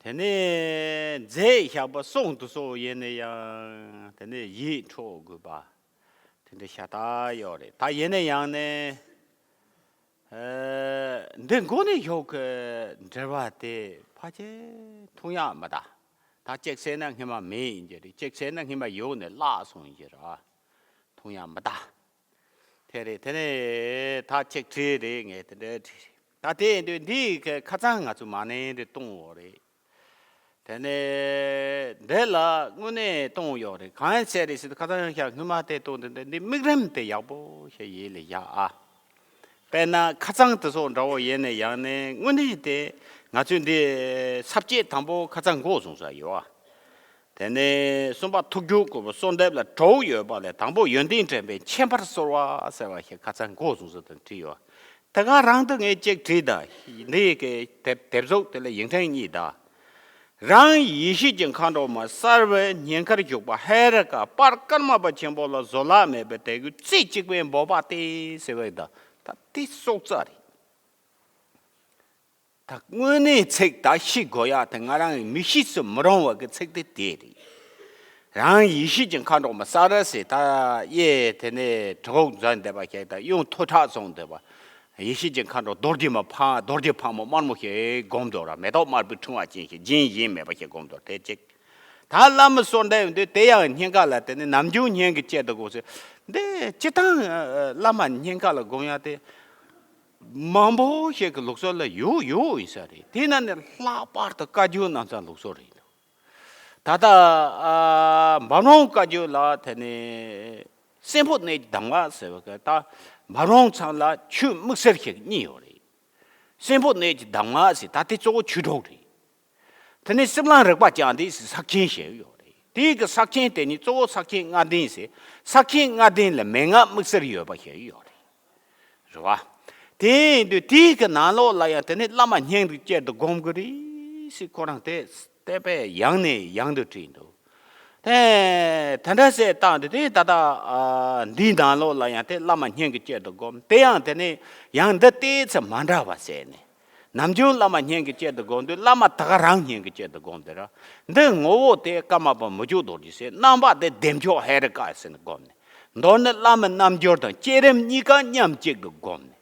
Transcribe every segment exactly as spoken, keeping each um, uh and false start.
དེ་ནས་མཛད་བཞག་པ་གསུང་དུ་སོགས་ཡིན་ན་ཡང་དེ་ནས་ཡིད་འཕྲོག་དགོས་པ་དེ་འདྲ་ཤ་སྟག་ཡོད་རེད། ད་ཡིན་ན་ཡང་ནས་འདི་མགོ་ནས་ཞོག་གི་འབྲེལ་བ་དེ་ཕལ་ཆེར་མཐོང་ཡག་མི་གདའ། ད་གཅིག་བྱས་ན་སྔོན་མ་མེད་ཡིན་གྱི་རེད། གཅིག་བྱས་ན་སྔོན་མ་ཡོད་ནས་བརླག་སོང་ཡིན་གྱི་རེད། མཐོང་ཡག་མི་གདའ། དེ་རེད། དེ་ནས་ད་ཅིག་བྲིས་རེད། ངས་དེ་འདྲའི་བྲིས་རེད། ད་དེ་ཡིན་དུས་འདིའི་ཁ་སང་ང་ཚོ་མ་ནིང་རེ་གཏོང་བ་རེད། དེ་ནས་འདི་ལ་དངོས་གནས་གཏོང་ཡོད་རེད། གང་ཡིན་ཟེར་རེད་ཟེར་དུས་ཁ་སང་ཡང་ཤག་སྔོན་མ་དེ་གཏོང་དེ་འདི་འདི་དམིགས་རིམ་དེ་ཡག་པོ་ཞིག་ཡིད་ལ་བཞག་ཨ། དཔེར་ན་ཁ་སང་དེ་སོགས་འདྲ་བོ་ཡིན་ན་ཡང་ནས་དངོས་གནས་དེ་ང་ཚོས་འདི་ས་བཅད་དང་པོ་ཁ་སང་འགོ་བཟུང་ས་ཡོད་ཨ། དེ་ནས་གསུམ་པ་ཐུགས་རྒྱུད་དགོས་པ་གསོལ་འདེབས་ལ་གྲོགས་ཡོད་པ་ལས་དང་པོ་ཡོན་ཏན་དྲན་པས་མཁྱེན་པར་གསོལ་བ་ཟེར་བ་ཞིག་ཁ་སང་འགོ་བཟུང་ས་དང་བྲིས་ཡོད། དེ་ག་རང་དུ་ངས་གཅིག་བྲིས་དང་འདི་གི་དེབ་དེབ་གཟུགས་དེ་ལ་ཡིག་ཕྲེང་གཉིས་དང་། རང་ཡེ་ཤེས་ཀྱི་མཁའ་འགྲོ་མ་གསལ་བའི་སྙིང་ཁར་བཞུགས་པ་ཧེ་རུ་ཀ་དཔལ་ཀརྨ་པ་ཆེན་པོ་ལ་བཟོད་གླགས་མེད་པའི་དད་གུས་རྩེ་གཅིག་པས་འབོད་པ་སྟེ་ཟེར་བའི་དང་ད་དེ་སྲོག་རྩ་རེད། ད་དངོས་གནས་ཚིག་ད་ཤི་དགོས་ཡག་དེ་ང་རང་གི་མི་ཤི་སུ་མི་རུང་བ་གི་ཚིག་དེ་དེ་རེད། རང་ཡེ་ཤེས་ཀྱི་མཁའ་འགྲོ་མ་ས་ར་སེ་ད་ཡེ་དེ་ནས་གྲི་གུག་འཛིན་བསྡད་པ་ཞིག་ད་གཡུ་ཐོག་ཁྲག་བཟུང་བསྡད་པ། ཡེ་ཤེས་ཀྱི་མཁའ་འགྲོ་རྡོ་རྗེ་མ་ཕ་རྡོ་རྗེ་ཕག་མོ་དམར་མོ་ཞིག་སྒོམ་འདུག་ར། མེ་ཏོག་དམར་པོའི་ཕྲེང་བ་ཅན་ཞིག་རྒྱན་གཞན་མེད་པ་ཞིག་སྒོམ་འདུག་དེ་གཅིག་ད་བླ་མ་གསོལ་འདེབས་འདི་དེ་ཡང་སྙིང་ག་ལ་དེ་ནི་ནམ་རྒྱུན་སྙིང་གི་གཅེར་དུ་དགོངས་ཟེར། འདི་སྤྱི་བཏང་བླ་མ་སྙིང་ག་ལ་དགོངས་ཡ་དེ། མང་པོ་ཞིག་གི་ལུགས་སྲོལ་ལ་ཡོད་ཡོད་ཡིན་ས་རེད། དེ་ན་ནི་ལྷག་པར་དུ་བཀའ་བརྒྱུད་རྣམ་གསུམ་ལུགས་སྲོལ་རེད་འདུག་ད་ལྟ་ཨ་འབུམ་རམས་བཀའ་བརྒྱུད་ལ་དེ་ནི་སྲིན་པོ་གནས་ཀྱི་གདམས་ངག་ཟེར་བ་གི་ད་འབུམ་རམས་ཚང་ལ་ཆོས་དམིགས་བསལ་ཞིག་གཉིས་ཡོད་རེད། སྲིན་པོ་གནས་ཀྱི་གདམས་ངག་ཟེར་ད་དེ་གཙོ་བོ་ཆོས་གྲོགས་རེད། དེ་ནས་སྲིབ་ལང་རིག་པ་ཀྱང་དེ་ཟེར་ས་མཁན་ཞིག་ཡོད་རེད། དེའི་གི་ས་མཁན་དེ་ནི་གཙོ་བོ་ས་མཁན་ལྔ་ལྡན་ཟེར། ས་མཁན་ལྔ་ལྡན་ལ་མན་ངག་དམིགས་བསལ་ཡོད་པ་ཞིག་ཡོད་རེད། རེད་བ། དེ་ཡིན་དུས་དེའི་གི་ནང་ལོགས་ལ་ཡང་དེ་ནི་བླ་མ་སྙིང་གི་གཅེར་དུ་སྒོམ་གི་རེད་ཟེར་ཁོ་རང་དེ་དེ་པས་ཡང་ནས་ཡང་དུ་བྲིས་འདུག་དེ་དེ་འདྲ་ཟེར་བཏང་དུས་དེ་ད་ལྟ་ཨ་འདིའི་ནང་ལོགས་ལ་ཡང་དེ་བླ་མ་སྙིང་གི་གཅེར་དུ་སྒོམ་དེ་ཡང་དེ་ནི་ཡང་འདི་ལྟས་ཚེ་མ་འདྲ་བ་ཟེར་ནས། ནམ་རྒྱུན་བླ་མ་སྙིང་གི་གཅེར་དུ་དགོངས་དུས་བླ་མ་ད་ག་རང་སྙིང་གི་གཅེར་དུ་དགོངས་དེ་ར། འདི་ངོ་བོ་དེ་ཀརྨ་པ་མི་བསྐྱོད་རྡོ་རྗེ་ཟེར། རྣམ་པ་དེ་བདེ་མཆོག་ཧེ་རུ་ཀ་ཟེར་ནས་བསྒོམས་ནས། མདོར་ན་བླ་མའི་རྣལ་འབྱོར་དང་བསྐྱེད་རིམ་གཉིས་ཀ་མཉམ་གཅིག་ཏུ་བསྒོམས་ནས།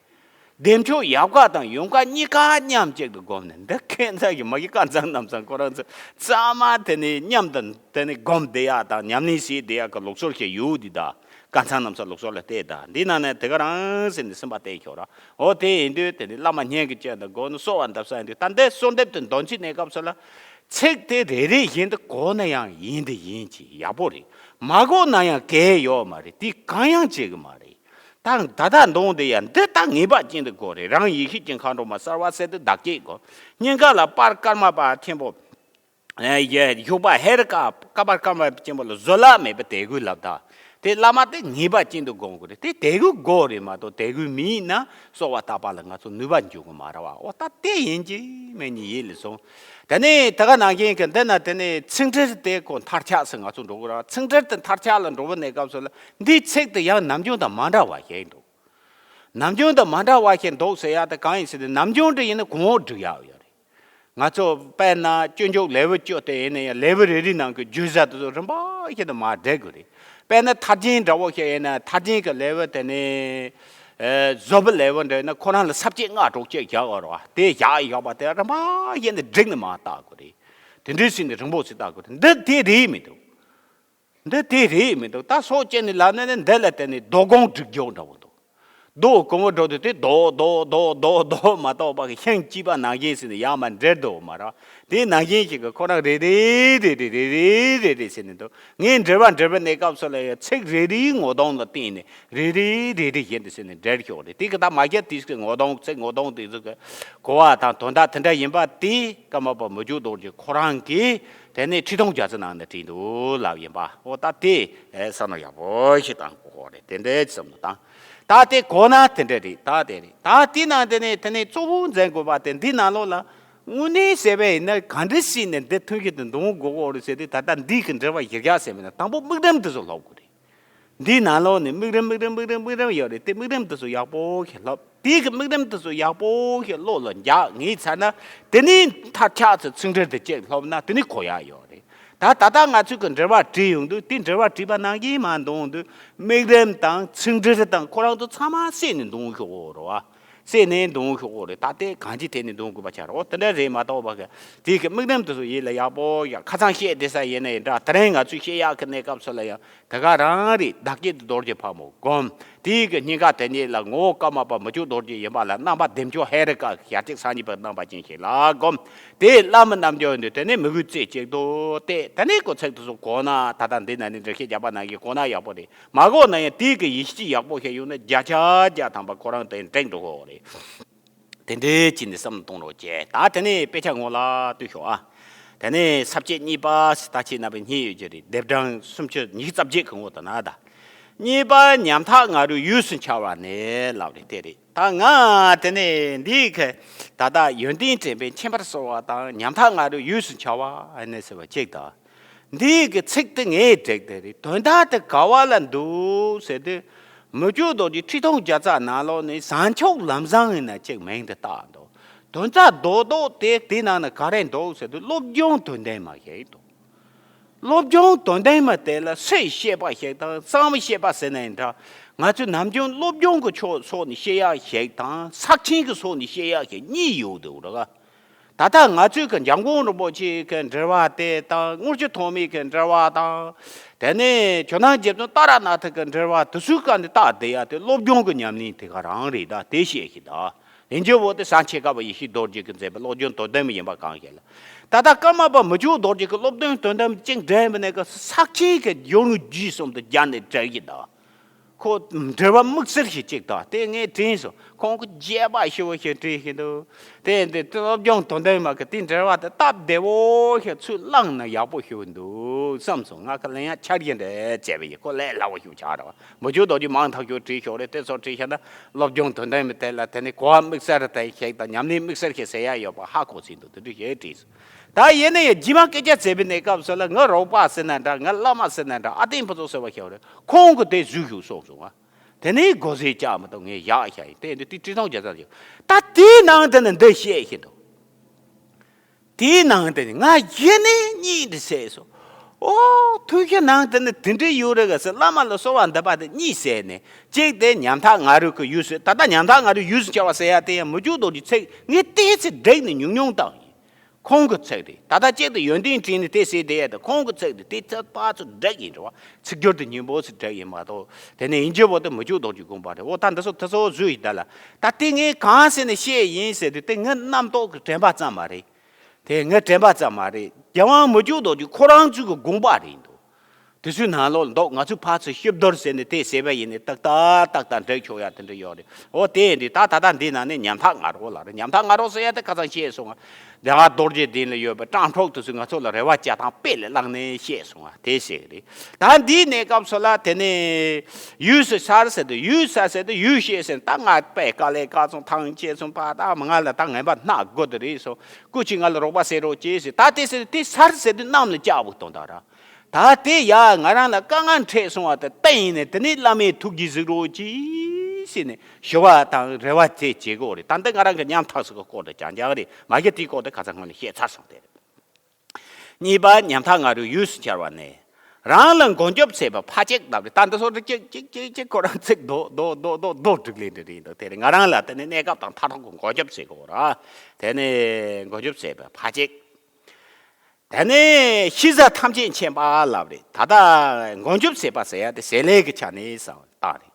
བདེ་མཆོག་ཡལ་ག་དང་ཡུངས་ཀ་གཉིས་ཀ་མཉམ་གཅིག་ཏུ་བསྒོམས་ནས། འདི་ཁྱད་མཚར་གྱི་མ་གི་ཀ་ཚང་རྣམ་ཚང་ཁོ་རང་ཚོ་ཚང་མ་དེ་ནས་མཉམ་དུ་དེ་ནས་བསྒོམས་བསྡད་ཡག་དང་ཉམས་ལེན་བྱས་བསྡད་ཡག་གི་ལུགས་སྲོལ་ཞིག་ཡོད་འདི་ད། ཀ་ཚང་རྣམ་ཚང་ལུགས་སྲོལ་ལ་བལྟས་ད། འདི་ནང་ནས་དེ་ག་རང་ཟེར་ནས་སེམས་པ་བལྟས་ཤོག་ར། འོ་དེ་ཡིན་དུས་དེ་ནི་བླ་མ་སྙིང་གི་གཅེར་དུ་དགོངས་ནས་གསོལ་བ་འདེབས་ས་ཡིན་དུས། ད་འདི་གསོལ་འདེབས་དེ་འདོན་ཚིག་གནས་སྐབས་སུ་ལ་ཚིག་དེ་རེ་རེ་བཞིན་དུ་གོ་ན་ཡང་ཡིན་དེ་ཡིན་གྱི་ཡག་པོ་རེད། མ་གོ་ན་ཡང་གལ་ཡོད་མ་རེད། དེ་གང་ཡང་བྱེད་གི་མ་རེད། ད་ད་ལྟ་འདོན་དེ་ཡང་འདི་ད་ངེས་པ་ཅན་དུ་གོ་རེད། རང་ཡེ་ཤེས་ཀྱི་མཁའ་འགྲོ་མ་གསལ་བ་གསལ་དུ་བདག་བསྐྱེད་དགོས། སྙིང་ག་ལ་དཔལ་ཀརྨ་པ་ཆེན་པོ། ཡེ་བཞུགས་པ་ཧེ་རུ་ཀ་ཀ་པར་ཀརྨ་ཆེན་པོ་ལ་བཟོད་གླགས་མེད་པའི་དད་གུས་ལབ་ད། དེ་བླ་མ་དེ་ངེས་པ་ཅན་དུ་དགོངས་དགོས་རེད། དེ་དད་གུས་དགོས་རེད་མ་གཏོགས་དད་གུས་མེད་ན་གསོལ་བ་བཏབ་པ་ལ་ང་ཚོ་ནུས་པ་འཇུག་གི་མ་རེད་བ། འོ་ད་དེ་ཡིན་གྱི་མེད་ནི་ཡིད་ལ་སོང་། དེ་ནས་དེ་ག་ནང་བཞིན་གྱི་འདི་ན་དེ་ནས་ཚིག་འགྲེལ་དེ་ཁོ་མཐར་ཆགས་སུ་ང་ཚོ་འགྲོ་དགོས་ར། ཚིག་འགྲེལ་དེ་མཐར་ཆགས་ལ་འགྲོ་བའི་གནས་སྐབས་སུ་ལ་འདིའི་ཚིག་དེ་ཡང་ནམ་རྒྱུན་དང་མ་འདྲ་བ་ཞིག་འདུག་ནམ་རྒྱུན་དང་མ་འདྲ་བ་ཞིག་འདུག་ཟེར་ཡ་དེ་གང་ཡིན་ཟེར་ན། ནམ་རྒྱུན་དེ་ཡིན་ན་གོང་འོག་སྒྲིག་ཡག་ཡོད་རེད། ང་ཚོ་དཔེར་ན་སྤྱོད་འཇུག་ལེའུ་བཅུ་དེ་ཡིན་ན་ཡང་ལེའུ་རེ་རེའི་ནང་གི་བརྗོད་བྱ་དེ་ཚོ་རིམ་པ་བཞིན་དུ་མར་འགྲེལ་དགོས་རེད། དཔེར་ན་མཐར་ཕྱིན་འདྲ་བོ་ཞིག་ཡིན་ན་མཐར་ཕྱིན་གྱི་ལེའུ་དེ་ནི་ཨེ་བཟོད་པའི་ལེའུ་འདྲ་ཡིན་ན་ཁོ་རང་ལ་ས་བཅད་ལྔ་དྲུག་ཅིག་བཞག་ཡོད་རེད་བ། དེ་བཞག་ཡོད་པ་དེ་རིམ་པ་བཞིན་དུ་བསྒྲིགས་ནས་མར་བལྟ་དགོས་རེད། དེ་འདྲའི་ཕྱིན་ནས་རིང་པོ་ཞིག་བལྟ་དགོས་རེད། འདི་དེ་རེད་མི་འདུག་འདི་དེ་རེད་མི་འདུག་ད་སོགས་བཅས་ནས་ལབ་ན་ནི་འདི་ལ་བརྟེན་ནས་རྡོ་སྒང་སྒྲིག་རྒྱུ་འདྲ་བོ་འདུག་རྡོ་གོང་བུ་འགྲོ་དུས་དེ་རྡོ་རྡོ་རྡོ་རྡོ་རྡོ་མ་གཏོགས་པ་གི་ཤིང་གཅིག་པ་ནང་བཞིན་ཟེར་ནས་ཡར་མར་འབྲེལ་འདུག་མ་རེད། དེ་ནང་བཞིན་ཞིག་གི་ཁོ་རང་རེ་རེ་རེ་རེ་རེ་རེ་རེ་རེ་ཟེར་ནས་འདུག་ངས་འགྲེལ་པ་འགྲེལ་པའི་གནས་སྐབས་སུ་ལ་ཡང་ཚིག་རེ་རེའི་ངོ་གདོང་ལ་བརྟེན་ནས་རེ་རེ་རེ་རེ་བཞིན་དུ་ཟེར་ནས་འགྲེལ་ཤོག་རེད། དེ་གི་ད་མ་རྒྱ་དེ་ཞིག་གི་ངོ་གདོང་ཚིག་ངོ་གདོང་དེ་ཚོ་གི་གོ་བ་དང་དོན་དག་དེ་འདྲ་ཡིན་པ་དེ་ཀརྨ་པ་མི་བསྐྱོད་རྡོ་རྗེ་ཁོ་རང་གིས་དེ་ནས་ཁྲི་སྟོང་བརྒྱ་ཙམ་ནང་ནས་བྲིས་འདུག་ལབ་ཡིན་པ། འོ་ད་དེ་ཨེ་བསམ་བློ་ཡག་པོ་ཞིག་བཏང་དགོས་རེད། དེ་འདྲའི་བསམ་བློ་བཏང་། ད་དེ་གོ་ན་དེ་འདྲ་རེད། ད་དེ་རེད། ད་དེ་ནང་དེ་ནས་དེ་ནས་གཙོ་བོ་འཛིན་དགོས་པ་དེ་འདི་ནང་ལོགས་ལ་དངོས་གནས་བྱས་པ་ཡིན་ན་ག་འདྲ་ཞིག་ནས་འདི་མཐུན་གྱི་དུ་འདོན་དགོས་གོ་རེད་ཟེར་དུས། ད་ལྟ་འདི་གི་འགྲེལ་པ་ཞིབ་ཆ་ཟེར་མིན་ན་དང་པོ་དམིགས་རིམ་དེ་ཚོ་ལབ་དགོས་རེད། འདིའི་ནང་ལོགས་ནས་དམིགས་རིམ་དམིགས་རིམ་དམིགས་རིམ་དམིགས་རིམ་ཡོད་རེད། དེ་དམིགས་རིམ་དེ་ཚོ་ཡག་པོ་ཞིག་ལྷབ། དེའི་གི་དམིགས་རིམ་དེ་ཚོ་ཡག་པོ་ཞིག་བློ་ལ་འཇགས་ངེས་ཚར་ན། དེ་ནས་མཐར་ཆགས་ཚུལ་ཚིག་འགྲེལ་དེ་གཅིག་ལྷབ་ན་དེ་ནས་གོ་ཡག་ཡོད་རེད། ད་ད་ལྟ་ང་ཚོས་གི་འགྲེལ་པ་བྲིས་ཡོང་དུས། དེ་འགྲེལ་པ་བྲིས་པ་ནང་བཞིན་མར་འདོན་དུས། དམིགས་རིམ་དང་ཚིག་འགྲེལ་དང་ཁོ་རང་ཚོ་ཚང་མ་བསྲེས་ནས་འདོན་ཤོག་རོ། བསྲེས་ནས་འདོན་ཤོག་རེད། ད་ལྟའི་གང་ཅི་དེ་ནས་འདོན་དགོས་པ་ཆགས་རོ། དེ་འདྲ་རེད་མ་གཏོགས་པ་གི་དེའི་གི་དམིགས་རིམ་དེ་ཚོ་ཡིད་ལ་ཡག་པོ་ཡག་ཁ་སང་བཤད་བསྡད་ས་ཡིན་ནའི་འདྲ། དེ་རིང་ང་ཚོས་བཤད་ཡག་གི་གནས་སྐབས་སུ་ལ་ཡང་དེ་ག་རང་རེད། བདག་བསྐྱེད་དུ་རྡོ་རྗེ་ཕག་མོ་བསྒོམ། དེའི་གི་སྙིང་ག་དེ་ཉིད་ལ་ངོ་བོ་ཀརྨ་པ་མི་བསྐྱོད་རྡོ་རྗེ་ཡིན་པ་ལ། རྣམ་པ་བདེ་མཆོག་ཧེ་རུ་ཀ་གི་ཞལ་གཅིག་སངས་རྒྱས་པའི་རྣམ་པ་ཅན་ཞིག་ལ་བསྒོམ། དེ་བླ་མའི་རྣལ་འབྱོར་འདི་དེ་ནས་མོས་གུས་རྩེ་གཅིག་ཏུ་གཏད། དེ་ནས་ཁོ་ཚིག་དེ་ཚོ་གོ་ན། ད་ལྟ་འདི་ན་ནི་འགྲེལ་བཤད་རྒྱག་པ་ནང་བཞིན་གོ་ན་ཡག་པོ་རེད། མ་གོ་ན་ཡང་དེའི་གི་ཡིད་ཆེས་ཡག་པོ་བྱས་ཡོང་ན་བརྒྱ་ཆ་བརྒྱ་ཐམ་པ་ཁོ་རང་དེ་འགྲིག་འགྲོ་གི་རེད། དེ་འདྲའི་ཅིག་ནས་བསམ་བློ་གཏོང་རོགས་བྱས། ད་དེ་ནས་དཔེ་ཆ་ངོ་ལ་ལྟོས་ཤོག་ཨ། དེ་ནས་ས་བཅད་གཉིས་པ་ཟེར་ད་ཅིག་ན་པའི་གཉིས་ཡོད་ཀྱི་རེད། ལྡེབ་གྲངས་སུམ་ཅུ་ཉི་ཤུ་རྩ་བརྒྱད་གི་ངོ་དང་ན་ད། གཉིས་པ་ཉམ་ཐག་ང་རོས་ཡུས་སུ་འཆར་བ་ནས་ལབ་རེད། དེ་རེད། ད་ང་དེ་ནས་འདིའི་གི་ད་ལྟ་ཡོན་ཏན་དྲན་པས་མཁྱེན་པར་གསོལ་བ་དང་། ཉམ་ཐག་ང་རོས་ཡུས་སུ་འཆར་བ་ནས་ཟེར་བ་གཅིག་དང་། འདིའི་གི་ཚིག་དེ་ངས་བསྒྲིགས་དེ་རེད། དོན་དག་དེ་ག་བ་ལ་འདུག་ཟེར་དུས། མི་བསྐྱོད་རྡོ་རྗེ་ཁྲི་སྟོང་བརྒྱ་རྩ་ནང་ལོགས་ནས་བཟང་ཕྱོགས་ལམ་བཟང་ཡིན་ན་གཅིག་མིང་དེ་བཏགས་འདུག་དོན་རྩ་རྡོག་རྡོག་དེ་དེའི་ནང་ན་ག་རེ་འདུག་ཟེར་དུས། སློབ་སྦྱོང་དོན་ལྡན་མ་ཞིག་འདུག་སློབ་སྦྱོང་དོན་ལྡན་མ་དེ་ལ་སུས་བཤད་པ་ཞིག་དང་། གཙང་མ་བཤད་པ་ཟེར་ན་ཡང་འདྲ། ང་ཚོས་ནམ་རྒྱུན་སློབ་སྦྱོང་གི་ཕྱོགས་ཕྱོགས་ནས་བཤད་ཡག་ཞིག་དང་། ཚགས་ཆེན་གྱི་ཕྱོགས་ནས་བཤད་ཡག་ཞིག་གཉིས་ཡོད་འདུག་ར། ད་ལྟ་ང་ཚོས་ཀྱི་འཇམ་མགོན་རིན་པོ་ཆེའི་གི་འགྲེལ་པ་དེ་དང་། དངུལ་ཆུ་ཐོགས་མེད་ཀྱི་འགྲེལ་པ་དང་། དེ་ནས་ཇོ་ནང་རྗེ་བཙུན་ཏཱ་ར་ནཱ་ཐ་གི་འགྲེལ་པ་དེ་ཚོའི་སྒང་ནས་བལྟས་བསྡད་ཡག་དེ་སློབ་སྦྱོང་གི་ཉམས་ལེན་དེ་ག་རང་རེད། ད་དེ་བཤད་ཤིག་ད། ཡིན་གྱི་བོ་དེ་སངས་རྒྱས་ཀ་བ་ཡེ་ཤེས་རྡོ་རྗེ་གིས་མཛད་པའི་སློབ་སྦྱོང་དོན་ལྡན་མ་ཡིན་པ་གང་ཞིག་ལ། ད་ལྟ་ཀརྨ་པ་མི་བསྐྱོད་རྡོ་རྗེ་གི་སློབ་སྦྱོང་དོན་ལྡན་མ་ཅིག་འགྲེལ་མི་ནས་གི་ཚགས་ཆེན་གྱི་སྦྱོར་དངོས་རྒྱུད་གསུམ་དུ་སྦྱར་ནས་འགྲེལ་གྱི་ད། ཁོ་འགྲེལ་པ་དམིགས་བསལ་ཞིག་ཅིག་དང་དེ་ངས་དྲན་སོང་། ཁོང་གིས་རྒྱས་པ་ཞེ་པོ་ཞིག་བྲིས་ཤིང་འདུག་དེ་འདི་སློབ་སྦྱོང་དོན་ལྡན་མ་གི་དེ་འགྲེལ་པ་དེ་སྟབས་བདེ་བོ་ཞིག་ཚུར་བླངས་ན་ཡག་པོ་ཞིག་འདུག་བསམ་སོང་། ང་གི་ལན་ཡང་འཆར་གཞི་འདྲ་བྱས་པ་ཡིན། ཁོ་ལས་སླ་བོ་ཞིག་ཆགས་རེད་བ། མི་བསྐྱོད་རྡོ་རྗེ་མང་ཐག་ཆོད་བྲིས་ཤོག་རེད། དེ་ཚོ་བྲིས་བཞག་ན་སློབ་སྦྱོང་དོན་ལྡན་མ་དེ་ལ་དེ་ནི་གོ་བ་དམིགས་བསལ་དེ་ཞིག་དང་ཉམས་ལེན་དམིགས་བསལ་ཞིག་ཟེར་ཡག་ཡོད་པ་ཧ་གོ་ཟིན་འདུག་དེ་འདྲ་ཞིག་བྲིས་སོང་། ད་ཡིན་ན་ཡང་རྗེས་མ་སྐད་ཆ་བྱས་པའི་གནས་སྐབས་སུ་ལ་ང་རོགས་པ་ཟེར་ན་འདྲ། ང་བླ་མ་ཟེར་ན་འདྲ། ཨ་ཏིང་ཕུན་ཚོགས་ཟེར་བ་ཞིག་རེད། ཁོང་གིས་དེ་བཟོས་ཤོག་གསུངས་སོང་ང་། དེ་ནས་དགོས་ཟེར་བྱ་མི་འདུག་ངས་བཞག་བཞག་ཡིན། དེ་འདི་དེ་ཁྲི་སྟོང་བརྒྱ་རྩ་ཞིག་ད་དེའི་ནང་དེ་ནས་འདི་བཤད་ཤིག་འདུག་དེའི་ནང་དེ་ནས་ང་གཞི་ནས་གཉིས་འདི་བཤད་སོང་། ཨོ། ཐུགས་བཞེད་ནང་དེ་ནས་དེ་འདྲ་ཡོད་རེད་ག་ཟེར། བླ་མ་ལ་གསོལ་བ་འདེབས་པ་དེ་གཉིས་བཤད་ནས། གཅིག་དེ་ཉམ་ཐག་ང་རོས་ཀྱི་ཡུས་སུ། ད་ལྟ་ཉམ་ཐག་ང་རོས་ཡུས་སུ་འཆར་བ་ཟེར་ཡག་དེ་ཡང་མི་བསྐྱོད་རྡོ་རྗེའི་ཚིག་ངས་ཏོག་ཙམ་བསྒྲིགས་ནས་ཉུང་ཉུང་བཏང་ཡིན། ཁོང་གི་ཚིག་རེད། ད་ལྟ་གཅིག་ཏུ་ཡོན་ཏན་དྲན་ནས་དེ་ཟེར་བསྡད་ཡག་དེ་ཁོང་གི་ཚིག་རེད། དེ་ཚིག་ཕར་ཚུར་བསྒྲིགས་ཡིན་རེད་བ། ཚིག་སྦྱོར་དེ་སྙན་པོ་ཞིག་བསྒྲིགས་ཡིན་མ་གཏོགས། དེ་ནས་ཡིན་གྱི་བོ་དེ་མི་བསྐྱོད་རྡོ་རྗེའི་དགོངས་པ་རེད། འོ་ད་འདི་ཚོ་དེ་ཚོ་བཟོས་ཡིན་ད་ལ། ད་དེ་ངས་གང་ཟེར་ནས་བཤད་ཡིན་ཟེར་དུས། དེ་ངའི་རྣམ་རྟོག་གི་དྲན་པ་ཙམ་མ་རེད། དེ་ངའི་དྲན་པ་ཙམ་མ་རེད། རྒྱལ་དབང་མི་བསྐྱོད་རྡོ་རྗེ་ཁོ་རང་ཚོའི་གི་དགོངས་པ་རེད་འདུག་དེ་ཚོའི་ནང་ལོགས་འདུག་ང་ཚོས་ཕར་ཚུར་ཞིབ་བསྡུར་ཟེར་ནས་དེ་ཟེར་བ་ཡིན་ནས་ཏག་ཏག་ཏག་ཏག་འགྲིག་ཆོག་ཡག་དེ་འདྲ་ཡོད་རེད། འོ་དེ་ཡིན་དུས་ད་ད་ལྟ་འདི་ནང་ནས་ཉམ་ཐག་ང་རོ་ལ་རེད། ཉམ་ཐག་ང་རོ་ཟེར་ཡག་དེ་ཁ་སང་བཤད་སོང་ང་། དེ་ང་རྡོ་རྗེ་གདན་ལ་ཡོད་པའི་སྤྲང་ཕྲུག་དེ་ཚོས་ང་ཚོ་ལ་རེ་བ་བཅའ་སྟངས་དཔེ་ལ་བླངས་ནས་བཤད་སོང་ང་། དེ་ཟེར་གི་རེད། ད་འདིའི་གནས་སྐབས་སུ་ལ་དེ་ནས་ཡུས་སུ་འཆར་ཟེར་དུས། ཡུས་འཆར་ཟེར་དུས་ཡུས་བཤད་ཟེར། ད་ང་དཔེ་དཀའ་ལས་ཁག་སོང་། ཐང་ཆད་སོང་། ཕ་ད་མ་ང་ལ་ད་ངན་པ་སྣ་དགུ་དེ་རེད་སོང་། སྐུ་མཁྱེན་ང་ལ་རོགས་པ་བྱེད་རོགས་བྱེད་ཟེར། ད་དེ་ཟེར་དུས་དེ་འཆར་ཟེར་དུས་གནམ་ལ་བཅར་བུ་གཏོང་ད་ར། ད་དེ་ཡ་ང་རང་ལ་དཀའ་ངལ་འཕྲད་སོང་བ་དེ་བསྟན་ཡིན་ནས། དེ་ནས་བླ་མའི་ཐུགས་རྗེས་གཟིགས་རོགས་གྱིས་ཟེར་ནས་ཞུ་བ་དང་རེ་བ་དེ་བྱེད་དགོས་རེད། ད་འདི་ང་རང་གི་ཉམ་ཐག་ཟེར་གི་སྐོར་དེ་རྐྱང་རྐྱང་རེད། མ་གཞི་དེའི་སྐོར་དེ་ཁ་སང་སྔོན་ལ་བཤད་ཚར་སོང་དེ་རེད། གཉིས་པ་ཉམ་ཐག་ང་རོས་ཡུས་སུ་འཆར་བ་ནས། རང་ལ་མགོན་སྐྱབས་བྱེད་པ་ཕ་གཅིག་ལབ་རེད། ད་འདི་ཚོ་དེ་གཅིག་གཅིག་གཅིག་གཅིག་ཁོ་རང་ཚིག་རྡོག་རྡོག་རྡོག་རྡོག་རྡོག་སྒྲིག་ལེན་དེ་རེད་འདུག་དེ་རེད། ང་རང་ལ་དེ་ནས་གནས་སྐབས་དང་མཐར་ཐུག་གི་མགོན་སྐྱབས་བྱེད་དགོས་ར། དེ་ནས་མགོན་སྐྱབས་བྱེད་པ་ཕ་གཅིག་དེ་ནས་གཤེགས་པ་ཐམས་ཅད་མཁྱེན་པ་ལབ་རེད། ད་ལྟ་མགོན་སྐྱབས་ཟེར་བ་ཟེར་ཡ་དེ་ཞལ་ལས་ཀྱི་ཆ་ནས་བསམ་བཏང་རེད།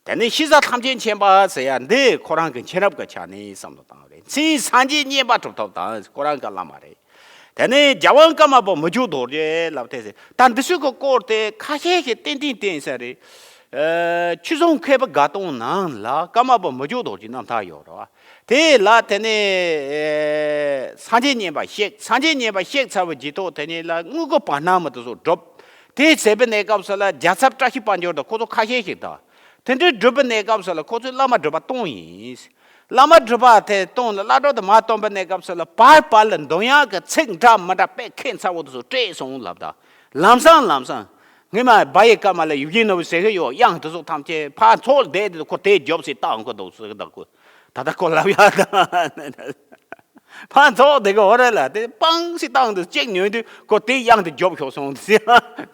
དེ་ནས་གཤེགས་པ་ཐམས་ཅད་མཁྱེན་པ་ཟེར་ཡ་འདི་ཁོ་རང་གི་མཁྱེན་རབ་ཀྱི་ཆ་ནས་བསམ་བློ་བཏང་རེད། མཚན་སངས་རྒྱས་མཉེས་པ་གྲུབ་ཐོབ་དང་ཁོ་རང་གི་བླ་མ་རེད། དེ་ནས་རྒྱལ་དབང་ཀརྨ་པ་མི་བསྐྱོད་རྡོ་རྗེ་ལབ་དེ་ཟེར། ད་འདི་ཚོའི་གི་སྐོར་དེ་ཁ་ཤས་ཤིག་ཏན་ཏན་བསྟན་ས་རེད། ཨ། ཆོས་སྲུང་མཁས་པ་དགའ་སྟོན་ནང་ལ་ཀརྨ་པ་མི་བསྐྱོད་རྡོ་རྗེའི་རྣམ་ཐར་ཡོད་རེད་བ། དེ་ལ་དེ་ནས་སངས་རྒྱས་མཉེས་པ་གཤེགས། སངས་རྒྱས་མཉེས་པ་གཤེགས་ཚར་བའི་རྗེས་ཐོག་དེ་ནས་ལ་དངོས་གི་བར་སྣང་མི་དེ་ཚོ་སྒྲུབ། དེ་བྱས་པའི་གནས་སྐབས་སུ་ལ་རྒྱལ་ཚབ་བཀྲ་ཤིས་དཔལ་འབྱོར་དང་ཁོ་ཚོ་ཁ་ཤས་ཤིག་དང་། དེ་འདྲའི་སྒྲུབ་པའི་གནས་སྐབས་སུ་ལ་ཁོ་ཚོས་བླ་མ་སྒྲུབ་པ་སྟོང་ཡིན། བླ་མ་སྒྲུབ་པ་དེ་སྟོང་ལ་བླ་སྒྲུབ་དེ་མ་སྟོང་པའི་གནས་སྐབས་སུ་ལ་བར་བར་ལ་འདོན་ཡག་གི་ཚིག་འདྲ་མི་འདྲ་དཔེ་ཁེངས་ཚ་བོ་དེ་ཚོ་སྤྲད་སོང་ལབ་ད། ལམ་སང་ལམ་སང་། ངས་མ་བ་ཡི་ཀ་མ་ལ་ཡུལ་གྱི་ནོར་བུ་ཟེར་གི་ཡོད། གཡང་དེ་ཚོ་ཐམས་ཅད་ཕར་ཚུར་བསྡད་དེ་ཁོ་དེ་རྒྱོབ་སེ་བཏང་གི་འདུག་ཟེར་གི་འདུག་གོ། ད་ལྟ་ཁོ་ལབ་ཡག་ད། ཕར་ཚུར་བསྡད་གི་འོ་རེད་ལ། དེ་པང་སེ་བཏང་དུས་གཅིག་ཉོན་དུས་ཁོ་དེ་གཡང་དེ་རྒྱོབ་ཤོར་སོང་ཟེར།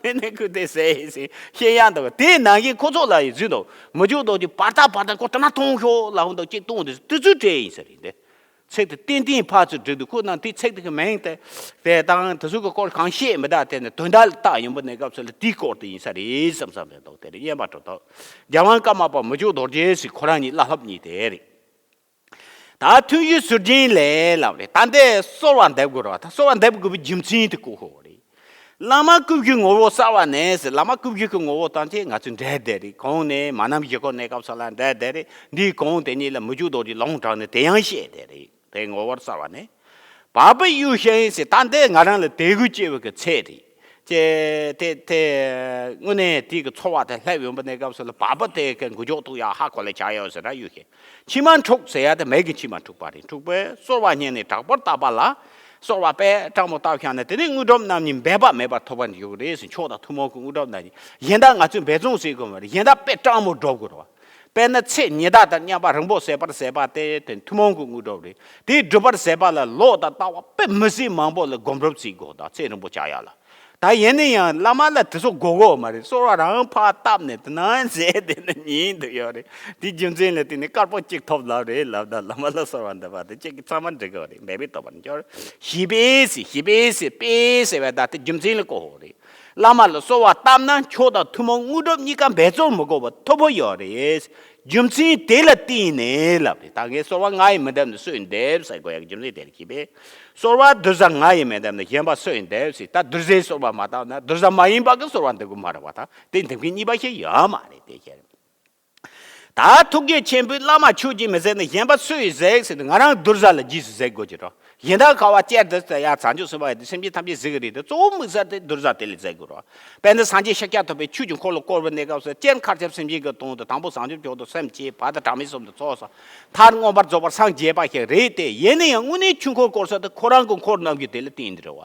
དེ་ནས་ཁོས་དེ་ཟེར་ཟེར་བཤད་ཡག་འདུག་དེ་ནང་བཞིན་ཁོ་ཚོ་ལ་ཡི་བཟོས་འདུག་མི་འཇུག་རྡོ་རྗེ་བར་ཐག་བར་ཐག་ཁོ་དེ་ན་མཐོང་ཤོག་ལབ་འདུག་གཅིག་བཏང་དུས་དེ་ཚོའི་གྲས་ཡིན་ས་རེད་དེ། ཚིག་དེ་ཏན་ཏན་ཕར་ཚུར་བསྒྲིགས་འདུག་ཁོ་ན་དེ་ཚིག་དེ་གི་མིང་དེ་དེ་དང་དེ་ཚོ་གི་སྐོར་གང་བཤད་མི་གདའ། དེ་ནི་དོན་དག་ལ་བལྟ་ཡོང་པ་ནས་སྐབས་སུ་ལ་དེའི་སྐོར་དེ་ཡིན་ས་རེད་བསམ་བསམ་པའི་མདོག་དེ་རེད། སྙན་པ་གྲུབ་ཐོབ། རྒྱལ་དབང་ཀརྨ་པ་མི་འཇུག་རྡོ་རྗེ་ཟེར་ཁོ་རང་གཉིས་བླ་སློབ་གཉིས་དེ་རེད། ད་ཐུན་བཞི་ཟུར་རྒྱན་ལས་ལབ་རེད། ད་འདི་གསོལ་བ་འདེབས་དགོས་རེད་བ། ད་གསོལ་བ་འདེབས་དགོས་པའི་རྒྱུ་མཚན་དེ་གོ་དགོས་རེད། བླ་མ་སྐུ་བཞིའི་ངོ་བོ་གསལ་བ་ནས་ཟེར། བླ་མ་སྐུ་བཞི་གི་ངོ་བོ་ཐམས་ཅད་ང་ཚོས་འགྲེལ་བསྡད་རེད། གོང་ནས་མ་ནམ་བཞི་སྐོར་གནས་སྐབས་སུ་ལ་འགྲེལ་བསྡད་རེད། འདིའི་གོང་དེ་ཉིད་ལ་མི་འཇུག་རྡོ་རྗེ་ལུང་དྲངས་ནས་དེ་ཡང་བཤད་བསྡད་རེད། དེ་ངོ་བོར་གསལ་བ་ནས། བ་སྤུ་གཡུ་ཞིང་ཟེར། ད་འདི་ང་རང་ལ་དད་གུས་ཆེ་བའི་གི་ཚད་རེད། ཅེས་དེ་དེ་དངོས་གནས་དེའི་གི་ཚོར་བ་དེ་སླེབས་ཡོང་པ་ནས་སྐབས་སུ་ལ་བ་སྤུ་དེ་གི་འགུལ་སྐྱོད་ཐུག་ཡག་ཧ་གོ་ལ་ཆགས་ཡོད་ཟེར་ན་གཡུ་ཞིང་། མཆི་མ་འཁྲུགས་ཟེར་ཡག་དེ་མིག་གི་མཆི་མ་འཁྲུགས་པ་རེད། འཁྲུགས་པས་གསོལ་བ་སྙིང་ནས་དྲག་པོར་བཏབ་པ་ལ། གསོལ་བ་དཔེ་སྤྲང་མོ་བཏབ་བཞག་ན་དེ་ནས་དངོས་གྲུབ་རྣམ་གཉིས་འབད་པ་མེད་པར་ཐོབ་པར་འགྱུར་གྱི་རེད་ཟེར། མཆོག་དང་ཐུན་མོང་གི་དངོས་གྲུབ་རྣམ་གཉིས། གཞན་དག་ང་ཚོས་འབད་བརྩོན་བྱེད་དགོས་མ་རེད། གཞན་དག་དཔེ་སྤྲང་མོ་སྒྲུབ་དགོས་རེད་བ། དཔེར་ན་ཚེ་ཉི་ཟླ་ལྟར་མཉམ་པ་རིང་པོ་ཟད་པར་ཟད་པ་དེ་དེ་ཐུན་མོང་གི་དངོས་གྲུབ་རེད། དེ་སྒྲུབ་པར་ཟད་པ་ལ་ལོ་དང་ཟླ་བ་དཔེ་མི་སྲིད་མང་པོ་ལ་སྒོམ་སྒྲུབ་བྱེད་དགོས་དང་ཚེ་རིང་པོ་བྱ་ཡག་ལ། ད་ཡིན་ན་ཡང་བླ་མ་ལ་དེ་ཚོ་དགོས་དགོས་མ་རེད། གསོལ་བ་རང་ཕར་བཏབ་ནས་དེ་ན་མཛད་དེ་ནི་ཉན་དུ་ཡོད་རེད། དེ་རྒྱུ་མཚན་ལ་བརྟེན་ནས་དཀར་པོ་གཅིག་ཐོབ་ལབ་རེད་ལབ། ད་བླ་མ་ལ་གསོལ་བ་འདེབས་པ་དེ་གཅིག་གིས་ཚང་མ་འགྲིག་གི་རེད། འབད་པས་ཐོབ་པར་འགྱུར། ཞེས་པས་ཟེར། ཞེས་པས་ཟེར། པས་ཟེར་བས་ད་དེ་རྒྱུ་མཚན་ལ་གོ་དགོས་རེད། བླ་མ་ལ་གསོལ་བ་བཏབ་ན་མཆོག་དང་ཐུན་མོང་དངོས་གྲུབ་གཉིས་ཀ་འབད་རྩོལ་མི་དགོས་པར་ཐོབ་པོ་ཡོད་རེད། རྒྱུ་མཚན་དེ་ལ་བརྟེན་ནས་ལབ་རེད། ད་ངས་གསོལ་བ་ང་ཡིས་མི་འདེབས་ན་སུ་ཡིས་འདེབས་ཟེར་དགོས་ཡག་རྒྱུ་མཚན་དེ་ལ་ཞེས་པས། གསོལ་བ་གདུལ་བྱ་ང་ཡིས་མི་འདེབས་ན་གཞན་པ་སུ་ཡིས་འདེབས་ཟེར། ད་གདུལ་བྱའི་གསོལ་བ་མ་བཏབ་ན་གདུལ་བྱ་མ་ཡིན་པ་གི་གསོལ་བ་འདེབས་དགོས་མ་རེད་བ། ད་དེ་འདེབས་མཁན་གཉིས་པ་ཞིག་ཡོད་མ་རེད་དེ་ཁྱེད། ད་ཐུགས་རྗེ་ཆེན་པོས་བླ་མ་ཁྱོད་ཀྱིས་མི་ཟེར་ན་གཞན་པ་སུ་ཡིས་ཟེར་ཟེར་ཏེ་ང་རང་གདུལ་བྱ་ལ་རྗེས་སུ་ཟེར་དགོས་ཀྱི་རེད། གཞན་དག་ཁ་བ་ཅེར་དེ་ཡ་བྱང་ཆུབ་སེམས་དཔའ་ཡི་དེ་སེམས་ཅན་ཐམས་ཅད་ཟེར་གི་རེད་དེ། གཙོ་བོ་དམིགས་བསལ་དེ་གདུལ་བྱ་དེ་ལ་ཟེར་དགོས་རེད། དཔེར་ན་སངས་རྒྱས་ཤཱཀྱ་ཐུབ་པས་ཆོས་ཀྱི་འཁོར་ལོ་བསྐོར་བའི་གནས་སྐབས་སུ་སྤྱིར་མཁའ་ཁྱབ་སེམས་ཅན་གྱི་དོན་དུ་དང་པོ་བྱང་ཆུབ་མཆོག་ཏུ་སེམས་བསྐྱེད། བར་དུ་གྲངས་མེད་གསུམ་དུ་ཚོགས་སོ། མཐར་མངོན་པར་རྫོགས་པར་སངས་རྒྱས་པ་ཞིག་རེད་དེ། ཡིན་ན་ཡང་དངོས་གནས་ཆོས་འཁོར་བསྐོར་ས་དེ་ཁོ་རང་གི་འཁོར་རྣམས་ཀྱི་དེ་ལ་བརྟེན་ཏེ་རེད་བ།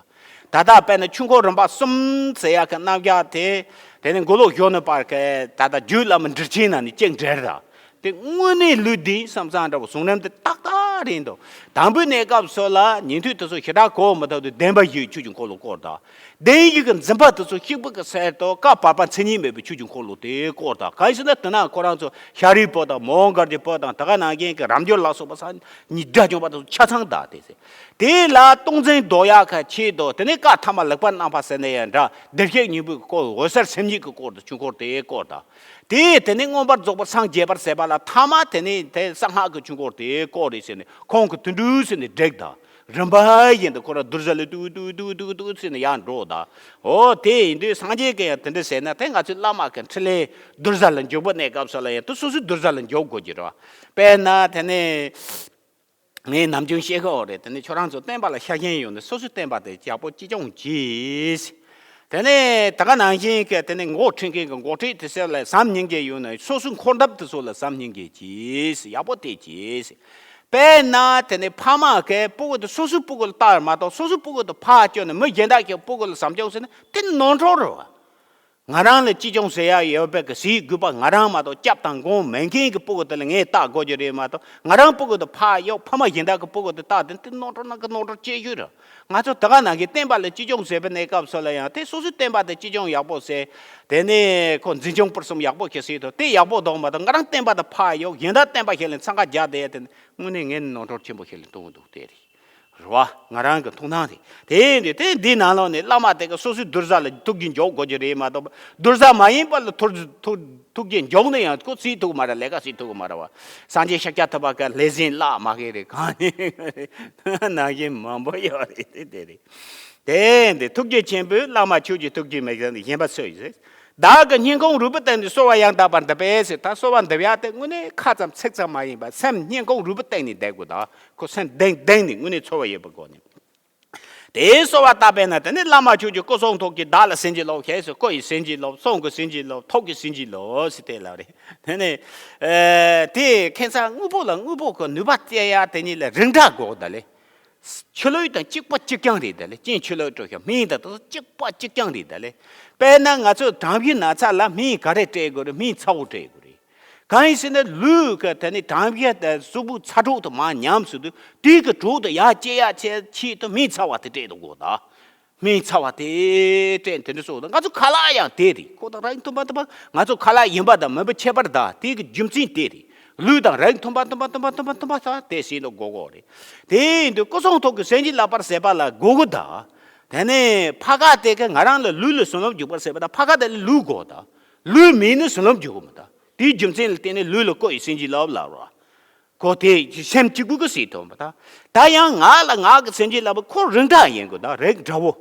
ད་ལྟ་དཔེར་ན་ཆོས་འཁོར་རིམ་པ་གསུམ་ཟེར་ཡག་གི་རྣམ་གཞག་དེ། དེ་ནི་མགོ་ལོག་གཞོན་ནུ་བར་གྱི་ད་ལྟ་རྒྱུད་བླ་མ་འབྲི་ཆེན་ནང་ནས་གཅིག་འགྲེལ་དང་། དེ་དངོས་གནས་ལུགས་འདི་བསམ་བསམ་འདྲ་བོ་གསུང་རིམ་དེ་ཏག་ཏག་རེད་འདུག་དང་པོའི་གནས་སྐབས་སུ་ལ་ཉན་ཐོས་དེ་ཚོ་ཞེ་དྲག་གོ་མི་ཐུབ་དུས་བདེན་པ་བཞིའི་ཆོས་ཀྱི་འཁོར་ལོ་བསྐོར་དང་། བདེན་བཞི་གི་འཛིན་པ་དེ་ཚོ་གཤེགས་པ་གི་ཚལ་དུ་བཀའ་བར་པ་མཚན་ཉིད་མེད་པའི་ཆོས་ཀྱི་འཁོར་ལོ་དེ་བསྐོར་དང་། གང་ཡིན་ཟེར་ན་དེ་ན་ཁོ་རང་ཚོ་ཤཱ་རིའི་བུ་དང་མོའུ་འགལ་གྱི་བུ་དང་དེ་ག་ནང་བཞིན་གྱི་རབ་འབྱོར་ལ་སོགས་པ་སངས་རྒྱས་དགྲ་བཅོམ་པ་དེ་ཚོ་ཆ་ཚང་དང་དེ་ཟེར། དེ་ལ་སྟོང་འཛིན་ཟློག་ཡག་གི་ཆེད་དུ་དེ་ནས་བཀའ་ཐ་མ་ལེགས་པར་གནང་བ་ཟེར་ན་ཡང་འདྲ། བདེ་གཤེགས་སྙིང་པོའི་སྐུ་འོད་གསལ་སེམས་ཉིད་ཀྱི་སྐོར་དུ་ཆོས་འཁོར་དེ་བསྐོར་དང་། དེ་དེ་ནས་མངོན་པར་རྫོགས་པར་སངས་རྒྱས་པར་ཟེར་བ་ལ་ཐ་མ་དེ་ནས་དེ་གསང་སྔགས་ཀྱི་ཆོས་འཁོར་དེ་བསྐོར་རེད་ཟེར་ནས་ཁོང་གི་དོན་འགྲུབ་ཟེར་ནས་བསྒྲིགས་དང་། རིམ་པ་བཞིན་དུ་ཁོ་རང་གདུལ་བྱ་ལ་ཏུག་ཏུག་ཏུག་ཏུག་ཏུག་ཟེར་ནས་ཡར་འགྲོ་དང་། འོ་དེ་ཡིན་དུས་སངས་རྒྱས་ཀྱིས་ཡང་དེ་འདྲ་ཟེར་ན་དེ་ང་ཚོའི་བླ་མ་གི་འཕྲིན་ལས་གདུལ་བྱ་ལ་འཇུག་པའི་གནས་སྐབས་སུ་ལ་ཡང་དེ་སོ་སོའི་གདུལ་བྱ་ལ་འཇུག་དགོས་ཀྱི་རེད། དཔེར་ན་དེ་ནས། ངས་ནམ་རྒྱུན་བཤད་ཀྱི་ཡོད་རེད། དེ་ནས་ཁྱོད་རང་ཚོ་བསྟན་པ་ལ་ཤ་ཞེན་ཡོད་ན་སོ་སོའི་བསྟན་པ་དེ་ཡག་པོ་གཅེས་སྐྱོང་གྱིས། དེ་ནས་ད་ག་ནང་བཞིན་གྱི་དེ་ནས་འགོ་ཁྲིད་མཁན་གྱི་འགོ་ཁྲིད་དེ་ཚོ་ལ་བྱམས་སྙིང་རྗེ་ཡོད་ན་སོ་སོའི་འཁོར་འདབས་དེ་ཚོ་ལ་བྱམས་སྙིང་རྗེ་གྱིས། ཡག་པོ་བལྟས་གྱིས། དཔེར་ན་དེ་ནས་ཕ་མ་གིས་སྤུ་གུ་དེ་སོ་སོའི་སྤུ་གུ་ལ་བལྟ་བར་མ་གཏོགས་སོ་སོའི་སྤུ་གུ་དེ་ཕར་བསྐྱུར་ནས་མི་གཞན་དག་གི་སྤུ་གུ་ལ་བྱམས་སྐྱོང་བྱས་ན་དེ་ནོར་འཁྲུལ་རེད་བ། ང་རང་ལ་གཅེས་སྐྱོང་བྱེད་ཡག་ཡོད་པའི་གི་ཟས་རྒུད་པ་ང་རང་མ་གཏོགས་སྐྱབས་དང་མགོན་མེད་མཁན་གྱི་སྤུ་གུ་དེ་ལ་ངས་བལྟ་དགོས་ཀྱི་རེད་མ་གཏོགས་ང་རང་སྤུ་གུ་དེ་ཕར་གཡུག་ཕ་མ་གཞན་དག་གི་སྤུ་གུ་དེ་བལྟ་དེ་དེ་ནོར་འཁྲུལ་ནང་གི་ནོར་འཁྲུལ་ཆེ་ཤོས་རེད། ང་ཚོ་ད་ག་ནང་བཞིན་བསྟན་པ་ལ་གཅེས་སྐྱོང་བྱེད་པའི་གནས་སྐབས་སུ་ལ་ཡང་དེ་སོ་སོའི་བསྟན་པ་དེ་གཅེས་སྐྱོང་ཡག་པོ་བྱས། དེ་ནས་ཁོ་འཛིན་སྐྱོང་སྤེལ་གསུམ་ཡག་པོ་ཞིག་བྱས་ཏེ་དེ་ཡག་པོ་འདུག་མ་གཏོགས་ང་རང་བསྟན་པ་དེ་ཕར་གཡུག་གཞན་དག་བསྟན་པ་ཞིག་ལ་འཚང་ཁ་རྒྱག་བསྡད་ཡ་དེ་དངོས་གནས་ངས་ནོར་འཁྲུལ་ཆེན་པོ་ཞིག་ལ་མཐོང་གི་འདུག་དེ་རེད། རེད་བ། ང་རང་གི་མཐོང་སྣང་རེད། དེ་འདི་དེ་འདི་ནང་ལོགས་ནས་བླ་མ་དེ་ག་སོ་སོའི་གདུལ་བྱ་ལ་ཐུགས་རྗེ་འཇོག་དགོས་ཀྱི་རེད་མ་གཏོགས་གདུལ་བྱ་མ་ཡིན་པ་ལ་ཐུགས་ཐུགས་ཐུགས་རྗེ་འཇོག་ནས་ཡང་ཁོ་བྱེད་ཐུབ་ཀྱི་མ་རེད། ལས་ཀ་བྱེད་ཐུབ་ཀྱི་མ་རེད་བ། སངས་རྒྱས་ཤཱཀྱ་ཐུབ་པ་ག་ལས་ཟིན་བརླག་མ་གི་རེད། གང་ནས་ནང་བཞིན་མང་པོ་ཡོད་རེད། དེ་དེ་རེད། དེ་འདི་ཐུགས་རྗེ་ཆེན་པོས་བླ་མ་ཁྱོད་ཀྱི་ཐུགས་རྗེ་མེད་ཀྱང་གཞན་པ་སུ་ཡིས་ཟེར། བདག་གི་སྙིང་ཁོང་རུས་པའི་གཏིང་ནས་གསོལ་བ་ཡང་དག་པར་འདེབས་པས་ཟེར། ད་གསོལ་བ་འདེབས་ཡག་དེ་དངོས་གནས་ཁ་ཙམ་ཚིག་ཙམ་མ་ཡིན་པར་སེམས་སྙིང་ཁོང་རུས་པའི་གཏིང་ནས་འདེབས་དགོས་དང་ཁོ་སེམས་གཏིང་གཏིང་ནས་དངོས་གནས་ཚོར་བ་ཡོད་པའི་སྒོ་ནས། དེའི་གསོལ་བ་བཏབ་པས་ན་དེ་ནི་བླ་མ་ཁྱོད་ཀྱི་སྐུ་གསུང་ཐུགས་ཀྱིས་བདག་ལ་བྱིན་གྱིས་རློབས་ཞེས་སུ་སྐུ་ཡི་བྱིན་གྱིས་རློབས། གསུང་གི་བྱིན་གྱིས་རློབས། ཐུགས་ཀྱི་བྱིན་གྱིས་རློབས་ཟེར་དེ་ལབ་རེད། དེ་ནི་དེ་ཁྱད་མཚར་དངོས་པོ་ལ་དངོས་པོ་གི་ནུས་པ་སྟེར་ཡག་དེ་ཉིད་ལ་རིགས་འདྲ་དགོས་ད་ལེ། ཆུ་ལོག་དང་གཅིག་པ་གཅིག་རྐྱང་རེད་ད་ལེ། རྐྱེན་ཆུ་ལོག་དྲོ་ཤ་སྨན་དང་དུ་གཅིག་པ་གཅིག་རྐྱང་རེད་ད་ལེ། དཔེར་ན་ང་ཚོ་གྲང་ཤུལ་ན་ཚ་ལ་སྨན་ག་རེ་སྤྲད་དགོས་རེད། སྨན་ཚ་བོ་སྤྲད་དགོས་རེད། གང་ཡིན་ཟེར་ན་ལུས་ཀྱི་དེ་ནི་གྲང་ཤུལ་དང་གཟུགས་པོ་ཚ་དྲོད་དུ་མར་ཉམས་སུ་དུ་དུས་ཀྱི་དྲོད་དུ་ཡར་སྐྱེ་ཡག་ཆེད་ཆེད་དུ་སྨན་ཚ་བ་དེ་སྤྲད་དུ་དགོས་ད། སྨན་ཚ་བ་དེ་སྤྲད་དེ་འདྲ་སོགས་དང་ང་ཚོ་ཁ་ལག་ཡང་དེ་རེད། ཁོ་དང་རིགས་མཐུན་པ་མཐུན་པ་ང་ཚོ་ཁ་ལག་ཡིན་པ་དང་མིན་པ་ཁྱད་པར་དང་དེ་གི་རྒྱུ་མཚན་དེ་རེད། ལུས་དང་རིགས་མཐུན་པ་མཐུན་པ་མཐུན་པ་མཐུན་པ་མཐུན་པ་ས་དེ་ཟིན་དུ་དགོས་དགོས་རེད། དེ་ཡིན་དུས་སྐུ་གསུང་ཐུགས་ཀྱི་སེམས་ཅན་བསླབ་པར་ཟད་པ་ལ་དགོས་དགོས་དང་། དེ་ནས་ཕ་ག་དེ་གི་ང་རང་ལ་ལུས་ལ་བསོད་ནམས་འཇུག་པར་ཟད་པ་དང་ཕ་ག་དེ་ལ་ལུས་དགོས་དང་། ལུས་མེད་ན་བསོད་ནམས་འཇུག་གི་མི་དང་། དེའི་རྒྱུ་མཚན་ལ་བརྟེན་ནས་ལུས་ལ་བཀོད་ཡི་སེམས་ཅན་བསླབ་ལབ་རོ། ཁོ་དེ་སེམས་གཅིག་པུ་གི་སྲིད་ཐུབ་པ་དང་། ད་ཡང་ང་ལ་ང་གི་སེམས་ཅན་ལ་བ་ཁོ་རིགས་འདྲ་ཡིན་དགོས་ད་རིགས་འདྲ་བོ།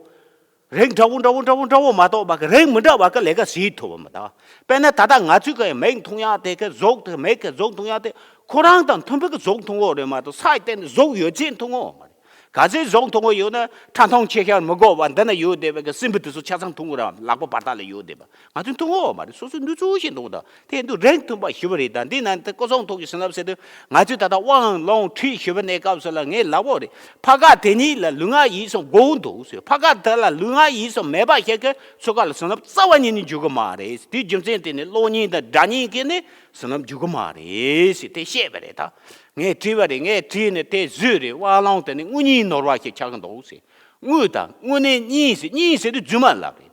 རིགས་འདྲ་བོ་འདྲ་བོ་འདྲ་བོ་འདྲ་བོ་མ་གཏོགས་པ་གི་རིགས་མི་འདྲ་བ་གི་ལས་ཀ་སྲིད་ཐུབ་པ་མ་ད། དཔེར་ན་ད་ལྟ་ང་ཚོས་གི་མིག་མཐོང་ཡག་དེ་གི་གཟུགས་དེ་མིག་གི་གཟུགས་མཐོང་ཡག་དེ་ཁོ་རང་དང་མཐུན་པའི་གི་གཟུགས་མཐོང་གོ་རེད་མ་གཏོགས་ས་ཡི་སྟེང་ནས་གཟུགས་ཡོད་ཚད་མཐོང་གོ་མ་རེད། ག་ཚོད་གཟུགས་མཐོང་གོ་ཡོད་ན་ཁྲ་མཐོང་ཆེ་ཤར་མི་དགོས་པ་འདི་ན་ཡོད་བསྡད་པའི་གི་སྲིན་བུ་དེ་ཚོ་ཆ་ཚང་མཐོང་གོ་ར་ལག་པ་བར་ཐག་ལ་ཡོད་བསྡད་པ། ང་ཚོས་མཐོང་གི་ཡོད་མ་རེད། སོ་སོའི་ནུས་ཚོད་བཞིན་འདུག་ད་དེ་འདུག་རིགས་མཐུན་པ་ཞུ་བ་རེད། ད་འདི་ན་དེ་སྐུ་གསུང་ཐུགས་ཀྱི་བྱིན་རླབས་ཟེར་དུས་ང་ཚོས་ད་ལྟ་དབང་ལུང་ཁྲིད་ཞུ་བ་གནས་སྐབས་སུ་ལ་ངས་ལབ་ཡོད་རེད། ཕ་ག་དེ་གཉིས་ལ་ལུས་ངག་ཡིད་གསུམ་དགོས་འདུག་ཟེར། ཕ་ག་དེ་ལ་ལུས་ངག་ཡིད་གསུམ་མེད་པ་ཞིག་གི་ཚུགས་ཀ་ལ་བྱིན་རླབས་རྩ་བ་ཉིད་ནས་འཇུག་གི་མ་རེད། དེའི་རྒྱུ་མཚན་དེ་ནི་གློག་བརྙན་དང་སྒྲ་བརྙན་གྱིས་ནི་བྱིན་རླབས་འཇུག་གི་མ་རེད་ཟེར་དེ་བཤད་པ་རེད། ད་ངས་བྲིས་པ་རེད། ངས་བྲིས་ནས་དེ་བཟོས་རེད། དབང་ལུང་དེ་ནི་དངོས་གཉེན་ནོར་བ་ཞིག་ཆགས་ཀྱི་འདུག་ཟེར། དངོས་དང་དངོས་གནས་གཉིས་ཟེར་གཉིས་ཟེར་དུས་རྫུན་མ་ལབ་རེད།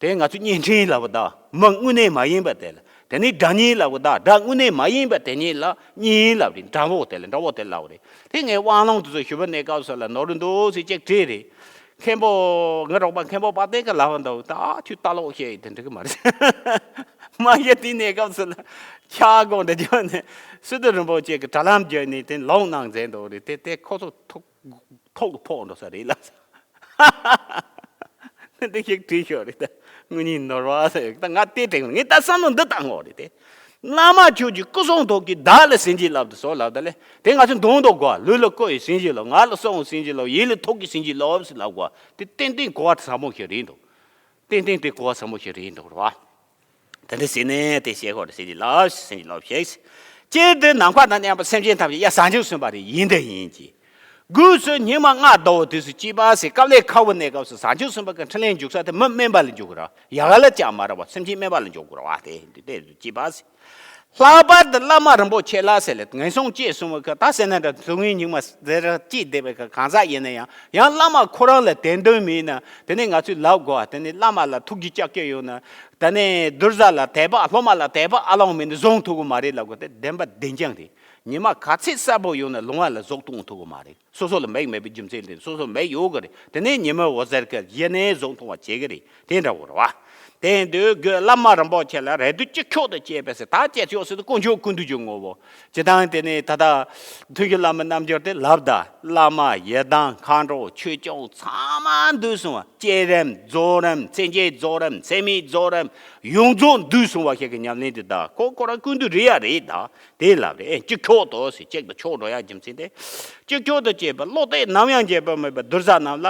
དེ་ང་ཚོས་བརྙན་འཕྲིན་ལབ་པ་དང་མི་དངོས་གནས་མ་ཡིན་པ་དེ་ལ་དེ་ནི་སྒྲ་བརྙན་ལབ་པ་དང་སྒྲ་དངོས་གནས་མ་ཡིན་པ་དེ་གཉིས་ལ་གཉིས་ལབ་རེད། འདྲ་བོ་དེ་ལ་འདྲ་བོ་དེ་ལབ་རེད། དེ་ངས་དབང་ལུང་དེ་ཚོ་ཞུ་བ་གནས་སྐབས་སུ་ལ་ནོར་འདུག་ཟེར་ཅིག་བྲིས་རེད། མཁན་པོ་ངའི་རོགས་པ་མཁན་པོ་དཔལ་ལྡན་གྱིས་ལབ་པ་འདུག་ད་ཁྱོད་ལྟ་ལོག་བཤད་ཡི་དེ་འགྲིག་གི་མ་རེད། མ་གཞི་དེ་གནས་སྐབས་སུ་ལ་ཆག་སྒོ་འདི་བརྒྱབ་ནས་སི་ཏུ་རིན་པོ་ཆེ་གི་དྲ་ལམ་བརྒྱབ་ནས་དེ་ལོང་གནང་མཛད་འདུག་རེད། དེ་དེ་ཁོ་ཚོ་ཐུག་ཐོག་ཏུ་ཕོག་འགྲོ་ས་རེད་ལབ། འདི་ཞིག་བྲིས་ཤོག་རེད་ད། དངོས་གཉེན་ནོར་བ་ཟེར་ད་ང་དེ་དྲན་ངས་ད་བསམ་བློ་འདི་བཏང་ངོ་རེད་དེ། བླ་མ་ཁྱོད་ཀྱི་སྐུ་གསུང་ཐུགས་ཀྱི་བདག་ལ་སེམས་བསྐྱེད་ལབ་དུ་སོ་ལབ་ད་ལེ། དེ་ང་ཚོ་འདོན་འདོག་གོ་ལུས་ལ་བཀོད་ཡི་སེམས་བསྐྱེད་ལབ། ངག་ལ་གསུང་བའི་སེམས་བསྐྱེད་ལབ། ཡིད་ལ་ཐུགས་ཀྱི་སེམས་བསྐྱེད་ལབ་ཟེར་ལབ་གོ་དེ་ཏན་ཏན་གོ་བ་ཟབ་མོ་ཞིག་རེད་འདུག་ཏན་ཏན་དེ་གོ་བ་ཟབ་མོ་ཞིག་རེད་འདུག་རེད་བ། དེ་འདྲ་ཟེར་ནས་དེ་བཤད་ཁོ་རེ་ཟེར་གྱི་ལབ་ཟེར་གྱི་ལབ་ཞིག་སྤྱིར་དེ་ནམ་མཁའ་དང་མཉམ་པ་སེམས་ཅན་ཐམས་ཅད་ཡ་ཟ་འཇུག་གསུངས་པ་རེད། ཡིན་དེ་ཡིན་གྱི། སྒོས་སུ་སྙིགས་མ་ལྔ་བདོ་བ་དུས་སུ་སྐྱེས་པ་ཟེར་སྐབས་ལས་ཁ་བོ་གནས་སྐབས་སུ་ཟ་འཇུག་གསུངས་པ་གི་འཕྲིན་ལས་འཇུག་ས་དེ་མི་དམན་པ་ལ་འཇུག་དགོས་ར། ཡ་ག་ལ་ཅང་མ་ར་བ་སེམས་ཅན་དམན་པ་ལ་འཇུག་དགོས་ར་བ་དེ་འདི་དེ་སྐྱེས་པ་ཟེར། ལྷག་པར་དུ་བླ་མ་རིན་པོ་ཆེ་ལ་ཟེར་ལས་ངན་སོང་སྐྱེས་གསུངས་པ་གི་ད་ཟེར་ན་འདྲ་དུས་ངན་སྙིགས་མ་ཟེར་སྐྱེས་བསྡད་པའི་གི་གང་ཟག་ཡིན་ན་ཡང་ཡང་བླ་མ་ཁོ་རང་ལ་དད་འདུན་མེད་ན་དེ་ནས་ང་ཚོས་ལབ་དགོས་བ་དེ་ནས་བླ་མ་ལ་ཐུགས་རྗེ་ལྕགས་ཀྱོ་ཡོད་ན། ད་ནི་གདུལ་བྱ་ལ་དད་པ་སློབ་མ་ལ་དད་པ་ཨ་ལོང་མིན་ནི་བཟུང་ཐུབ་ཀྱི་མ་རེད་ལབ་དགོས་ཏེ་བདེན་པ་བདེན་རྐྱང་རེད། ཉི་མ་ག་ཚད་གསལ་པོ་ཡོད་ན་ལུང་བ་ལ་ཟོག་གཏོང་ཐུབ་ཀྱི་མ་རེད། སོ་སོ་ལ་མིག་མེད་པའི་རྒྱུ་མཚན་དེ་སོ་སོ་མིག་ཡོད་ཀྱི་རེད། དེ་ནས་ཉི་མ་འོད་ཟེར་གྱི་གཞི་ནས་ཟོག་འཐུང་བ་བྱེད་ཀྱི་རེད། དེ་འདྲ་བོ་རེད་བ། དེ་འདུག་དགོས་བླ་མ་རིན་པོ་ཆེ་ལ་རེ་འདུན་ཅི་ཁྱོག་ཏུ་བྱས་པས་ཟེར་ད་བྱས་ཆོག་ཟེར་དུ་དཀོན་མཆོག་ཀུན་འདུས་ཀྱི་ངོ་བོ། ཇི་ལྟར་དེ་ནས་ད་ལྟ་མཐུན་ཞི་བླ་མའི་རྣལ་འབྱོར་དེ་ལབ་ད་བླ་མ་ཡི་དམ་མཁའ་འགྲོ་ཆོས་སྐྱོང་ཚང་མ་འདུས་སོང་བ། བསྐྱེད་རིམ་རྫོགས་རིམ་མཚན་བཅས་རྫོགས་རིམ་མཚན་མེད་རྫོགས་རིམ་ཡོངས་རྫོགས་འདུས་སོང་བ་ཞིག་གི་ཉམས་ལེན་དེ་ད་ཁོ་ཁོ་རང་ཀུན་འདུས་རེད་ཡ་རེད་ད། དེ་ལབ་རེད། གཅིག་ཁྱོག་ཏུ་ཟེར་གཅིག་ཏུ་ཁྱོག་འགྲོ་ཡ་རྒྱུ་མཚན་དེ། གཅིག་ཁྱོག་ཏུ་བྱས་པ་བློ་གཏད་ནམ་ཡང་བརྗེད་པ་མེད་པ་གདུལ་བྱ་རྣམས་ལ་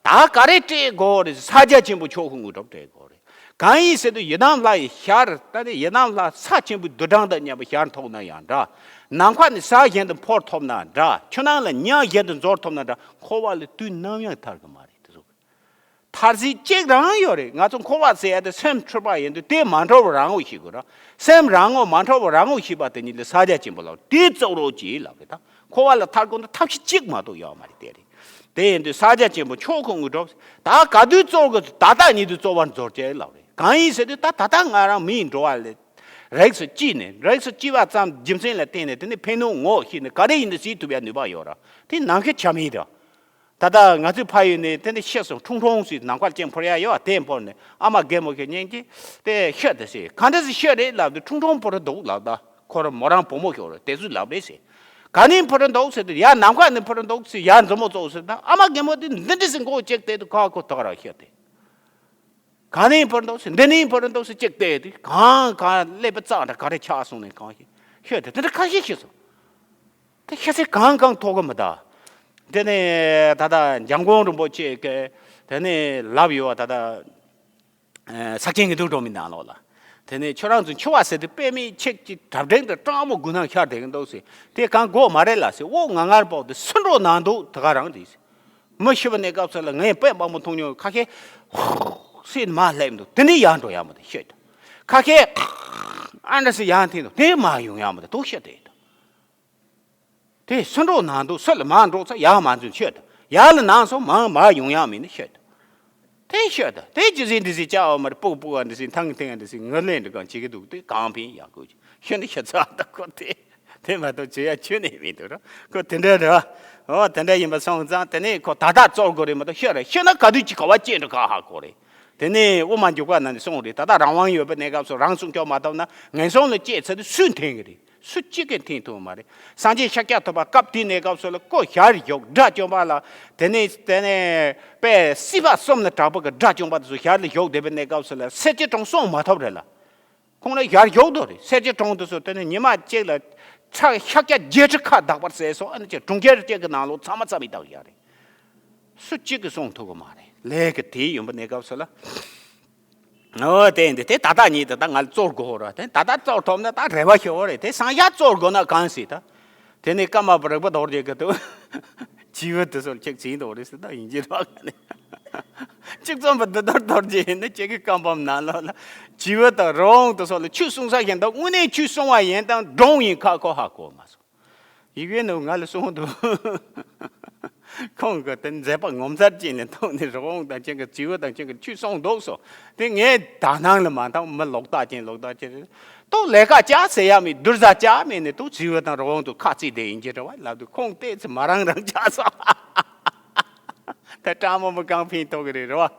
ད་ག་རེ་སྤྲད་དགོས་རེད། ས་རྒྱ་ཆེན་པོ་ཆོས་སྐུ་དངོས་གྲུབ་སྤྲད་དགོས་རེད། གང་ཡིན་ཟེར་དུས་ཡི་དམ་ལྷ་ཡི་ཞལ་ད་ནི་ཡི་དམ་ལྷ་ས་ཆེན་པོའི་རྡུལ་ཕྲན་དང་མཉམ་པའི་ཞལ་མཐོང་ན་ཡང་འདྲ། ནམ་མཁའ་ནས་ཟེར་བཞིན་དུ་འཕུར་ཐུབ་ན་འདྲ། ཆུ་ནང་ལ་མྱང་བཞིན་དུ་འཛུལ་ཐུབ་ན་འདྲ། འཁོར་བ་ལས་དུས་ནམ་ཡང་ཐར་གི་མ་རེད་དེ་ཚོ། ཐར་རྩིས་གཅིག་རང་ཡོད་རེད། ང་ཚོ་འཁོར་བ་ཟེར་ཡ་དེ་སེམས་འཁྲུལ་པ་ཡིན་དུས་དེ་མ་འཁྲུལ་བ་རང་ངོ་ཤེས་དགོས་ར། སེམས་རང་ངོ་མ་འཁྲུལ་བ་རང་ངོ་ཤེས་པ་དེ་ཉིད་ལ་ས་རྒྱ་ཆེན་པོ་ལབ་དེ་རྩོལ་རོགས་གྱིས་ལབ་རེད་ད། འཁོར་བ་ལ་ཐར་དགོས་ན་ཐབས་ཤེས་གཅིག་མ་གཏོགས་ཡོད་མ་རེད་དེ་རེད། དེ་ཡིན་དུས་ས་རྒྱ་ཆེན་པོ་ཆོས་སྐུ་དངོས་གྲུབ་ད་ག་དུས་རྩོལ་དགོས། ད་ལྟ་ཉིད་དུ་རྩོལ་བར་མཛོད་ཅེས་ལབ་རེད། གང་ཡིན་ཟེར་དུས་ད་ད་ལྟ་ང་རང་མིའི་འགྲོ་བ་ལས་རིགས་སུ་སྐྱེས་ནས་རིགས་སུ་སྐྱེས་པ་ཙམ་རྒྱུ་མཚན་ལ་བརྟེན་ནས་དེ་ནི་ཕན་གནོད་ངོ་ཤེས་ནས་ག་རེ་ཡིན་དུས་སྲིད་ཐུབ་ཡ་ནུས་པ་ཡོད་ར། དེ་ནམ་མཁའི་ཆ་མིན་ར། ད་ལྟ་ང་ཚོའི་ཕ་ཡུལ་ནས་དེ་འདྲ་ཤི་སོང་། ཁྲུང་ཁྲུང་ཟེར་ནམ་མཁར་ཅིག་འཕུར་ཡ་ཡོད། དེ་འཕུར་ནས་ཨ་མ་རྒན་མོ་ཞིག་ཉན་གྱིས་དེ་ཤི་དེ་ཟེར། ག་འདྲ་ཟེར་ཤི་རེད་ལབ་དུས་ཁྲུང་ཁྲུང་འཕུར་འདུག་ལབ་ད། ཁོ་རང་མོ་རང་བུ་མོ་ཞིག་རེད། དེ་ཚོས་ལབ་རེད་ཟེར། ག་ནས་འཕུར་འདུག་ཟེར་དུས་ཡར་ནམ་མཁའ་ནས་འཕུར་འདུག་ཟེར། ཡར་མཛུབ་མོ་བཙུགས་ཟེར་ད། ཨ་མ་རྒན་མོ་དེ་འདི་འདྲ་ཟེར་མགོ་གཅིག་བཏེགས་དུས་ཁ་ཁོ་ཐག་རང་ཤི་དེ། ག་ནས་འཕུར་འདུག་ཟེར། འདི་ནས་འཕུར་འདུག་ཟེར་གཅིག་བལྟས་དུས་གང་གང་ཀླད་པ་ཙག་འདྲ་ག་རེ་ཆགས་སོང་ནས་གང་ཤི་ཤི་དེ་དེ་འདྲ་ཁ་ཤས་ཤི་སོང་། དེ་ཤི་ཚད་གང་གང་ཐོག་གི་མི་གདའ། དེ་ནས་ད་ལྟ་འཇམ་མགོན་རིན་པོ་ཆེ་གི་དེ་ནས་ལབ་ཡོད་པ། ད་ལྟ་ཨ་ས་སྐྱའི་དངོས་གྲུབ་སྒྲོན་མེའི་ནང་ལོགས་ལ། དེ་ནས་ཁྱོད་རང་ཚོ་འཆི་བ་ཟེར་དུས་དཔེ་མེད་ཆེག་ཅིག་གྲབ་སྒྲེང་དུ་སྤྲང་མོ་དགུ་ནང་ཤར་བསྡད་ཀྱི་འདུག་ཟེར། དེ་གང་དགོས་མ་རེད་ལ་ཟེར། འོ་ང་ངར་པོ་དེ་སུན་འགྲོ་ནང་འདུག་དེ་ག་རང་རེད་ཟེར། མི་ཤི་བ་ནས་སྐབས་སུ་ལ་ངས་དཔེ་མང་པོ་མཐོང་མྱོང་། ཁ་ཤས་ཧུག་སེ་མར་སླེབས་འདུག་དེ་ནས་ཡར་འགྲོ་ཡག་མི་འདུག་ཤི་འདུག་ཁ་ཤས་ཨ་འདྲ་སེ་ཡར་འཐེན་འདུག་དེ་མར་ཡོང་ཡག་མི་འདུག་དུ་ཤི་བསྡད་འདུག་དེ་སུ་འགྲོ་ནང་འདུག་སུ་ལ་མར་འགྲོ་ཚ་ཡར་མར་འཛུལ་ཤི་འདུག་ཡར་ལ་ནང་སོང་མར་མར་ཡོང་ཡག་མི་འདུག་ཤི་འདུག་དེ་ཤི་འདུག་དེ་ཇི་སྲིད་འདི་སྲིད་བཅའ་བ་མར་སྤུག་སྤུག་བ་འདི་སྲིད་ཐང་ཐེང་འདི་སྲིད་ངུ་ལེན་འདི་གང་བྱེད་ཀྱི་འདུག་དེ་གང་ཕན་ཡག་དགོས་ཤི་འདུག་ཤི་ཚ་འདུག་ཁོ་དེ། དེ་མ་གཏོགས་བྱེད་ཡ་ཁྱོན་ནས་མི་འདུག་ར། ཁོ་དེ་འདྲ་རེད་བ། འོ་དེ་འདྲ་ཡིན་པ་སོང་ཙང་དེ་ནས་ཁོ་ད་ལྟ་བཙོར་དགོས་རེད་མ་གཏོགས་ཤི་རེད། ཤི་ན་ག་དུས་ཅིག་ག་བ་སྐྱེ་འགྲོ་ག་ཧ་གོ་རེད། དེ་ནས་དབུ་མ་འཇུག་པ་ནང་ནས་གསུངས་རེད། ད་ལྟ་རང་དབང་ཡོད་པའི་གནས་སྐབས་སུ་རང་སྲུང་སྐྱོབ་མ་ཐུབ་ན་ངན་སོང་ལ་སྐྱེས་ཚར་དུས་སུས་འཐེན་གི་རེད། སུ་གཅིག་གིས་འཐེན་ཐུབ་མ་རེད། སངས་རྒྱས་ཤཱཀྱ་ཐུབ་པ་སྐབས་དེའི་གནས་སྐབས་སུ་ལ་ཁོ་ཞལ་བཞུགས་དགྲ་བཅོམ་པ་ལ། དེ་ནས་དེ་ནས་དཔེ་སྲིད་པ་གསུམ་ལ་གྲགས་པ་གི་དགྲ་བཅོམ་པ་དེ་ཚོ་ཞལ་ལ་བཞུགས་བསྡད་པའི་གནས་སྐབས་སུ་ལ་སེར་སྐྱའི་གྲོང་སྲུང་མ་ཐུབ་རེད་ལ། ཁོང་ལ་ཡར་ཡོག་དོ་རེད། སེར་སྐྱའི་གྲོང་དུ་སོ་དེ་ནི་ཉི་མ་གཅིག་ལ་ཁྲག་ཤཱཀྱ་བརྒྱད་ཁྲི་ཁ་བདག་པར་ཟས་སོ། ཨ་ནི་ཅེ་གྲོང་ཁྱེར་གཅིག་གི་ནང་ལོ་ཚང་མ་ཚ་མི་བཏགས་ཡ་རེད། སུ་གཅིག་གིས་སྲུང་ཐུབ་གི་མ་རེད། ལས་ཀྱི་དེ་ཡོང་པ་གནས་སྐབས་སུ་ལ། ཨོ་དེ་འདི་དེ་ད་ལྟ་ཉིད་དུ་ད་ང་ལ་གཙོར་དགོས་ར། དེ་ད་ལྟ་གཙོར་ཐོབ་ན་ད་རེ་བ་ཞུ་བ་རེད། དེ་སང་ཡ་གཙོར་དགོས་ན་གང་སྲིད་ད། དེ་ནས་ཀརྨ་པ་རིག་པ་རྡོ་རྗེ་གི་དུ། བྱིས་པ་དེ་ཚོར་ཅིག་བྱིན་འདུག་རེད་ཟེར་ད་ཡིན་གྱི་རོགས་ནས། གཅིག་རྩོམ་པ་འདི་ལྟར་རྡོ་རྗེ་ཡིན་ན་ཁྱེད་ཀྱི་བཀའ་འབུམ་ནང་ལོགས་ལ་བྱིས་པ་དང་རི་བོང་དེ་ཚོ་ལ་ཆོས་གསུང་ས་ཞིག་འདུག་དངོས་གནས་ཆོས་གསུང་བ་ཡིན་དང་སྒྲུང་ཡིན་ཁ་ཁོ་ཧ་གོ་མ་སོང་། ཡི་གེ་ནུ་ང་ལ་གསུངས་འདུག་ཁོང་གི་དེ་མཛད་པ་ངོ་མཚར་ཅན་ནས་ཐོག་ནས་རི་བོང་དང་ཅན་གྱི་བྱིས་པ་དང་ཅན་གྱི་ཆོས་གསུངས་འདུག་སོ། དེ་ངས་དག་སྣང་ལ་མ་བཏང་མི་ལོག་ལྟ་ཅན་ལོག་ལྟ་ཅན་རེད། ཏོ་ལས་ཀ་བྱ་ཟེར་ཡ་མེད། བསྡུར་ཟ་བྱ་མེད་ནས་ཏོ་བྱིས་པ་དང་རི་བོང་དུ་ཁ་རྩིས་དེ་ཡིན་གྱི་རེད་བ་ལབ་དུས་ཁོང་ཏོག་ཙམ་མ་རང་རང་ཆགས་སོང་། ད་སྤྲང་མོ་མོ་གང་ཕན་ཐོགས་ཀྱི་རེད་རེད་བ།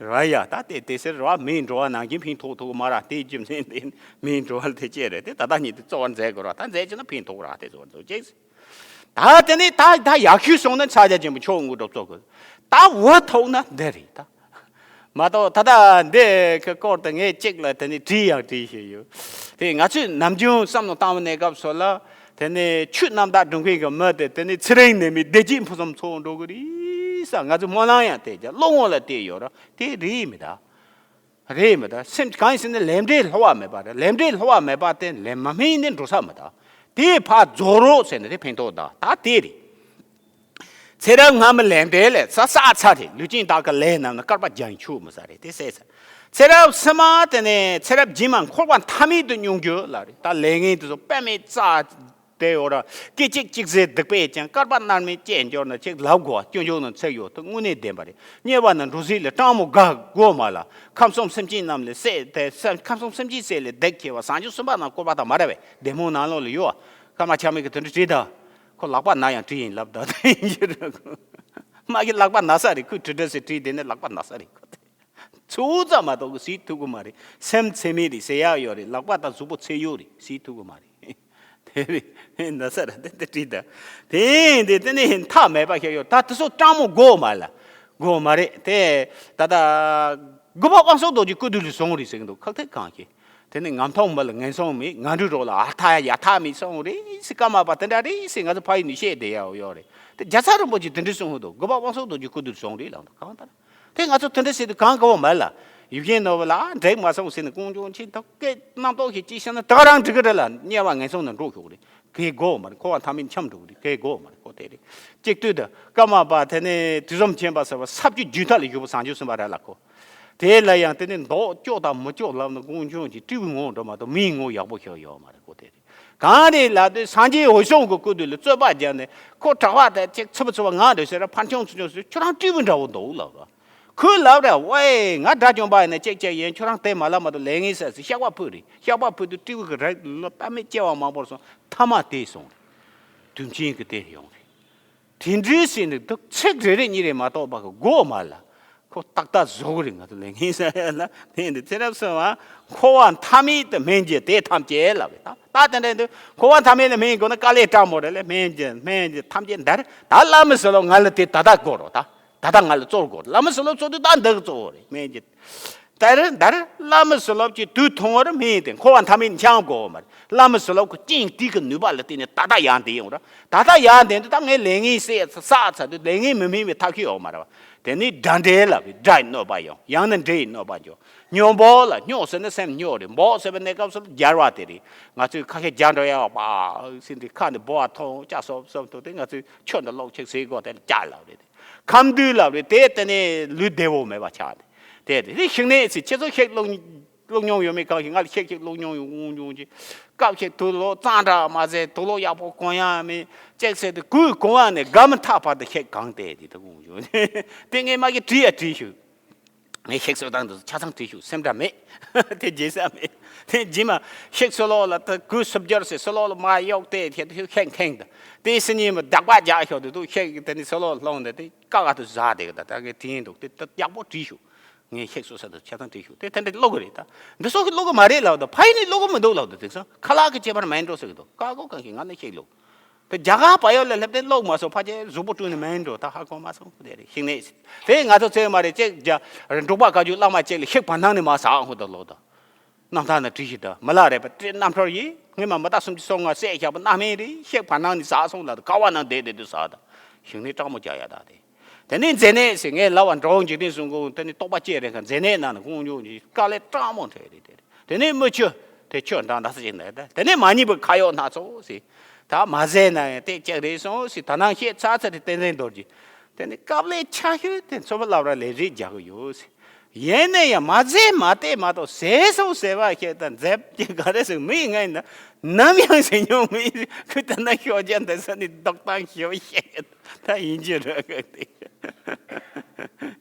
རེད་བ་ཡ། ད་དེ་དེ་ཟེར་རེད་བ། མིའི་འགྲོ་བ་ནང་བཞིན་ཕན་ཐོགས་ཐུབ་ཀྱི་མ་རེད། དེའི་རྒྱུ་མཚན་དེ་མིའི་འགྲོ་བ་དེ་ཅི་རེད། དེ་ད་ལྟ་ཉིད་དུ་གཙོ་བོར་མཛད་དགོས་རེད་བ། ད་མཛད་ཀྱི་ན་ཕན་ཐོགས་རེད། དེ་ཚོ་འདུག་ཅེས། ད་དེ་ནས་ད་ད་ཡག་ཤོས་སོང་ན་ཕྱག་རྒྱ་ཆེན་པོ་མཆོག་དངོས་གྲུབ་སྩོལ་དགོས། ད་འོ་ཐུག་ན་འདི་རེད་ད། མ་གཏོགས་ད་ལྟ་འདི་གི་སྐོར་དུ་ངས་གཅིག་ལ་དེ་ནས་བྲིས་ཡང་བྲིས་བཞིན་ཡོད། དེ་ང་ཚོས་ནམ་རྒྱུན་བསམ་བློ་བཏང་བའི་གནས་སྐབས་སུ་ལ། དེ་ནས་ཆོས་རྣམ་དག་སྒྲུབ་མཁན་གྱི་མི་དེ་དེ་ནས་ཚེ་རིང་ནད་མེད་བདེ་སྐྱིད་ཕུན་སུམ་ཚོགས་འགྲོ་གི་རེད་ས། ང་ཚོ་སྨོན་ལམ་ཡང་དེ་རྒྱ་བློ་ངོ་ལ་བལྟས་ཡོད་ར། དེ་རེད་མི་ད། རེད་མི་ད། སེམས་གང་ཡིན་ཟེར་ན་ལས་འབྲས་བསླུ་བ་མེད་པ་རེད། ལས་འབྲས་བསླུ་བ་མེད་པ་དེ་ལས་མ་སྨིན་ནས་འགྲོ་ས་མི་ད། དེ་ཕར་རྫོགས་རོགས་ཟེར་ན་དེ་ཕན་ཐོགས་ད། ད་དེ་རེད། ཚེ་རབས་སྔ་མའི་ལས་འབྲས་ལས་ས་ས་ཚ་རེད། ལུས་ཅན་དག་གི་ལས་རྣམས་ནི་བསྐལ་པ་རྒྱང་ཆུ་མི་ཟ་རེད། དེ་ཟེར་ས། ཚེ་རབས་ཕྱི་མ་དེ་ནས་ཚེ་རབས་རྗེས་མ་འཁོར་བ་མཐའ་མེད་དུ་མྱོང་རྒྱུ་ལ་རེད། ད་ལས་ངན་དེ་ཚོ་དཔེ་མེད་རྩ་དེ་ཡོད་ར། སྐད་ཅིག་གཅིག་ཟད་སྡིག་པས་ཀྱང་བསྐལ་པ་མནར་མེད་བཅད་འགྱུར་ན་ཅིག་ལབ་དགོས་པ་སྐྱོན་བརྗོད་ནང་ཚིག་ཡོད་དེ་དངོས་གནས་བདེན་པ་རེད། དམྱལ་བ་ན་འགྲོ་ས་ལ་སྤྲང་མོ་དགའ་དགོས་མ་ལ། ཁམས་གསུམ་སེམས་ཅན་རྣམས་ལ་བསད་དེ་ཁམས་གསུམ་སེམས་ཅན་བསད་ལས་སྡིག་ཆེ་བ་བཟང་སྤྱོད་གསུམ་པ་རྣམས་བཀོད་པ་དང་མ་ར་བའི་བདེ་སྨོན་ནང་ལོགས་ལ་ཡོད་པ། ཀརྨ་ཆགས་མེད་ཀྱིས་དེ་འདྲ་བྲིས་ད། ཁོ་ལག་པ་ན་ཡང་བྲིས་ཡིན་ལབ་ད་དེ་ཡིན་གྱི་རེད། མ་གི་ལག་པ་ན་ས་རེད། ཁོས་བྲིས་འདྲ་ཟེར་བྲིས་དེ་ནས་ལག་པ་ན་ས་རེད་ཁོ་དེ། ཚུར་ཙམ་མ་གཏོགས་གཟིགས་ཐུབ་ཀྱི་མ་རེད། སེམས་ཚད་མེད་རེད་ཟེར་ཡག་ཡོད་རེད། ལག་པ་དང་གཟུགས་པོ་ཚད་ཡོད་རེད། གཟིགས་ཐུབ་ཀྱི་མ་རེད། དེ་རེད། ན་ས་ར་དེ་དེ་བྲིས་ད། དེ་འདི་དེ་ནས་མཐའ་མེད་པ་ཞིག་ཡོད། ད་དེ་ཚོ་སྤྲང་མོ་དགོས་མ་ལ། དགོས་མ་རེད་དེ། ད་ལྟ་དགོན་པ་དབང་ཕྱུག་རྡོ་རྗེ་སྐུ་དུས་ལ་བྱུང་རེད་ཟེར་གྱི་འདུག་ཁག་ཐེག་གང་ཞིག་དེ་ནས་ངམ་ཐོག་མི་ལ་ངན་སོང་མེད། ང་འགྲོ་རོགས་ལ་ཨ་ཐ་ཡ་ཐ་མེད་སོང་རེད་ཟེར། ཀརྨ་པ་དེ་འདྲ་རེད་ཟེར། ང་ཚོ་ཕ་ཡུལ་ནས་བཤད་བསྡད་ཡག་ཡོད་རེད། དེ་རྒྱལ་ཚབ་རིན་པོ་ཆེ་དེ་འདྲ་གསུངས་ཡོད་འདུག་དགོན་པ་དབང་ཕྱུག་རྡོ་རྗེ་སྐུ་དུས་ལ་བྱུང་རེད་ལབ་འདུག་གང་ལྟར། དེ་ང་ཚོ་དེ་འདྲ་བྱེད་དུས་གང་དགའ་བོ་མེད་ལ། ཡུལ་གཞན་ནོར་བུ་ལ་འགྲིག་མ་སོང་ཟེར་ནས་ཀུན་སྤྱོད་ཆེ་ཐོག་སྐད་རྣམ་རྟོག་ཞིག་ཅིག་བཤད་ན་ད་ག་རང་འགྲིག་གི་རེད་ལ། དམྱལ་བ་ངན་སོང་ནང་འགྲོ་ཤོག་རེད། གལ་དགོས་མ་རེད། འཁོར་བ་མཐའ་མེད་འཁྱམས་འགྲོ་གི་རེད། གལ་དགོས་མ་རེད་ཁོ་དེ་རེད། གཅིག་ལྟོས་དང་ཀརྨ་པ་དེ་ནས་དུས་གསུམ་མཁྱེན་པ་ཟེར་བ་ས་བཅུ་རྒྱུན་མཐའ་ལ་བཞུགས་པ་བཟང་སྤྱོད་གསུམ་པ་རེད་ལ་ཁོ། དེ་ལ་ཡང་དེ་ནས་མདོག་སྐྱོ་དང་མི་སྐྱོ་ལབ་ན་ཀུན་སྤྱོད་ཀྱི་སྤྲེའུའི་ངོ་འགྲོ་མ་གཏོགས་མིའི་ངོ་ཡག་པོ་ཞིག་ཡོད་མ་རེད་ཁོ་དེ་རེད། གང་རེད་ལབ་དུས་སངས་རྒྱས་འོད་སྲུང་གི་སྐུ་དུས་ལ་རྩོད་པ་རྒྱག་ནས་ཁོ་གྲགས་པ་དེ་ཅིག་ཚི་བ་ཚི་བ་ང་འདྲ་ཟེར་ར་ཕར་མཆོང་ཚུར་མཆོང་ཟེར། ཁྱོད་རང་སྤྲེའུ་འདྲ་བོ་འདུག་ལབ་ར། ཁོས་ལབ་ར། ཝེ་ང་དགྲ་བཅོམ་པ་ཡིན་ན་ཅིག་ཅིག་ཡིན། ཁྱོད་རང་དེ་མ་ལབ་མ་གཏོགས་ལས་ངན་ཟེར་ཟེར་བཤགས་པ་ཕུལ་རེད། བཤགས་པ་ཕུལ་དུས་སྤྲེའུ་གི་རིགས་ལ་དཔེ་མེད་སྐྱེ་བ་མང་པོར་སོང་། ཐ་མ་དེ་སོང་རེད། དུས་ཆེན་གྱི་དེ་ཡོང་རེད། དེ་འདྲའི་ཟེར་ནས་འདུག་ཚིག་རེ་རེ་གཉིས་རེ་མ་གཏོགས་པ་གི་དགོས་མ་ལ། ཁོ་ཏག་ཏག་བཟོ་གི་རེད། ང་ཚོ་ལས་ངན་ཟེར་ཡ་ལ་དེ་འདི་ཚེ་རབས་གསུམ་པ་འཁོར་བ་མཐའ་མེད་དུ་སྨིན་གྱི་དེ་ཐམས་ཅད་ལབ་རེད། ད་ད་དེ་འདྲ་འདུག་འཁོར་བ་མཐའ་མེད་དུ་སྨིན་དགོས་ན་དཀའ་ལས་དྲག་མོ་རེད་ལ། སྨིན་གྱི་སྨིན་གྱི་ཐམས་ཅད་འདར། ད་བླ་མ་ཟེར་ལོ་ང་ལ་དེ་ད་ལྟ་དགོས་རོགས་ད། ད་ལྟ་ང་ལ་གཙོར་དགོས། བླ་མ་ཟེར་ལོ་གཙོ་དུས་ད་འདི་གི་གཙོ་བོ་རེད། སྨིན་གྱི། ད་རེས་ད་རེས་བླ་མ་ཟུར་ལོག་གི་དུས་ཐུང་བར་སྨིན་ཏེ་འཁོར་བ་མཐའ་མེད་འཁྱམས་དགོས་མ་རེད། བླ་མ་ཟུར་ལོག་གི་སྤྱན་དེ་གི་ནུས་པ་ལ་བརྟེན་ནས་ད་ལྟ་ཡར་འདེད་ཡོང་ར། ད་ལྟ་ཡར་འདེད་དུས་ད་ངས་ལས་ངན་བསགས་བསགས་ཚར་དུས་ལས་ངན་མི་སྨིན་པའི་ཐབས་ཤེས་ཡོད་མ་རེད་བ། དེ་ནི་དགྲ་འདྲེ་ལ་དགྲ་ཡི་གནོད་པ་ཡོང་། ཡང་ན་འདྲེ་ཡི་གནོད་པ་འཇོག་སྨྱོ་འབོག་ལ། སྨྱོ་ཟེར་ན་སེམས་སྨྱོ་རེད། འབོག་ཟེར་བའི་གནས་སྐབས་སུ་སྦྱར་བ་དེ་རེད། ང་ཚོས་ཁ་ཤས་རྒྱ་འགྲོ་ཡག་པ་ཟིན་དུས་ཁ་ནས་འབོ་བ་ཐོང་ལྕགས་སོབ་སོབ་ཐོག་དེ་ང་ཚོས་ཆོས་འདི་ཀློག་ཅིག་ཟེར་དགོས། དེ་ལ་ལྕགས་ལབ་རེད། ཁམས་འདུས་ལབ་རེད། དེ་དེ་ནས་ལུས་བདེ་བོ་མེད་པ་ཆགས་ཏེ། དེ་དེ་ཤིང་ནད་ཟེར་ཁྱེད་ཚོ་ཤེས་ཀློག་ཀློག་མྱོང་ཡོད་མེད། གང་ཞིག་ང་ལ་ཤེས་ཤེས་ཀློག་མྱོང་ཡོད་འོང་འོང་ཅིག་སྐབས་ཤིག་དུག་ལོག་གཙང་སྦྲ་མ་ཟེར། དུག་ལོག་ཡག་པོ་གོན་ཡག་མེད་ཅེག་ཟེར་དུས་གུས་གོང་བ་ནས་དགའ་མི་ཐག་བར་དུ་ཤེས་གང་དེ་དེ་དུ་འོང་ཡོད། དེ་ངས་མ་གི་བྲིས་ཡ་བྲིས་ཞུ། ངས་ཤེག་སོ་དང་དུ་ཆ་ཚང་བྲིས་ཞུ་སེམས་ཁྲལ་མེད། དེ་བརྗེད་ས་མེད། དེ་རྗེས་མ་ཤེག་སོ་ལོ་ལ་ད་གུས་སུབ་སྦྱོར་ཟེར་སོ་ལོ་ལ་མ་གཡོག་དེ་ཁྱེད་དུ་ཤེག་ཁེང་ད། དེ་སི་ཉིན་མ་བདག་པ་རྒྱག་ཤོག་དུ་དུ་ཤེག་དེ་ནི་སོ་ལོ་ལ་ལྷོང་དེ་དེ་ཀ་ག་དུ་ཟ་དེ་ག་ད་ད་ངས་དྲིན་འདུག་དེ་ད་ཡག་པོ་བྲིས་ཞུ། ངས་ཤེག་སོ་ས་དུ་ཆ་ཚང་བྲིས་ཞུ། དེ་ད་འདྲ་ཀློག་གི་རེད་ད། འདི་སོགས་ཀྱི་ཀློག་གི་མ་རེད་ལབ་ད། ཕ་ཡི་ནི་ཀློག་གི་མི་འདུག་ལབ་ད། དེང་སང་ཁ་ལག་གི་ཁྱད་པར་མེད་འགྲོ་ཟེར་གི་འདུག་ཀ་གོ་གང་ཤེས་ང་ནི་ཤེག་ལོ། ད་རྒྱ་གར་བལ་ཡུལ་ལ་སླེབས་ཏེ་ཀློག་མ་སོང་། ཕལ་ཆེར་གཟུགས་པོ་བཀྲུས་ནས་མེད་འགྲོ། ད་ཧ་གོ་མ་སོང་། དེ་རེད་ཤིང་ནད་ཟེར། དེ་ང་ཚོ་ཚོད་མ་རེད་ཅེག་རྒྱ་འབྲུག་པ་བཀའ་བརྒྱུད་བླ་མ་ཅེག་ལ་ཤེག་བར་སྣང་ནས་མ་ཟག་ཧུ་ད་ལོ་ད། རྣམ་ཐར་ན་བྲིས་ཤིག་ད་མི་ལ་རས་པ་དེ་རྣམ་ཐར་ཡིན། སྔོན་མ་མི་རྟ་སུམ་ཅུ་སོ་ལྔ་བསད་བཞག་པ་རྣམ་སྨིན་རེད། ཤེག་བར་སྣང་ནས་ཟག་སོང་ལ་ད་ཀ་བ་ནང་བསྡད་བསྡད་དུས་ཟག་ད། ཤིང་ནད་སྤྲང་མོ་རྒྱག་ཡ་ད་དེ། དེ་ནས་མཛེ་ནད་ཟེར། ངས་ལབ་པ་འགྲོ་འཇིག་རྟེན་གསུམ་མགོན་དེ་ནི་རྟོགས་པ་སྐྱེ་རེ་ཁ་མཛེ་ནད་ནང་ན་ཁོང་ཉུང་གི་དཀའ་ལས་སྤྲང་མོ་འཕྲད་རེད་དེ། དེ་ནས་མི་ཆུ་དེ་ཆུ་འདྲ་འདྲ་ས་ཅིག་འདྲ་ད། དེ་ནས་མ་ཉེས་པའི་ཁ་གཡོག་སྣ་ཚོགས་ཟེར། ད་མ་ཟས་ན་ཡང་དེ་ལྕགས་རེད་སོང་ཟེར། ད་ནང་བཤད་ཚར་ཚར་དེ་བསྟན་འཛིན་རྡོ་རྗེ། དེ་ནས་སྐབས་ལས་ཆ་ཤོས་དེ་ཚོ་བ་ལབ་ར་ལས་རིགས་རྒྱག་གི་ཡོད་ཟེར། ཡིན་ན་ཡང་མ་ཟས་མ་བལྟས་མ་གཏོགས་ཟས་སོང་ཟེར་བ་ཁྱེད་ད་མཛེས་ཀྱི་ག་རེ་ཟེར་མི་ཡི་ངའི་ན། ནམ་ཡང་ཟེར་མྱོང་མི་ཡིན། ཁུ་ད་ན་ཤོག་ཅན་དེ་ས་ནི་རྡོག་ཐང་ཤོག་ཤེས། ད་ཡིན་གྱི་རེད་གི་དེ།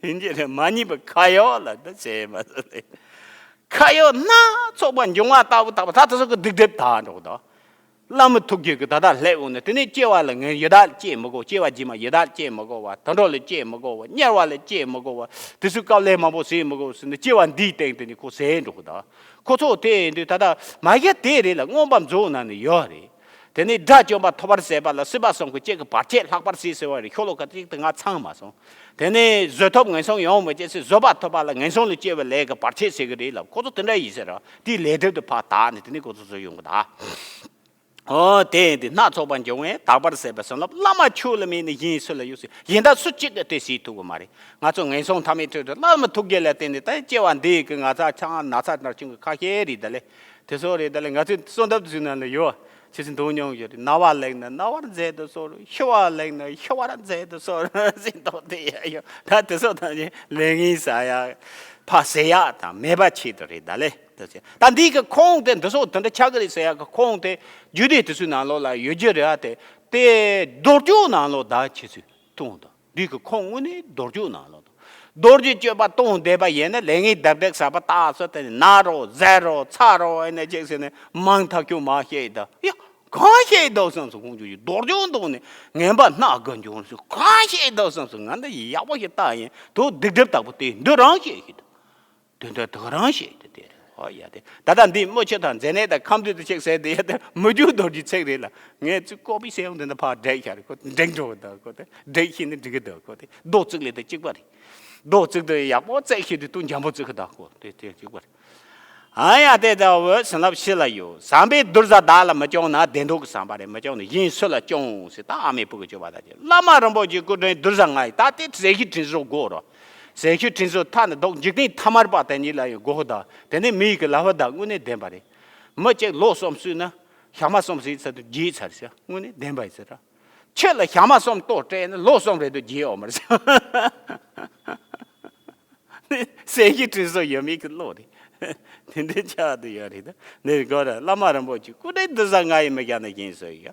ཡིན་གྱི་རེད། མ་ཉེས་པའི་ཁ་གཡོག་ལ་ད་བྱས་མ་ཟད་དེ། ཁ་གཡོག་སྣ་ཚོགས་པ་འབྱུང་བ་ལྟ་བུ་ལྟ་བུ་ད་དེ་ཚོ་གི་སྡིག་སྒྲིབ་དག་འགྲོ་གི་ད། བླ་མ་ཐུགས་རྗེ་གི་ད་ལྟ་སླེབས་འོང་ནས་དེ་ནས་སྐྱེ་བ་ལ་ངས་ཡི་དྭགས་སྐྱེ་མི་དགོས། སྐྱེ་བ་རྗེས་མ་ཡི་དྭགས་སྐྱེ་མི་དགོས་པ། དུད་འགྲོ་ལ་སྐྱེ་མི་དགོས་པ། དམྱལ་བ་ལ་སྐྱེ་མི་དགོས་པ། དེ་ཚོའི་སྐབས་ལས་མང་པོ་ཟེར་མི་དགོས་ཟེར་ནས་སྐྱེ་བ་འདིའི་སྟེང་དེ་ནས་ཁོ་ཟད་འགྲོ་གི་ད། ཁོ་ཚོ་དེ་ཡིན་དུས་ད་ལྟ་མ་གཞི་དེ་རེད་ལ་མངོན་པ་མཛོད་ནང་ནས་ཡོད་རེད། དེ་ནས་དགྲ་བཅོམ་པ་ཐོབ་པར་ཟད་པ་ལ་སྲིད་པ་གསུམ་གྱི་སྐྱེ་གི་བར་ཆད་ལྷག་པར་སྲིད་ཟེར་བ་རེད། ཤོ་ལོ་ཀ་གཅིག་དེ་ང་ཚང་མ་སོང་། དེ་ནས་བཟོད་ཐོབ་ངན་སོང་ཡོང་མི་བྱེད་ཚེ་བཟོད་པ་ཐོབ་པ་ལ་ངན་སོང་ལ་སྐྱེ་བའི་ལས་ཀྱི་བར་ཆད་ཟེར་གི་རེད་ལབ། ཁོ་ཚོ་དེ་འདྲ་ཡིན་ཟེར་ར། དེའི་ལས་སྒྲིབ་དེ་ཕར་དག་ནས་དེ་ནས་ཁོ་ཚོ་བཟོད་ཡོང་གི་ད། ཨོ་དེ་ཡིན་དུས་སྣ་ཚོགས་པ་འབྱུང་བས་དག་པར་ཟད་པའི་བསོད་ནམས། བླ་མ་ཁྱོད་ལས་མེད་ན་གཞན་སུ་ལ་ཡོད་ཟེར། གཞན་དག་སུ་གཅིག་གིས་དེ་བྱེད་ཐུབ་ཀྱི་མ་རེད། ང་ཚོ་ངན་སོང་མཐའ་མེད་ཁྲོད་དུ་བླ་མ་ཐུགས་རྗེ་ལ་བརྟེན་ནས་ད་སྐྱེ་བ་འདི་གི་ང་ཚ་ཆང་ན་ཚ་ནར་ཆུང་གི་ཁ་ཤས་རེད་ད་ལེ། དེ་ཚོ་རེད་ད་ལེ། ང་ཚོའི་གསོལ་འདེབས་དེ་ཚོའི་ནང་ལ་ཡོད། ཁྱེད་ཚོས་འདུག་མྱོང་ཡོད་རེད། ན་བ་ལེགས་ན་ན་བར་མཛད་དུ་གསོལ། ཤི་བ་ལེགས་ན་ཤི་བར་མཛད་དུ་གསོལ་ཟེར་མདོག་དེ་ཡ་ཡོད། ད་དེ་ཚོ་ཐམས་ཅད་ལས་ངན་བསགས་ཡག་ཕར་ཟད་ཡག་དང་མེད་པ་ཆེད་དུ་རེད་ད་ལེ། ད་ཆེ་ད་འདི་གི་ཁུངས་དེ་འདི་ཚོ་དེ་འདྲ་ཆགས་ཀྱི་རེད་ཟེར་ཡག་གི་ཁུངས་དེ་རྒྱུད་སྡེ་དེ་ཚོའི་ནང་ལོགས་ལ་ཡོད་རྒྱུ་རེད་ཨ། དེ་དེ་མདོ་རྒྱུད་ནང་ལོགས་ད་ཁྱེད་ཚོས་གཏོང་དང་། འདི་གི་ཁུངས་དངོས་གནས་མདོ་རྒྱུད་ནང་ལོགས་དང་། མདོ་རྒྱུད་སྤྱོད་པ་གཏོང་བསྡད་པ་ཡིན་ན་ལས་ངན་དག་སྒྲིབ་ཟག་པ་རྟགས་སུ་བསྟན་ནས་ན་རོ་ཟ་རོ་ཚ་རོ་ཨེ་ནས་ཅིག་ཟེར་ནས་མང་ཐག་ཆོད་མ་བཤད་ད་ཡ། གང་བཤད་འདུག་བསམ་སོང་། ཁོང་ཚོས་མདོ་རྒྱུད་འདུག་ནས་ངན་པ་སྣ་དགུ་འབྱུང་སོང་། གང་བཤད་འདུག་བསམ་སོང་། ང་འདི་ཡག་པོ་ཞིག་བལྟ་ཡིན་དུ་སྡིག་སྒྲིབ་དག་པོ་དེ་འདི་རང་བཤད་ཞིག་འདུག་དོན་དག་དག་རང་བཤད་དེ་དེ་རེད། ཨོ་ཡ་དེ་ད་ལྟ་འདི་མི་ཆོས་དང་མཛེ་ནད་དང་ཁམས་འདུས་དེ་ཆེག་ཟེར་དེ་ཡ་དེ་མི་རྒྱུ་མདོར་གྱི་ཚིག་རེད་ལ། ངས་ཚུར་ཀོ་པི་ཟེར་ཡོང་དེ་འདི་ཕར་འགྲིག་ཤར་ཁོ་འགྲིག་འགྲོ་གི་འདུག་ཁོ་དེ་འགྲིག་ཤེས་ནི་འགྲིག་གི་འདུག་ཁོ་དེ་རྡོ་བརྩིགས་ལས་དེ་གཅིག་པ་རེད། རྡོ་བརྩིགས་དེ་ཡག་པོ་བརྩེགས་ཤེས་དེ་དུ་འཇམ་པོ་བརྩིགས་གི་འདུག་ཁོ་དེ་དེ་གཅིག་པ་རེད། ཨ་ཡ་དེ་ལྟ་བུ་བྱིན་རླབས་ཕྱི་ལ་གཡོ། བསམ་པའི་དུར་བཟའ་བདག་ལ་མི་སྐྱོང་ན། བདེན་མདོག་གི་བསམ་པ་རེད་མི་སྐྱོང་ན། གཞན་སུ་ལ་སྐྱོང་ཟེར། ད་ཨ་མའི་བུ་གི་སྤྱོད་པ་ད་ཅི། བླ་མ་རིན་པོ་ཆེའི་སྐུ་དྲིན་དུར་བཟའ་ང་ཡི། ད་དེ་ཟས་ཞུ་དྲིན་གཟོ་དགོས་རོ། ཟས་ཞུ་དྲིན་གཟོ་ཐ་ན་བདག་འཇིག་རྟེན་ཐ་མལ་པ་དེ་ཉིད་ལ་ཡང་དགོས་ད། དེ་ནི་མི་ཡི་གི་ལ་བ་ད་དངོས་གནས་བདེན་པ་རེད། མི་གཅིག་ལོ་གསུམ་བསུས་ན་ཞག་མ་གསུམ་ཟིན་ཚར་དུས་རྒྱས་ཚར་ཟེར་དངོས་གནས་བདེན་པ་ཡིན་ཟེར་ར། ཁྱོད་ལ་ཞག་མ་གསུམ་ལྟོ་སྤྲད་ན་ལོ་གསུམ་རེ་དུ་རྒྱས་འོ་མར་ཟེར། ཟས་ཞུ་དྲིན་གཟོ་ཡོད་མེད་ཀྱི་བློ་རེད། དེ་འདྲའི་ཆགས་དུ་ཡོད་རེད་ད། འདིར་གོ་ར་བླ་མ་རིན་པོ་ཆེ་སྐུ་དྲིན་དུར་བཟའ་ང་ཡི། མི་བཞག་ན་གཞན་སུ་ཡི།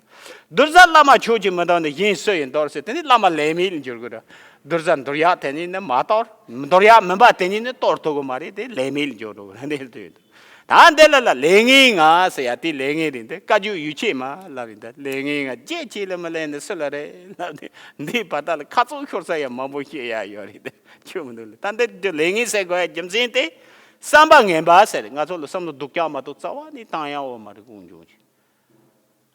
དུར་བཟའ་བླ་མ་ཁྱོད་ཀྱིས་མི་འདོར་ན་གཞན་སུ་ཡིས་འདོར་ཟེར། དེ་ནི་བླ་མ་ལས་མེད་ལ་འགྱུར་དགོས་ར། དུར་བཟའ་འདོར་ཡག་དེ་ཉིད་ནི་མ་གཏོགས་མི་འདོར་ཡག་མིན་པ་དེ་ཉིད་ནི་གཏོར་ཐུབ་ཀྱི་མ་རེད། དེ་ལས་མེད་ལ་འགྱུར་འགྲོ་གི་ར། འདི་ལྟོས་འདུག་ད་འདི་ལ་ལ་ལས་ངན་ང་ཟེར་ཡ་དེ་ལས་ངན་རེད། འདི་བཀའ་བརྒྱུད་ཡུལ་ཆེས་མ་ལབ་རེད། འདི་ལས་ངན་ང་རྗེ་ཁྱེད་ལ་མི་ལས་ནི་སུ་ལ་རེད་ལབ་ནས་འདིའི་བར་ཐག་ལ་ཁ་ཚུགས་ཤོར་ས་ཡ་མང་པོ་བཤད་ཡ་ཡོད་རེད། འདི་ཆོས་མི་འདུག་ལ། ད་འདི་ལས་ངན་ཟེར་དགོས་ཡ་རྒྱུ་མཚན་དེ་བསམ་པ་ངན་པ་ཟེར། ང་ཚོ་ལ་བསམ་བློ་སྡུག་ཀྱང་མ་གཏོགས་རྩ་བ་ནས་བཏང་ཡ་འོ་མ་རེད། ཀུན་འབྱུང་ཆེ།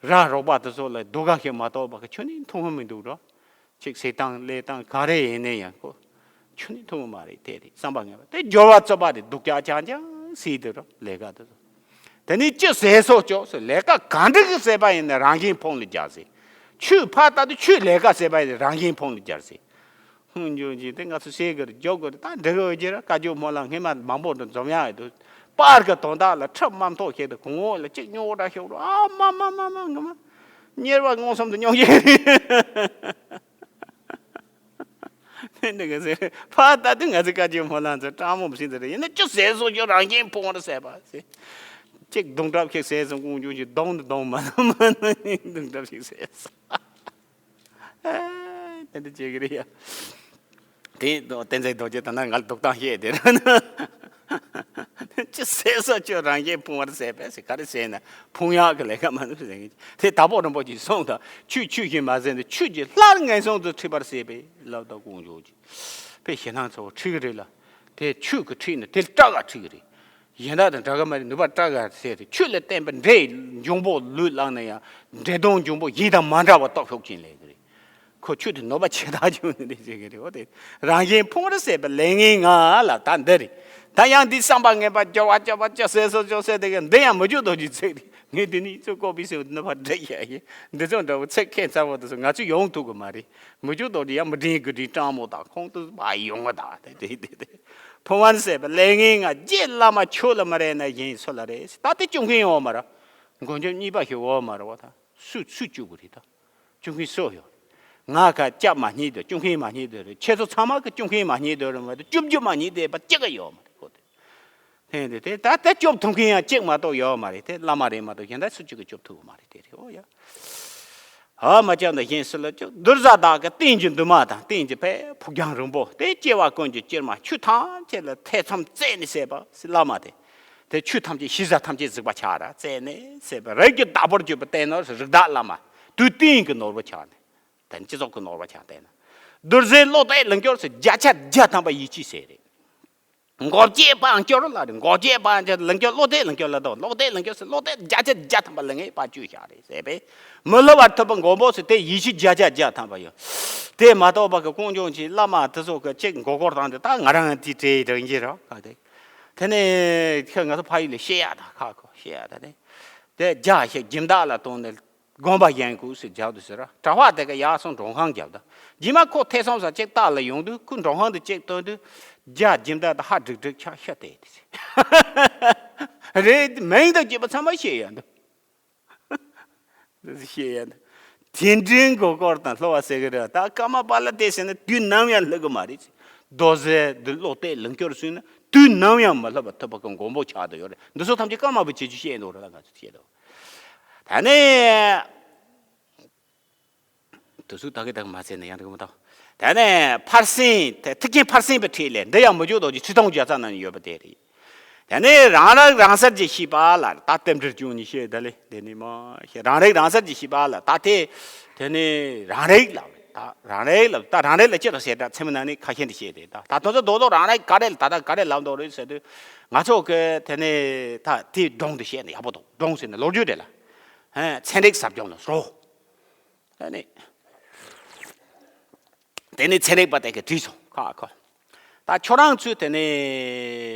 ར་རོགས་པ་དེ་ཚོ་ལ་སྡུག་ག་ཞིག་མ་གཏོགས་པ་གི་ཆོས་ནི་མཐོང་ཧ་མི་འདུག་རོ། ཅིག་ཟས་དང་ལས་དང་ག་རེ་ཡིན་ནའི་ཡང་ཁོ་ ཆུ་ནི་འཐུང་གི་མ་རེད། དེ་རེད། བསམ་པ་ངན་པ་དེ་སྦྱོར་བ་རྩོད་པ་དེ་སྡུག་ཅག་ཅང་ཅང་སྲིད་དེ་རོ། ལས་ཀ་དེ་ཚོ། དེ་ནི་ཅི་ཟས་སོགས་ཅོག་སོ། ལས་ཀ་གང་འགྲིག་གི་ཟས་པ་ཡིན་ན་རང་བཞིན་ཕུང་ལ་སྦྱར་ཟེར། ཆུ་ཕར་ལྟ་དུས་ཆུ་ལས་ཀ་ཟས་པ་ཡིན་ན་རང་བཞིན་ཕུང་ལ་སྦྱར་ཟེར། ཧུང་འཇོག་གྱིས་དེ་ང་ཚོ་བཤད་དགོས་རེད། འཇོག་དགོས་རེད། ད་འདི་གི་འོས་ཀྱི་ར་བཀའ་བརྒྱུད་སྨོན་ལམ་སྔས་མ་མང་པོ་འདི་འཛོམས་ཡག་ཡོད་དུས། པར་གི་དོན་དག་ལ་ཁྲབ་མ་མཐོང་ཤེས་དུས་གོང་འོག་ལ་གཅིག་སྨྱོ་འདྲ་ཤོག་རོ། ཨ་མ་མ་མ་མ་ངོ་མ། གཉེར་བ་མངོན་སུམ་དུ་སྨྱོ་ཤེས་རེད། འདི་ག་ཟེར། ཕར་ལྟ་དུས་ང་ཚོ་བཀའ་བརྒྱུད་སྨོན་ལམ་ཚོ་སྤྲང་མོ་བཞིན་དུ་རེད། ཡིན་ན་ཅི་ཟས་སོགས་ཀྱང་རང་བཞིན་ཕུང་བར་ཟས་པ་ཟེར། གཅིག་རྡུང་གྲབས་ཤིག་ཟས་སོང་ཀུང་ཀྱུང་ཞིག་རྡུང་དུ་རྡུང་མ་ན་མ་ན་རྡུང་གྲབས་ཤིག་ཟས་སོང་། ཨ། དེ་འདྲ་བྱེད་ཀྱི་རེད་ཡ། དེ་བསྟན་འཛིན་རྡོ་རྗེ་ད་ན་ང་ལ་འདུག་སྟངས་བཤད་དེ་ར་ན། ཅི་ཟས་སོགས་ཀྱང་རང་བཞིན་ཕུང་བར་ཟས་པས་ཟེར། ག་རེ་ཟས་ན་ཕུང་ཡག་གི་ལས་ཀ་མ་ནུབ་ཟེར་གྱི། དེ་དྭགས་པོ་རིན་པོ་ཆེས་གསུངས་དང་། ཆུས་ཆུ་བཞིན་མ་ཟོས་ན་ཆུ་གིས་སླར་ངན་སོང་དུ་ཁྲིད་པར་ཟད་པས་ལབ་དང་ཀུང་ཀྱུང་གིས། དཔེ་ཞེད་སྣང་ཚ་བོ་ཁྲིད་ཀྱི་རེད་ལ། དེ་ཆུ་གིས་ཁྲིད་ན་དེ་སྐྲག་ག་ཁྲིད་ཀྱི་རེད། གཞན་དག་དང་འདྲ་གི་མ་རེད། ནུས་པ་སྐྲག་ག་ཟེར་ཏེ། ཆུ་ལ་བརྟེན་པའི་འདྲེ་འབྱུང་པོ་ལུས་བླངས་ན་ཡང་འདྲེ་གདོན་འབྱུང་པོ་གཞན་དང་མ་འདྲ་བ་སྟོབས་ཤུགས་ཅན་ལས་ཀྱི་རེད། ཁོ་ཆུ་དེ་ནོར་བ་ཆེ་ཐག་ཆོད་ནི་རེད་ཟེར་གྱི་རེད། འོ་དེ་རང་བཞིན་ཕུང་བར་ཟད་པའི་ལས་ངན་ལྔ་ལ་ད་འདི་རེད། ད་ཡང་འདི་བསམ་པ་ངན་པ་སྦྱོར་བ་སྤྱོད་པ་སྤྱོད་ཟས་སོགས་སྤྱོད་ཟས་དེ་ག་འདི་ཡང་མི་འཇུག་རྡོ་རྗེ་ཚིག་རེད། ངས་འདི་ནས་ཚུར་ཀོ་པི་སེ་ནུ་བ་འདྲ་བཤད་ཡིན། འདི་ཚོ་འདྲ་བོ་ཚིག་ཁྱད་མཚར་བོ་དེ་ཚོ་ང་ཚོས་ཡོང་ཐུབ་གི་མ་རེད། མི་འཇུག་རྡོ་རྗེ་ཡང་མི་དྲན་གི་དྲན་སྤྲང་མོ་དང་ཁོང་དུ་མ་ཡོང་གི་ད་དེ་དེ་དེ་དེ། ཕུང་བར་ཟད་པའི་ལས་ངན་ལྔ། རྗེ་བླ་མ་ཁྱོད་ལ་མ་རེ་ན་གཞན་སུ་ལ་རེ། ད་དེ་བཅོམ་མཁན་ཡོད་མ་རེད། མགོན་སྐྱབས་གཉིས་པ་ཞིག་ཡོད་མ་རེད་བ། ད་སུས་སུས་བཅོམ་གི་རེད་ད། བཅོམ་མཁན་སུ་ཡོད། ང་ག་སྐྱབས་མ་རྙེད་དུས་བཅོམ་མཁན་མ་རྙེད་དུས་རེད། ཁྱེད་ཚོ་ཚང་མ་གི་བཅོམ་མཁན་མ་རྙེད་དུས་རེད་མ་གཏོགས་བཅོམ་རྒྱུ་མ་རྙེད་དེ་བ་གཅིག་ག་ཡོད་མ་རེད་ཁོ་དེ། དེ་དེ་དེ་ད་ལྟ་བཅོམ་ཐུབ་མཁན་ཡང་གཅིག་མ་གཏོགས་ཡོད་མ་རེད། དེ་བླ་མ་རེད་མ་གཏོགས་གཞན་དག་སུ་གཅིག་གིས་བཅོམ་ཐུབ་ཀྱི་མ་རེད། དེ་རེད། འོ་ཡ། ཨ་མ་ལྕགས་འདི་གཞན་སུ་ལ་བཅོམ། གདུལ་བྱ་དག་གི་རྟེན་གྱི་འདུན་མ་དང་། རྟེན་གྱི་ཕ་ཕུགས་རྒྱང་རིང་པོ་དེ། སྐྱེ་བ་ཀུན་གྱི་སྐྱེལ་མ་ཆོས་ཐམས་ཅད་ལ་ཐེ་ཚོམ་རྩད་ནས་ཟད་པ་ཟེར་བླ་མ་དེ། དེ་ཆོས་ཐམས་ཅད་ཞེ་ས་ཐམས་ཅད་གཟིགས་པ་ཆགས་ར་རྩད་ནས་ཟད་པ། རིགས་ཀྱི་བདག་པོར་གྱུར་པའི་བསྟན་ནོ་རིགས་བདག་བླ་མ། དུས་གཏན་གྱི་ནོར་བུ་ཆགས་ནས། དེ་ནི་སྤྱི་ཚོགས་ཀྱི་ནོར་བུ་ཆགས་བསྟན་ན། རྡོར་སེམས་བློ་གཏད་ལིང་སྐྱོར་ཟེར་བརྒྱ་ཆ་བརྒྱ་ཐམ་པ་ཡིད་ཆེས་ཟེར་རེད། འགོག་བྱེད་དཔལ་སྐྱོར་ལ་རེད། འགོག་བྱེད་དཔལ་སྐྱོར་ལིང་སྐྱོར་བློ་གཏད་ལིང་སྐྱོར་ལ་དང་། བློ་གཏད་ལིང་སྐྱོར་ཟེར་བློ་གཏད་བརྒྱ་ཆ་བརྒྱ་ཐམ་པ་ལ་ངས་དཔལ་སྐྱོར་བཞག་རེད་ཟེར་བས། མི་སླུ་བར་ཐུབ་པའི་མགོན་པོ་ཟེར་དེ་ཡིད་ཆེས་བརྒྱ་ཆ་བརྒྱ་ཐམ་པ་ཡོད། དེ་མ་གཏོགས་པ་གི་ཀུན་འབྱུང་ཆེན་བླ་མ་དེ་ཚོ་གི་གཅིག་མགོ་སྐོར་བཏང་དེ་ད་ང་རང་དེ་བྲེལ་དྲན་གྱི་རེད་ག་དེ། དེ་ནས་ཁྱེད་ང་ཚོ་ཕ་ཡུལ་ལ་བཤད་ཡག་དང་ཁ་ཁོ་བཤད་ཡག་ད་དེ། དེ་རྒྱ་ཞིག་སྦྱིན་བདག་ལ་བཏང་ནས། དགོན་པ་གཞན་ཁུག་སེ་རྒྱབ་དུ་ཟེར་ར། གྲྭ་པ་དེ་ག་ཡར་སོང་མགྲོན་ཁང་རྒྱབ་ད། རྗེས་མ་ཁོ་ཐེ་ཚོམ་ས་གཅིག་རྟགས་ལ་ཡོང་དུས་ཁོ་མགྲོན་ཁང་དུ་གཅིག་བཏོན་དུས། རྒྱ་སྦྱིན་བདག་དང་ཧ་སྒྲིག་སྒྲིག་ཆགས་ཤ་སྟེ་དེ་ཟེར། རེད། མིང་དང་བཅས་པ་ཚང་མ་ཤེས་ཡ་འདུག་དེ་ཤེས་ཡ་འདུག་དེ་འདྲའི་མགོ་སྐོར་དང་སླུ་བ་ཟེར་གི་རེད། ད་ཀརྨ་པ་ལ་དེ་ཟེར་ན་དུས་ནམ་ཡང་སླུ་གི་མ་རེད། རྡོར་སེམས་འདི་བློ་གཏད་ལིང་སྐྱོར་ཟེར་ན་དུས་ནམ་ཡང་མི་སླུ་བར་ཐུབ་པ་གི་མགོན་པོ་ཆགས་བསྡད་ཡོད་རེད། འདི་ཚོ་ཐམས་ཅད་ཀརྨ་པའི་བྱེད་ཆོས་བཤད་འདུག་རེད། ད་ང་ཚོས་བཤད་འདུག་ད་ནི། དུ་སུ་ད་གི་ད་གི་མ་ཟེར་ན་ཡང་འགྲིག་མི་འདུག་ད་ནི་ཕར་ཕྱིན་ཐེག་ཆེན་ཕར་ཕྱིན་པའི་ཁྲིད་ལས། འདི་ཡང་མི་འཇུག་རྡོ་རྗེ་ཁྲི་སྟོང་བརྒྱ་རྩ་ནང་ཡོད་པ་དེ་རེད། ད་ནི་རང་རིག་རང་གསལ་གྱི་ཤེས་པ་ལ། ད་རྟེན་འབྲེལ་བཅུ་གཉིས་བཤད་ད་ལེ་འདི་ནི་མ་བཤད། རང་རིག་རང་གསལ་གྱི་ཤེས་པ་ལ། ད་དེ་དེ་ནི་རང་རིག་ལ། ད་རང་རིག་ལ། ད་རང་རིག་ལ་ཅི་ལ་ཟེར། ད་ཚད་མའི་ནང་ནས་ཁ་ཤས་འདི་བཤད་དེ། ད་ད་དུང་ཚོ་རྡོག་རྡོག་རང་རིག་ག་རེ་ལ་ད་ད་ག་རེ་ལབ་འདུག་རེད་ཟེར་དུས། ང་ཚོ་གི་དེ་ནི་ད་དེ་སྒྲུང་འདི་བཤད་ན་ཡག་པོ་འདུག་སྒྲུང་ཟེར་ན་ལོ་རྒྱུས་རེད་ལ། ཧན། ཚན་རིག་ཟབ་སྦྱོང་ལ་ཟེར་རོ། དེ་ནི། དེ་ནི་ཚན་རིག་པ་དེ་གིས་དྲིས་སོང་ཁ་ཁོ། ད་ཁྱོད་རང་ཚོས་དེ་ནི་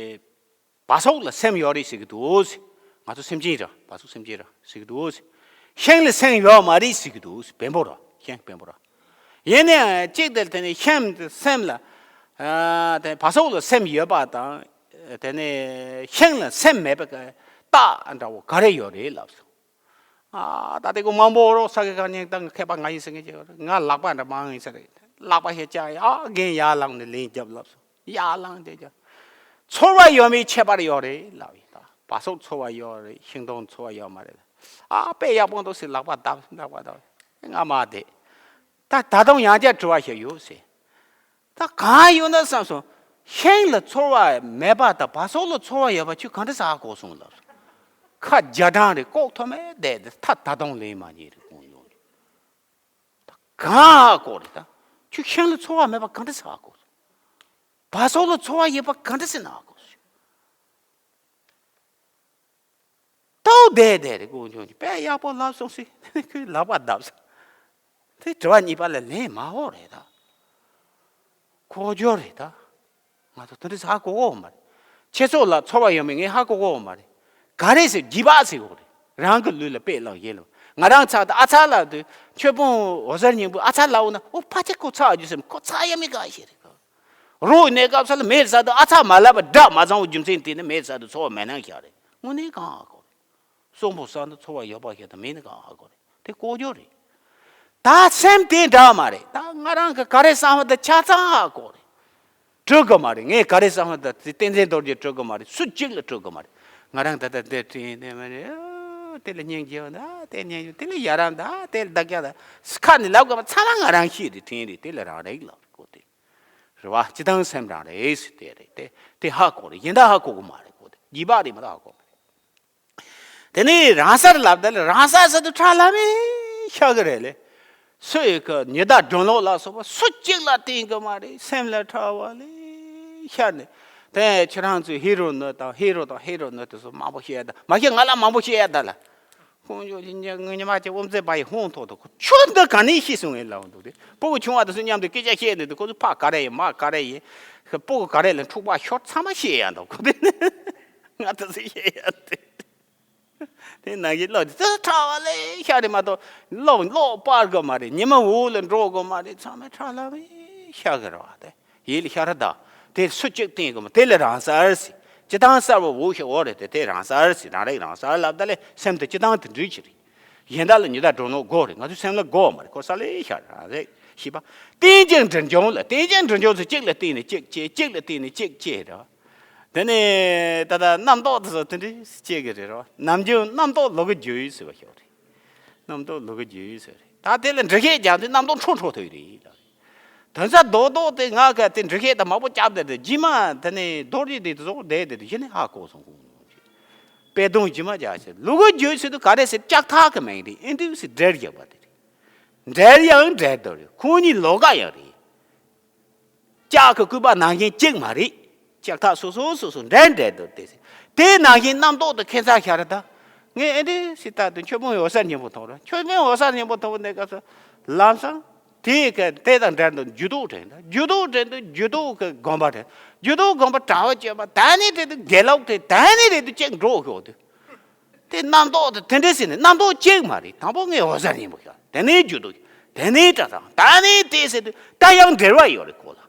བ་སོགས་ལ་སེམས་ཡོད་རེད་ཟེར་གི་འདུག་ང་ཚོ་སེམས་ཅན་རེད། བ་སོགས་སེམས་ཅན་རེད་ཟེར་གི་འདུག་ཤིང་ལ་སེམས་ཡོད་མ་རེད་ཟེར་གི་འདུག་བེམ་པོ་རེད། ཤིང་བེམ་པོ་རེད། ཡིན་ནའང་གཅིག་དེ་དེ་ནི་ཤིང་སེམས་ལ། ཨ། དེ་བ་སོགས་ལ་སེམས་ཡོད་པ་དང་། དེ་ནི་ཤིང་ལ་སེམས་མེད་པའི་རྟགས་འདྲ་བོ་ག་རེ་ཡོད་རེད་ལབ་སོང་། ཨ། ད་དེ་ཀོ་མང་པོ་རོ་ས་གི་ག་ཉིན་ད་མཁས་པ་ང་ཡིན་ཟེར་མཁན་ཅིག་ཡོད་རེད། ང་ལག་པ་འདྲ་མང་ཡིན་ཟེར་རེད། ལག་པ་ཞིག་བཅག་ཡ་རྒན་ཡར་ལངས་ནས་ལན་རྒྱབ་ལབ་སོང་། ཡར་ལངས་དེ་རྒྱབ། ཚོར་བ་ཡོད་མེད་ཁྱད་པར་ཡོད་རེད་ལབ་ཡིན། ད་བ་སོགས་ཚོར་བ་ཡོད་རེད། ཤིང་སྡོང་ཚོར་བ་ཡོད་མ་རེད། ཨ། དཔེ་ཡག་པོ་འདུག་ཟེར་ལག་པ་བརྡབ་ལག་པ་བརྡབ། ང་མ་བསྡད། ད་ད་དུང་ཡང་བསྐྱར་དྲི་བ་ཞིག་ཡོད་ཟེར། ད་གང་ཡོད་ན་བསམ་སོང་། ཤིང་ལ་ཚོར་བ་མེད་པ་དང་བ་སོགས་ལ་ཚོར་བ་ཡོད་པ་ཁྱོད་ག་འདྲ་ཟ་གོ་སོང་ལབ་སོང་། ཁ་རྒྱ་གྲང་རེད། ལྐོག་ཐོམ་མེ་བསྡད་དེ་ད་ད་དུང་ལན་མ་རྙེད་རེད་ཁོང་ཡོང་། ད་གང་ཨ་གོ་རེད། ད་ཁྱོད་ཤིང་ལ་ཚོར་བ་མེད་པ་ག་འདྲ་ཟ་གོ་སོང་། བ་སོགས་ལ་ཚོར་བ་ཡོད་པ་ག་འདྲ་ཟེར་ན་ཨ་གོ་སོང་། ཏོག་བསྡད་བསྡད་རེད། ཀོང་ཆུང་གིས་དཔེ་ཡག་པོ་ལབ་སོང་ཟེར་ཁོས་ལག་པ་བརྡབས་སོང་། དེ་དྲི་བ་གཉིས་པ་ལ་ལན་མ་འོ་རེད་ད། ཁོ་སྦྱོར་རེད་ད། ང་ཚོ་དེ་འདྲ་ཧ་གོ་གོ་མ་རེད། ཁྱེད་ཚོ་ལ་ཚོར་བ་ཡོད་མེད་ངས་ཧ་གོ་གོ་མ་རེད། ག་རེ་ཟེར་རྒྱུད་པ་ཟེར་གོ་རེད། རང་གི་ལུས་ལ་དཔེ་བླངས་ཡིན་ལ། ང་རང་ཚ་ད་ཨ་ཚ་ལ་དུ་ཆོས་སྤོང་འོད་གསལ་སྙིང་པོ་ཨ་ཚ་ལ་འོ་ན་འོ་ཕ་ཆེ་ཁོ་ཚ་རྒྱུ་སེམས་ཁོ་ཚ་ཡ་མི་ག་ཤེས་རེད། རོ་གནས་སྐབས་ས་ལ་མེད་ས་དུ་ཨ་ཚ་མ་ལབ་པ་དགྲ་མ་ཚང་བ་རྒྱུ་མཚན་དེ་ནི་མེད་ས་དུ་ཚོར་བ་མེད་ན་ཤ་རེད། དངོས་གནས་གང་ཧ་གོ་རེད། གསོན་པོ་ས་འདི་འཚོ་བ་ཡོད་པ་ཞིག་དང་མིན་ནི་གང་ཧ་གོ་རེད། དེ་ལྐོག་གྱུར་རེད། ད་སེམས་དེ་འདྲ་མ་རེད། ད་ང་རང་གི་ག་རེ་བསམ་བ་དེ་ཆ་ཚང་ཧ་གོ་རེད། གྲོལ་གི་མ་རེད། ངས་ག་རེ་བསམ་བ་དེ་བསྟན་འཛིན་རྡོ་རྗེ་གྲོལ་གི་མ་རེད། སུ་གཅིག་ལ་གྲོལ་གི་མ་རེད། ང་རང་ད་ལྟ་འདིར་དྲན་དེ་མ་རེད། ཨ། དེ་ལ་སྙིང་རྗེ་བ་ད་དེ་སྙིང་རྗེ་དེ་ལ་ཡ་རང་ད་དེ་ལ་བདག་རྐྱང་ད་ཁ་ནས་ལབ་གི་མ་ཚང་མ་ང་རང་ཤེས་རེད། དྲན་རེད། དེ་ལ་རང་རེད་ལབ་གོ་དེ་རེད་བ། སྤྱི་བཏང་སེམས་རང་རེད་ཟེར་དེ་རེད། དེ་དེ་ཧ་གོ་རེད། གཞན་དག་ཧ་གོ་གི་མ་རེད་གོ་དེ་རྒྱུད་པ་རེད་མ་གཏོགས་ཧ་གོ་མ་རེད། དེ་ནས་རང་སར་ལབ་ད་ལ་རང་སར་ཟེར་དུས་ཁྲ་ལམ་མེ་ཤ་གི་རེད་ལེ། སུ་ཡི་གི་ཉི་ཟླ་སྒྲོན་ལོག་ལ་སོགས་པ་སུ་གཅིག་ལ་བརྟེན་གི་མ་རེད། སེམས་ལ་ཁྲ་བ་ལེ་ཤ་ནས། དེ་ཁྱེད་རང་ཚོས་ཧི་རོ་ནི་དང་ཧི་རོ་དང་ཧི་རོ་ནི་དེ་ཚོ་མང་པོ་བཤད་ད་མ་བཤད། ང་ལ་མང་པོ་བཤད་ད་ལ། ཁོང་ཚོ་ཉི་ཉི་མ་ཅིག་དབུ་མཛད་པ་ཡི་ཧོང་ཐོག་ཏུ་ཁོ་ཆོས་འདི་ག་ནས་ཤེས་སོང་ངས་ལབ་འདུག་སྟེ། སྤུ་གུ་ཆུང་བ་དེ་ཚོ་མཉམ་དུ་སྐད་ཆ་བཤད་ནས་འདུག་ཁོ་ཚོ་ཕ་ག་རེ་ཡིན་མ་ག་རེ་ཡིན། སྤུ་གུ་ག་རེ་ལ་འཁྲུག་པ་ཤོར་ཚང་མ་བཤད་ཡ་འདུག་ཁོ་དེ་ནི་ང་དེ་ཚོ་བཤད་ཡ་དེ། དེ་ནང་གི་བློ་དེ་ཚོ་ཁྲ་བ་ལེ་ཤ་རེད་མ་གཏོགས་བློ་བློ་སྤར་གི་མ་རེད། ཉི་མ་འོག་ལ་འགྲོ་གི་མ་རེད། ཚང་མ་ཁྲ་ལ་བའི་ཤ་གི་རེད་བ་དེ། ཡིད་ལ་ཤར་ད། དེ་སུ་གཅིག་བརྟེན་དགོས་མ་དེ་ལ་རང་གསལ་ཟེར། སྤྱི་བཏང་གསལ་བ་འོ་ཞིག་འོ་རེད་དེ་དེ་རང་གསལ་ཟེར། རང་རིག་རང་གསལ་ལབ་ད་ལས་སེམས་དེ་སྤྱི་བཏང་དེ་འདྲ་ཞིག་རེད། གཞན་དག་ལ་ཉི་ཟླ་སྒྲོན་ལོག་དགོས་རེད། ང་ཚོའི་སེམས་ལ་དགོས་མ་རེད། ཁོ་གསལ་ལེ་ཤ་རང་རེད། ཤེས་པ། རྟེན་ཅིང་འབྲེལ་འབྱུང་ལ། རྟེན་ཅིང་འབྲེལ་འབྱུང་ཟེར་གཅིག་ལ་བརྟེན་ནས་གཅིག་སྐྱེ། གཅིག་ལ་བརྟེན་ནས་གཅིག་སྐྱེ་རེད་བ། དེ་ནས་ད་ལྟ་རྣམ་རྟོག་དེ་ཚོ་དེ་འདྲ་སྐྱེ་གི་རེད་བ། ནམ་རྒྱུན་རྣམ་རྟོག་ལོག་གི་རྒྱུ་ཡིན་ཟེར་བ་ཞིག་རེད། རྣམ་རྟོག་ལོག་གི་རྒྱུ་ཡིན་ཟེར་རེད། ད་དེ་ལ་འགྲེལ་བཤད་རྒྱག་དུས་རྣམ་རྟོག་འཕྲོ་འཕྲོ་ཐུག་རེད་ལ། དོན་ས་རྡོག་རྡོག་དེ་ང་ག་དེ་འགྲེལ་བཤད་དང་མང་པོ་བརྒྱབ་བསྡད་དེ་རྗེས་མ་དེ་ནས་རྡོ་རྗེ་དེ་ཚོ་བསྡད་དེ་གཞི་ནས་ཧ་གོ་སོང་ཁོང་། དཔེ་དོན་རྗེས་མ་རྒྱག་ཞེས་ལུ་གུ་རྒྱུད་ཟེར་དུས་ག་རེ་ཟེར་ལྕགས་ཐག་གི་མིང་རེད། ཨེ་འདུག་ཟེར་འབྲེལ་རྒྱག་པ་དེ་རེད། འབྲེལ་ཡང་འབྲེལ་དོ་རེད། ཁོང་གཉིས་ལོགས་ཀ་ཡང་རེད། ལྕགས་ཀྱི་སྐུད་པ་ནང་བཞིན་གཅིག་མ་རེད། ལྕགས་ཐག་སོ་སོ་སོ་སོ་འདྲ་འདྲ་འདུག་སྟེ། དེ་ནང་བཞིན་རྣམ་རྟོག་དང་ཁྱད་མཚར་ཤར་རེད་ད། ངས་ཨེ་འདྲ་ཞིག་ལྟ་དུས་ཆོས་སྤོང་འོད་གསལ་སྙིང་པོ་མཐོང་རེད། ཆོས་སྤོང་འོད་གསལ་སྙིང་པོ་མཐོང་བའི་གནས་སྐབས་སུ་ལམ་སང་དེའི་ག་དེ་དང་འབྲེལ་འདུག་རྒྱུ་དུག་དྲན་འདུག་རྒྱུ་དུག་དྲན་འདུག་རྒྱུ་དུག་གི་དགོངས་པ་དྲན། རྒྱུ་དུག་དགོངས་པ་དྲང་བ་བཅོས་པ་ད་ནི་དྲན་འདུག་དགེ་ལོག་དྲན་ད་ནི་དྲན་འདུག་ཅེས་འགྲོ་གི་འོ་དུས། དེ་རྣམ་རྟོག་དེ་དེ་འདྲ་ཟེར་ནས་རྣམ་རྟོག་གཅིག་མ་རེད། དང་པོ་ངས་འོད་གསལ་སྙིང་པོ་ཤར། དེ་ནས་རྒྱུ་དུག་དེ་ནས་དྲན་དང་ད་ནས་དེ་ཟེར་དུས་ད་ཡང་འབྲེལ་བ་ཡོད་རེད་ཁོ་ལ།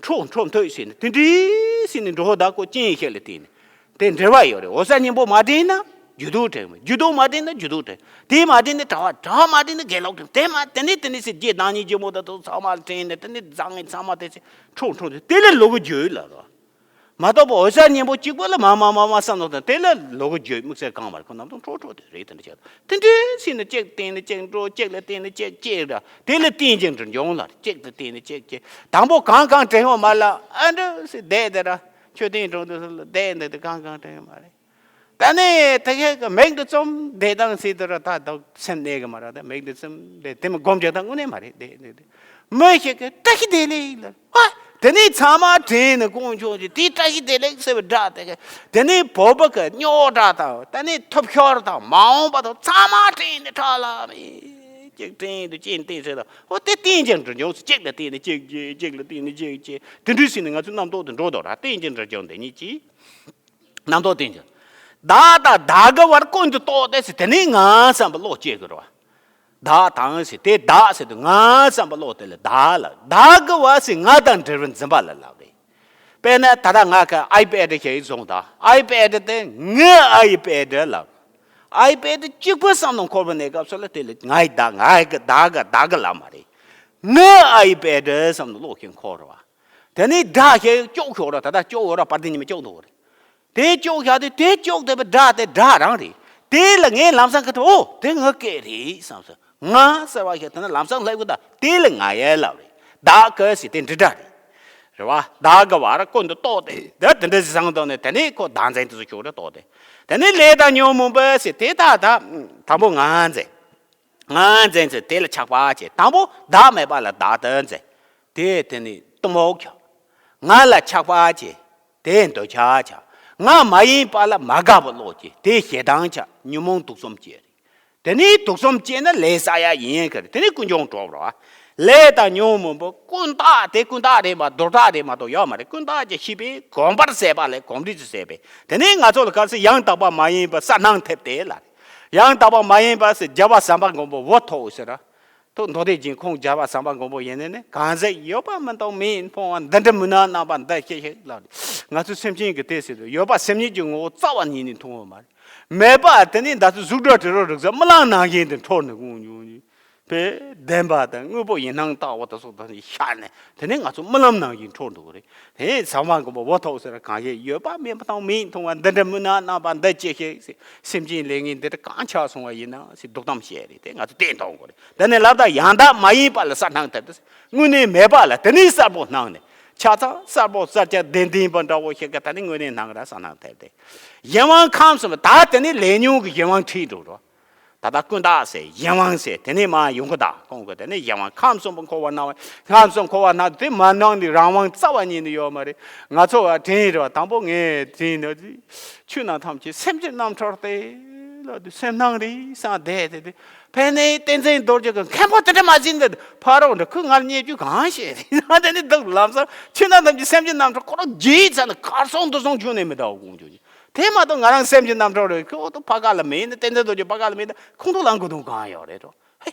འཕྲོ་འཕྲོ་མཐུད་ཟེར་ནས་དེ་འདྲ་ཟེར་ནས་འགྲོ་ཧོ་ད་ཁོ་ཅན་ཤེས་ལ་བརྟེན་ནས་དེ་འབྲེལ་བ་ཡོད་རེད། འོད་གསལ་སྙིང་པོ་མ་དྲན་ན་རྒྱུ་དུག་དྲན་མེད། རྒྱུ་དུག་མ་དྲན་ན་རྒྱུ་དུག་དྲན། དེ་མ་དྲན་ན་གྲྭ་བ། གྲྭ་བ་མ་དྲན་ན་དགེ་ལོག་དྲན། དེ་མ་དེ་ནས་དེ་ནས་ཟེར་རྗེས་བདག་ཉིད་ཀྱི་མོ་ད་དུ་ཚང་མ་ལ་དྲན་ནས་དེ་ནས་བཟང་ངན་ཚང་མ་དེ་ཚེ་འཕྲོ་འཕྲོ་དེ་ལས་ལོག་གི་རྒྱུ་ལ་རོ། མ་གཏོགས་པ་འོད་གསལ་སྙིང་པོ་གཅིག་པོ་ལ་མ་མ་མ་མ་བསམ་བློ་བཏང་དེ་ལ་ལོག་གི་རྒྱུ་དམིགས་བསལ་གང་མ་རེད། ཁོ་རྣམ་དུ་འཕྲོ་འཕྲོ་དེ་རེད། དེ་འདྲ་བྱས་དེ་འདྲའི་ཕྱིར་ན་གཅིག་བརྟེན་ནས་གཅིག་འགྲོ། གཅིག་ལ་བརྟེན་ནས་གཅིག་སྐྱེ་ར། དེ་ལ་རྟེན་ཅིང་འབྲེལ་འབྱུང་ལ་གཅིག་ཏུ་བརྟེན་ནས་གཅིག་སྐྱེ། དང་པོ་གང་གང་དྲན་ཡོད་མ་ལ་ཨ་འདྲ་སེ་བསྡད་དེ་ར་མཆོད་རྟེན་དྲུང་དུ་སུ་ལ་བསྡད་འདི་དེ་གང་གང་དྲན་ཡོད་མ་རེད། ད་ནི་དེ་ཁའི་གི་མིག་འདི་བཙུམ་བསྡད་དང་ཟེར་དུ་ར་ད་དུ་སེམས་གནས་གི་མ་ར། ད་མིག་འདི་བཙུམ་བསྡད་དེ་མི་སྒོམ་རྒྱག་ད་དངོས་གནས་མ་རེད། བསྡད་བསྡད་དེ་མི་ཞིག་གི་བཀྲ་ཤིས་བདེ་ལེགས་ལ་ཨ་དེ་ནས་ཚང་མ་དྲན་ནས་དཀོན་མཆོག་གི་དེ་བཀྲ་ཤིས་བདེ་ལེགས་ཟེར་བའི་སྒྲ་དེ་གི་དེ་ནས་བོད་པ་གི་རྙོག་དྲ་དང་ད་ནི་ཐུབ་ཤོར་དང་མ་འོངས་པ་དང་ཚང་མ་དྲན་ནས་ཁྲ་ལ་མི་གཅིག་དྲན་དུ་ཅན་བསྟན་ཟེར་ད་ཨོ་དེ་རྟེན་ཅིང་འབྲེལ་འབྱུང་ཟེར། གཅིག་ལ་བརྟེན་ནས་གཅིག་སྐྱེ། གཅིག་ལ་བརྟེན་ནས་གཅིག་སྐྱེ། དེ་འདྲའི་ཕྱིར་ན་ང་ཚོའི་རྣམ་རྟོག་དེ་འགྲོ་དོ་ར། རྟེན་ཅིང་འབྲེལ་འབྱུང་དེ་ཉིད་ཀྱིས། རྣམ་རྟོག་རྟེན་ཅིང་། བདག་དང་བདག་གི་བར་ཀུན་ཏུ་རྟོག་སྟེ་ཟེར། དེ་ནས་ང་བསམ་པ་བློ་སྐྱེ་དགོས་རེད་བ། བདག་དང་ཟེར་དེ་བདག་ཟེར་དུས་ང་བསམ་པ་བློ་དེ་ལ་བདག་ལ། བདག་གི་བར་ཟེར་ང་དང་འབྲེལ་བའི་འཛིན་པ་ལ་ལབ་རེད། དཔེར་ན་ད་ལྟ་ང་གི་ཨའི་པེ་ཌི་ཞིག་བཟུང་དང་། ཨའི་པེ་ཌི་དེ་ངའི་ཨའི་པེ་ཌི་ལབ། ཨའི་པེ་ཌི་གཅིག་པུ་བསམ་བློ་འཁོར་བའི་གནས་སྐབས་སུ་ལ་དེ་ལ་ངའི་བདག་ངའི་གི་བདག་གི་བདག་གི་ལབ་མ་རེད། ངའི་ཨའི་པེ་ཌི་བསམ་བློ་བློ་ཞིག་འཁོར་བ། དེ་ནས་སྒྲ་ཞིག་སྐྱོག་ཤོར་ར། ད་ལྟ་སྐྱོག་ཡོད་ར། པར་དེ་ཉི་མ་སྐྱོག་འདུག་རེད། དེ་སྐྱོག་བཞག་དུས་དེ་སྐྱོག་བསྡད་པའི་སྒྲ་དེ་སྒྲ་རང་རེད། དེ་ལ་ངས་ལམ་སང་གི་ཐོག་ཨོ་དེ་ངའི་སྐད་རེད་བསམ་སོང་། ང་ཟེར་བ་ཞིག་དེ་ནི་ལམ་སང་སླེབས་གི་ད་དེ་ལ་ང་ཡ་ལབ་རེད། བདག་གི་ཟེར་དེ་འབྲི་སྒྲ་རེད། རེད་བ། བདག་གི་བར་ཀུན་ཏུ་རྟོག་སྟེ། དེ་དེ་འདྲ་ཟེར་བསམ་བཏང་ནས་དེ་ནས་ཁོ་བདག་འཛིན་དེ་ཚོ་ཞོག་རེ་རྟོག་སྟེ། དེ་ནས་ལས་དང་ཉོན་མོངས་པ་ཟེར་དེ་ད་ད་དང་པོ་ང་འཛིན། ང་འཛིན་ཟེར་དེ་ལ་ཆགས་པ་སྐྱེ། དང་པོ་བདག་མེད་པ་ལ་བདག་ཏུ་འཛིན། དེ་དེ་ནི་གཏི་མུག་ཆགས། ང་ལ་ཆགས་པ་སྐྱེ། དེ་འདོད་ཆགས་ཆགས། ང་མ་ཡིན་པ་ལ་མ་དགའ་བ་བློ་སྐྱེ། དེ་ཞེ་སྡང་ཆགས། ཉོན་མོངས་དུག་གསུམ་སྐྱེ་རེད། དེ་ནས་དུག་གསུམ་སྐྱེས་ན་ལས་བསགས་ཡ་ཡིན་གི་རེད། དེ་ནས་ཀུན་འབྱུང་གྲོགས་རེད་བ། ལས་དང་ཉོན་མོངས་པ་ཀུན་བཏགས་དེ་ཀུན་བཏགས་རེད་མ་དོན་དག་རེད་མ་གཏོགས་ཡོད་མ་རེད། ཀུན་བཏགས་ཀྱི་ཤེས་པས་གོམས་པར་ཟད་པ་ལས་གོམས་འདྲིས་སུ་ཟད་པས། དེ་ནས་ང་ཚོ་ལ་གལ་སྲིད་ཡང་དག་པ་མ་ཡིན་པ་གསལ་སྣང་ཐེབས་ཏེ་ལ། ཡང་དག་པ་མ་ཡིན་པ་ཟེར་རྒྱལ་བ་ཟམ་པ་མགོན་པོ་འུ་ཐུག་ཟེར་ར། ཐུགས་མདོ་སྡེ་རྒྱན་ཁོང་རྒྱལ་བ་ཟམ་པ་མགོན་པོ་ཡིན་ནི་ནི། གང་ཟག་ཡོད་པ་མིན་མཐོང་མིག་ཡིན་མཐོང་བ་འདི་འདྲ་མུན་ནག་རྣམ་པ་འདི་ཤེས་ཤེས་ལ། ང་ཚོ་སེམས་ཅན་གྱི་དེ་ཟེར་དུས་ཡོད་པ་སེམས་ཉིད་ཀྱི་ངོ་བོ་རྩ་བ་ཉིད་ནས་མཐོང་བ་མ་རེད། མེད་པ་དེ་ནི་འདི་ཚོ་གཟུགས་སྒྲ་དྲི་རོ་རེག་གཟུགས་རྨི་ལམ་ནང་བཞིན་དུ་འཁྲུལ་ནས་དངོས་བྱུང་བས་བདེན་པ་དང་དངོས་པོ་ཡིན་སྣང་ལྟ་བུ་དེ་ཚོ་དང་ཤར་ནས་དེ་ནི་ང་ཚོ་རྨི་ལམ་ནང་བཞིན་འཁྲུལ་འདུག་རེད། དེ་ཟམ་པ་མགོན་པོ་འུ་ཐུག་ཟེར། གང་ཞིག་ཡོད་པ་མིན་མཐོང་མིག་ཡིན་མཐོང་བ་འདི་འདྲ་མུན་ནག་རྣམ་པ་འདི་ཅི་ཞིག་ཟེར། སེམས་ཅན་ལས་ངན་འདི་འདྲ་གང་ཆགས་སོང་བ་ཡིན་ན་ཟེར་སྡུག་གཏམ་བཤད་རེད། དེ་ང་ཚོ་བསྟན་གཏོང་དགོས་རེད། དེ་ནས་ལབ་ད་ཡང་དག་མ་ཡིན་པ་ལ་གསལ་སྣང་ཐེབས་ཏེ། དངོས་གནས་མེད་པ་ལ་དེ་ནས་གསལ་པོ་སྣང་ནས། ཆ་ཚང་གསལ་པོ་གསལ་རྐྱང་ལྡན་ལྡན་པ་འདྲ་བོ་ཞིག་གི་ད་ནི་དངོས་གནས་སྣང་ར་གསལ་སྣང་ཐེབས་ཏེ། གཞན་དབང་ཁམས་གསུམ་ད་དེ་ནི་ལས་ཉོན་གྱི་གཞན་དབང་ཁྲིད་འགྲོ་རོ། ད་ལྟ་ཀུན་བཏགས་ཟེར་གཞན་དབང་ཟེར་དེ་ནས་མ་ཡོང་གི་ད་གོང་གི་དེ་ནས་གཞན་དབང་ཁམས་གསུམ་པོ་འཁོར་བར་སྣང་བ། ཁམས་གསུམ་འཁོར་བར་སྣང་དེ་མ་སྣང་ནི་རང་དབང་རྩ་བ་ཉིད་ནས་ཡོད་མ་རེད། ང་ཚོ་བ་དྲན་རེད་བ། དང་པོ་ངས་དྲན་ནི་ཆོས་རྣམས་ཐམས་ཅད་སེམས་ཀྱི་རྣམ་གྲངས་ཏེ་ལ་དུ་སེམས་སྣང་རེད་བསམ་བསྡད་དེ་དེ། ཕན་ནས་བསྟན་འཛིན་རྡོ་རྗེ་གི་མཁན་པོ་དེ་འདྲ་མ་ཟིན་འདི་ཕ་རོགས་འདྲ་ཁོས་ང་ལ་བརྙས་བཅོས་གང་བྱས་རེད། ང་དེ་ནི་འདུག་ལམ་སང་ཆོས་རྣམས་ཐམས་ཅད་སེམས་ཀྱི་རྣམ་གྲངས་ཁོ་རང་བརྗེད་ཚར་ནས་གར་སོང་འདུག་སོང་བྱུང་ནས་མི་འདའ་བ་དགོངས་བྱུང་། དེ་མ་གཏོགས་ང་རང་སེམས་ཀྱི་རྣམ་གྲངས་རེད། ཁོ་ད་ཕ་ག་ལ་མེད་ན་བསྟན་འཛིན་རྡོ་རྗེ་ཕ་ག་ལ་མེད་ན་ཁོང་ཁྲོ་ལངས་དགོས་དོན་གང་ཡོད་རེད་དོ།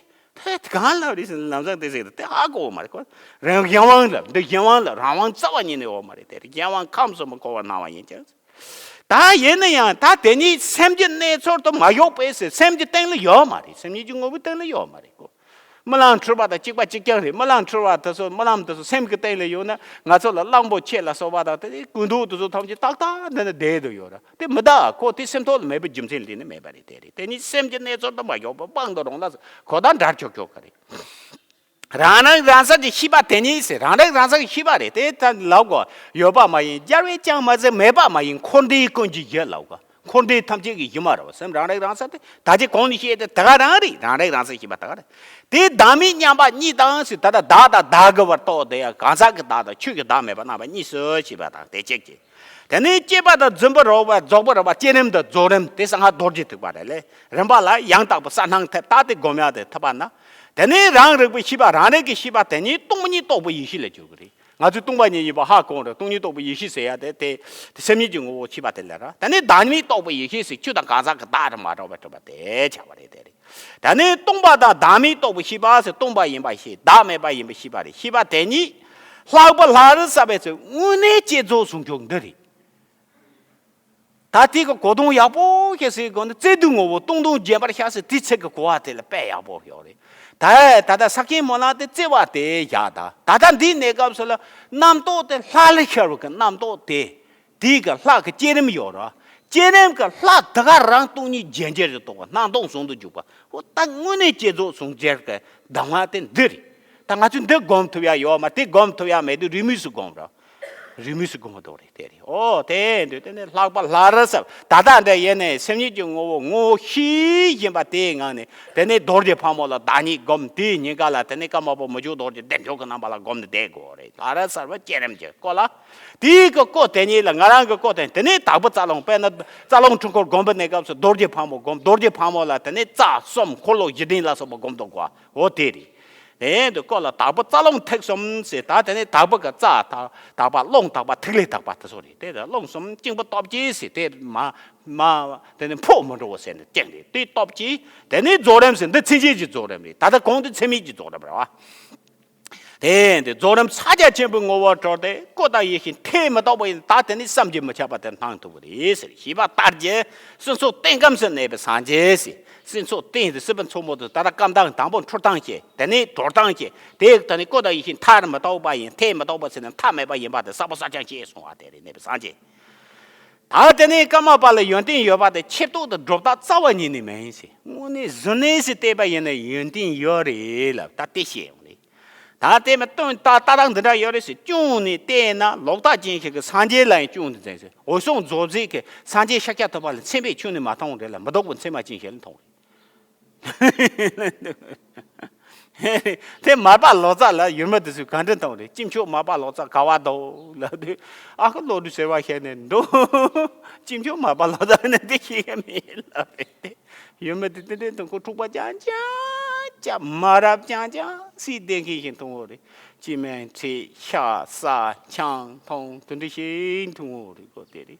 ཧེ། ད་གང་ལབ་རེད་ཟེར་ན་ལམ་སང་དེ་ཟེར་དེ་ཧ་གོ་བ་མ་རེད་ཁོ། རང་གཞན་དབང་ལ་འདི་གཞན་དབང་ལ་རང་དབང་རྩ་བ་ཉིད་ནས་ཡོད་མ་རེད། དེ་རེད་གཞན་དབང་ཁམས་གསུམ་པོ་འཁོར་བར་སྣང་བ་ཡིན་ཀྱང་། ད་ཡིན་ན་ཡང་ད་དེ་ཉིད་སེམས་ཀྱི་གནས་ཚུལ་དུ་མ་ཡོད་པས་ཟེར་སེམས་ཀྱི་སྟེང་ལ་ཡོད་མ་རེད། སེམས་ཉིད་ཀྱི་ངོ་བོའི་སྟེང་ལ་ཡོད་མ་རེད་ཁོ། རྨི་ལམ་འཁྲུལ་བ་དང་གཅིག་པ་གཅིག་རྐྱང་རེད། རྨི་ལམ་འཁྲུལ་བ་དེ་ཚོ་རྨི་ལམ་དེ་ཚོ་སེམས་ཀྱི་སྟེང་ལ་ཡོད་ན་ང་ཚོ་ལ་གླང་པོ་ཆེ་ལ་སོགས་པ་དང་དེ་ནས་ཀུན་རྟོག་དེ་ཚོ་ཐམས་ཅད་ཏག་ཏག་འདི་ན་བསྡད་དུ་ཡོད་ར། དེ་མི་གདའ་ཁོ་དེ་སེམས་ཐོག་ལ་མེད་པའི་རྒྱུ་མཚན་ལས་ནི་མེད་པ་རེད། དེ་རེད་དེ་ཉིད་སེམས་ཀྱི་གནས་ཚུལ་དུ་མ་ཡོད་པ་དཔང་དུ་རུང་ལ་ཁོ་ད་འདྲ་ཆོག་ཆོག་ག་རེད། རང་རིག་རང་གསལ་གྱི་ཤེས་པ་དེ་ཉིད་ཟེར། རང་རིག་རང་གསལ་གྱི་ཤེས་པ་རེད་དེ་ད་ལབ་གོ། ཡོད་པ་མ་ཡིན་སྦྱར་བས་ཀྱང་མ་ཟད། མེད་པ་མ་ཡིན་འཁོར་འདས་ཀུན་གྱི་གཞི་ལབ་གོ། འཁོར་འདས་ཐམས་ཅད་ཀྱི་གཞི་མ་རེད་བ། སེམས་རང་རིག་རང་གསལ་དེ་ད་ཅི་གོང་ནས་བཤད་དེ་དེ་ག་རང་རེད། རང་རིག་རང་གསལ་ཤེས་པ་དེ་ག་རེད། དེ་བདག་མེད་མཉམ་པ་གཉིས་དང་ཟེར། ད་ལྟ་བདག་དང་བདག་གི་བར་གཏོགས་དེ་ཡང་གང་ཟག་གི་བདག་དང་ཆོས་ཀྱི་བདག་མེད་པ་རྣམ་པ་གཉིས་སུ་ཕྱེ་བ་དང་དེ་གཅིག་གི། དེ་ནས་སྐྱེས་པ་དང་རྫུན་པ་རོགས་པ་རྫོགས་པ་རོགས་པ་བསྐྱེད་རིམ་དང་རྫོགས་རིམ་དེ་གསང་སྔགས་རྡོ་རྗེ་ཐེག་པ་རེད་ལས། རིམ་པ་ལ་ཡང་དག་པའི་གསལ་སྣང་ཐེབས་ད་དེ་སྒོམ་ཡག་དེ་ཐུབ་པ་ན། དེ་ནས་རང་རིག་པའི་ཤེས་པ་རང་རིག་གི་ཤེས་པ་དེ་ཉིད་སྟོང་ཉིད་རྟོགས་པའི་ཡེ་ཤེས་ལ་གྱུར་གི་རེད། ང་ཚོས་སྟོང་པ་ཉིད་ཡིན་པ་ཧ་གོ་རེད། སྟོང་ཉིད་རྟོགས་པའི་ཡེ་ཤེས་ཟེར་ཡ་དེ་དེ་དེ་སེམས་ཉིད་ཀྱི་ངོ་བོ་ཤེས་པ་དེ་ལ་ར། དེ་ནས་བདག་མེད་རྟོགས་པའི་ཡེ་ཤེས་ཟེར་ཆོས་དང་གང་ཟག་གི་བདག་དང་མ་འདྲ་བར་གྲུབ་པ་དེ་ཆགས་པ་རེད། དེ་རེད། དེ་ནས་སྟོང་པ་དང་བདག་མེད་རྟོགས་པའི་ཤེས་པ་ཟེར་སྟོང་པ་ཡིན་པ་ཤེས། བདག་མེད་པ་ཡིན་པའི་ཤེས་པ་རེད། ཤེས་པ་དེ་ཉིད་ལྷག་པ་ལྷ་རི་གསལ་བའི་ཚུལ་དངོས་གནས་བསྐྱེད་རྫོགས་ཟུང་འཇུག་འདི་རེད། ད་དེ་གི་གོ་དོན་ཡག་པོ་ཞིག་གཟིགས་དགོས་ན་བརྩེ་དུས་ངོ་བོ་སྟོང་སྟོང་རྗེན་པར་ཤར་ཟེར་དེ་ཚིག་གི་གོ་བ་དེ་ལ་དཔེ་ཡག་པོ་ཡོད་རེད། ད་ད་ལྟ་ས་ཁྱེན་སྨོན་ལམ་དེ་བརྩེ་བ་དེ་བཞག་ད་ད་ལྟ་འདིའི་གནས་སྐབས་སུ་ལ་རྣམ་རྟོག་དེ་ལྷ་ལ་ཤར་བ་གི་རྣམ་རྟོག་དེ། དེའི་གི་ལྷ་གི་བསྐྱེད་རིམ་ཡོད་ར། བསྐྱེད་རིམ་གི་ལྷ་དེ་ག་རང་སྟོང་ཉིད་རྗེན་རྗེན་དུ་རྟོགས་པ་སྣང་སྟོང་ཟུང་དུ་འཇུག་པ་འོ་ད་དངོས་གནས་བསྐྱེད་རྫོགས་ཟུང་འཇུག་གི་གདམས་ངག་དེ་འདི་རེད། ད་ང་ཚོས་འདི་སྒོམ་ཐུབ་ཡ་ཡོད་མ་དེ་སྒོམ་ཐུབ་ཡ་མེད་དུས་རིས་མེད་སུ་སྒོམ་ར། རིས་མེད་སུ་སྒོམ་མདོག་རེད། དེ་རེད། ཨོ་དེ་འདུག་དེ་ནས་ལྷག་པ་ལྷ་རི་གསལ་ད་ལྟ་འདྲ་ཡིན་ནས་སེམས་ཉིད་ཀྱི་ངོ་བོ་ངོ་བོ་ཤེས་བཞིན་པ་དེའི་ངང་ནས་དེ་ནས་རྡོ་རྗེ་ཕག་མོ་ལ་བདག་ཉིད་སྒོམ། དེའི་ཉེན་ཁ་ལ་དེ་ནས་ཀརྨ་པ་མི་བསྐྱོད་རྡོ་རྗེ་བདེ་མཆོག་གི་རྣམ་པ་ལ་སྒོམ་ནས་བསྡད་དགོས་རེད། ལྷ་རི་གསལ་བ་བསྐྱེད་རིམ་གྱི་སྐོར་ལ། དེའི་གི་སྐོར་དེ་ཉིད་ལ་ང་རང་གི་སྐོར་དེ་དེ་ནས་དྭགས་པོ་རྩ་རླུང་དཔེར་ན་རྩ་རླུང་འཁྲུལ་འཁོར་སྒོམ་པའི་གནས་སྐབས་སུ་རྡོ་རྗེ་ཕག་མོ་སྒོམ། རྡོ་རྗེ་ཕག་མོ་ལ་དེ་ནས་རྩ་གསུམ་འཁོར་ལོ་བཞི་ལྡན་ལ་སོགས་པ་སྒོམ་དུ་དགོས། འོ་དེ་རེད། དེ་འདི་སྐོར་ལ་དྭགས་པོ་རྩ་རླུང་ཐིག་གསུམ་ཟེར། ད་དེ་ནས་དྭགས་པོ་གི་རྩ་དག་དག་པ་རླུང་དག་པ་ཐིག་ལེ་དག་པ་དེ་ཚོ་རེད། དེ་དང་རླུང་གསུམ་གཅིག་པུ་སྟོབས་ཀྱིས་ཟེར་དེ་མ་མ་དེ་ནས་འཕོ་མི་འགྲོ་བ་ཟེར་ནས་ཀྱང་རེད། དེ་སྟོབས་ཀྱིས་དེ་ནས་རྫོགས་རིམ་ཟེར་འདི་མཚན་བཅས་ཀྱི་རྫོགས་རིམ་རེད། ད་ལྟ་གོང་དུ་མཚན་མེད་ཀྱི་རྫོགས་རིམ་རེད་བ། དེ་འདི་རྫོགས་རིམ་ཕྱག་རྒྱ་ཆེན་པོའི་ངོ་བོར་གྲོལ་ཏེ་སྐུ་དང་ཡེ་ཤེས་ཐེག་མི་རྟོགས་པ་ཡིན། ད་དེ་ནི་བསམ་གྱིས་མི་ཁྱབ་པ་དེ་སྣང་ཐུབ་པ་རེད་ཟེར། ཞེས་པ་ལྟར་གྱི་སྲིད་མཚོ་རྟེན་ཁམས་སུ་གནས་པའི་སངས་རྒྱས་ཟེར། སྲིད་མཚོ་རྟེན་དེ་སྲིད་པའི་མཚོ་མོ་དེ་ད་ལྟ་སྐམ་ཐང་དང་པོ་འཁྲུལ་ཐང་བྱས། དེ་ནས་གྲོལ་ཐང་བྱས། དེ་ད་ནི་སྐུ་དང་ཡེ་ཤེས་ཐར་མི་རྟོགས་པ་ཡིན། ཐེག་མི་རྟོགས་པ་ཟེར་ན་མཐའ་མེད་པ་ཡིན་པ་དེ་གསལ་པོ་གསལ་རྐྱང་ཤེས་སོང་བ་དེ་རེད། གནས་པའི་སངས་རྒྱས། ད་དེ་ནས་ཀརྨ་པ་ལ་ཡོན་ཏན་ཡོད་པ་དེ་ཆེ་བསྟོད་དང་སྒྲོ་བཏགས་རྩ་བ་ཉིད་ནས་མེད་ཟེར། དངོས་གནས་གཟུར་གནས་སུ་བལྟས་པ་ཡིན་ན་ཡོན་ཏན་ཡོད་རེད་ལབ་ད་དེ་བཤད་ཡོང་རེད། ད་དེ་མི་སྟོན་ད་ལྟ་རང་འདི་འདྲ་ཡོད་རེད་ཟེར། ཅུང་ནས་བལྟས་ན་ལོག་ལྟ་ཅན་ཞིག་གིས་སངས་རྒྱས་ལ་ཡང་ཅུང་ནས་འཛིན་ཟེར། འོད་སྲུང་རྫོགས་མཛད་ཀྱིས་སངས་རྒྱས་ཤཱཀྱ་ཐུབ་པ་ལ་མཚན་དཔེ་ཁྱོན་ནས་མ་མཐོང་རེད་ལ་མི་ལྡོག་པའི་མཚན་མ་ཅན་ཞིག་ལ་མཐོང་རེད། དེ་མར་པ་ལོ་ཙཱ་ལ་ཡུལ་མི་དེ་ཚོས་ག་འདྲ་མཐོང་རེད། སྐྱེས་མཆོག་མར་པ་ལོ་ཙཱ་ག་བ་འདུག་ལབ་དུས་ཨ་ཁུ་བློ་གྲོས་ཟེར་བ་ཞིག་ནས་འདུག་སྐྱེས་མཆོག་མར་པ་ལོ་ཙཱ་ནི་དེ་ཤེས་ཀྱི་མེད་ལབ་རེད། ཡུལ་མི་དེ་དེ་འདྲའི་དུས་ཁོ་འཁྲུག་པ་རྐྱང་རྐྱང་ ཅག་མ་རབས་རྐྱང་རྐྱང་སྲིད་བསྡད་མཁན་ཞིག་མཐོང་བོ་རེད། སྤྱི་སྨན་ཁྲིད་ཤ་ཟ་ཆང་འཐུང་དེ་འདྲ་ཞིག་མཐོང་བོ་རེད་གོ། དེ་རེད།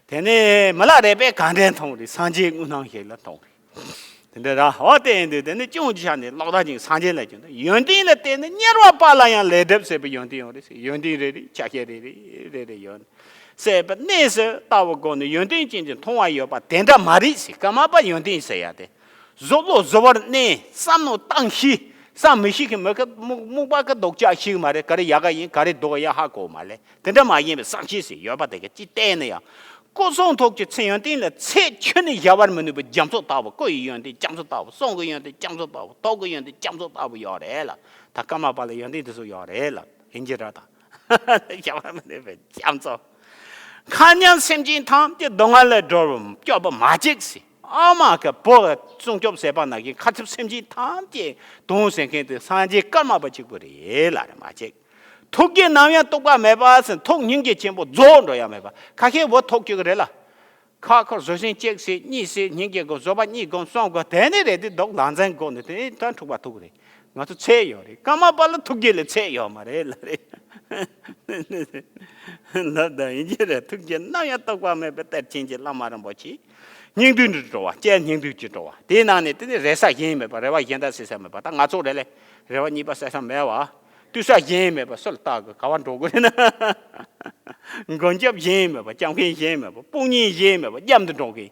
དེ་ནས་མི་ལ་རས་པས་ག་འདྲས་མཐོང་རེད། སངས་རྒྱས་དངོས་སྣང་ཞིག་ལ་མཐོང་རེད། དེ་འདྲ་ར་འོ་དེ་ཡིན་དུས་དེ་ནི་ཅུང་ཅིག་ཆ་ནས་ལོག་ལྟ་ཅིག་སངས་རྒྱས་ལ་ཅུང་ཡོན་ཏན་ལ་བརྟེན་ནས་དམྱལ་བ་པ་ལ་ཡང་ལས་སྒྲིབ་ཟད་པའི་ཡོན་ཏན་ཡོད་རེད་ཟེར། ཡོན་ཏན་རེ་རེ་ཆ་ཤས་རེ་རེ་རེ་རེ་ཡོད། ཟད་པའི་གནས་སུ་ལྟ་བུ་སྒོ་ནས་ཡོན་ཏན་ཅན་གྱི་མཐོང་བ་ཡོད་པ་དེ་འདྲ་མ་རེད་ཟེར། ཀརྨ་པ་ཡོན་ཏན་ཟེར་ཡ་དེ། གཟུགས་ལོ་གཟུ་བོར་གནས། བསམ་མནོ་བཏང་ཤེས། བསམ་མི་ཤེས་ཀྱི་མི་ཁ་རྨུགས་རྨུགས་པ་ཀ་རྡོག་ཅག་ཤེས་ཀྱི་མ་རེད། ག་རེ་ཡག་ག་ཡིན་ག་རེ་སྡུག་ག་ཡ་ཧ་གོ་མ་ལེ། དེ་འདྲ་མ་ཡིན་པའི་བསམ་ཤེས་ཟེར་ཡོད་པ་དེ་ག་ཅི་བལྟས་ན་ཡང་། སྐུ་གསུང་ཐུགས་ཀྱི་མཚན་ཡོན་ཏན་ལ་ཚད་ཁྱོན་ནས་བཞག་པར་མི་ནུས་པའི་རྒྱ་མཚོ་ལྟ་བུ། སྐུ་ཡི་ཡོན་ཏན་རྒྱ་མཚོ་ལྟ་བུ། གསུང་གི་ཡོན་ཏན་རྒྱ་མཚོ་ལྟ་བུ། ཐུགས་ཀྱི་ཡོན་ཏན་རྒྱ་མཚོ་ལྟ་བུ་ཡོད་རེད་ལ། ད་ཀརྨ་པ་ལ་ཡོན་ཏན་དེ་ཚོ་ཡོད་རེད་ལ། ཡིན་གྱི་རེད་ད། བྱ་བ་མི་ནུས་པའི་རྒྱ་མཚོ། མཁའ་མཉམ་སེམས་ཅན་ཐམས་ཅད་སྡུག་བསྔལ་ལས་སྒྲོལ་བར་སྐྱོབ་པ་མ་གཅིག་ཟེར། ཨ་མ་གི་བུ་སྲུང་སྐྱོབ་ཟེར་བ་ན་གི་མཁའ་ཁྱབ་སེམས་ཅན་ཐམས་ཅད་དོན་ཟེར་མཁན་དེ་སངས་རྒྱས་ཀརྨ་པ་གཅིག་པུ་རེད་ལ་རེད་མ་གཅིག་ཐུགས་རྒྱུད་ནམ་ཡང་རྟོགས་པ་མེད་པ་ཟེར། ཐུགས་སྙིང་རྗེ་ཆེན་པོ་རྫོགས་འགྲོ་ཡ་མེད་པ་ཁ་ཤས་བུ་ཐུགས་སྐྱོ་གི་རེད་ལ། ཁ་ཁར་བཟོད་བསྲན་གཅིག་ཟེར་གཉིས་ཟེར་སྙིང་རྗེ་དགོས། བཟོད་པ་གཉིས་དགོས་གསུམ་དགོས། དེ་ནས་རེད་དེ་སྡུག་ལང་ཚན་དགོས་ནས་དེ་ནས་ད་འཁྲུག་པ་ཐུག་རེད། ང་ཚོ་ཚད་ཡོད་རེད། ཀརྨ་པ་ལ་ཐུགས་རྒྱུད་ལ་ཚད་ཡོད་མ་རེད་ལ་རེད། ལབ་དང་ཡིན་གྱི་རེད། ཐུགས་རྒྱུད་ནམ་ཡང་རྟོགས་པ་མེད་པའི་གཏེར་ཆེན་གྱི་བླ་མ་རིན་པོ་ཆེ། སྙིང་བསྡུས་འདྲ་འགྲོ་བ། སྤྱན་སྙིང་བསྡུས་ཀྱི་འགྲོ་བ། དེའི་ནང་ནས་དེ་ནི་རེ་ས་གཞན་མེད་པ། རེ་བ་གཞན་དག་སེལ་ས་མེད་པ། ད་ང་ཚོ་རེ་ལས་རེ་བ་གཉིས་པ་སེལ་ས་མེད་བ། བཏུལ་ས་གཞན་མེད་པ། སུ་ལ་བལྟ་དགོས། ག་བ་འགྲོ་དགོས་རེད་ན། མགོན་སྐྱབས་གཞན་མེད་པ། སྐྱབས་མཁན་གཞན་མེད་པ། དཔུང་གཉེན་གཞན་མེད་པ། སྐྱབས་འདི་འགྲོ་གི་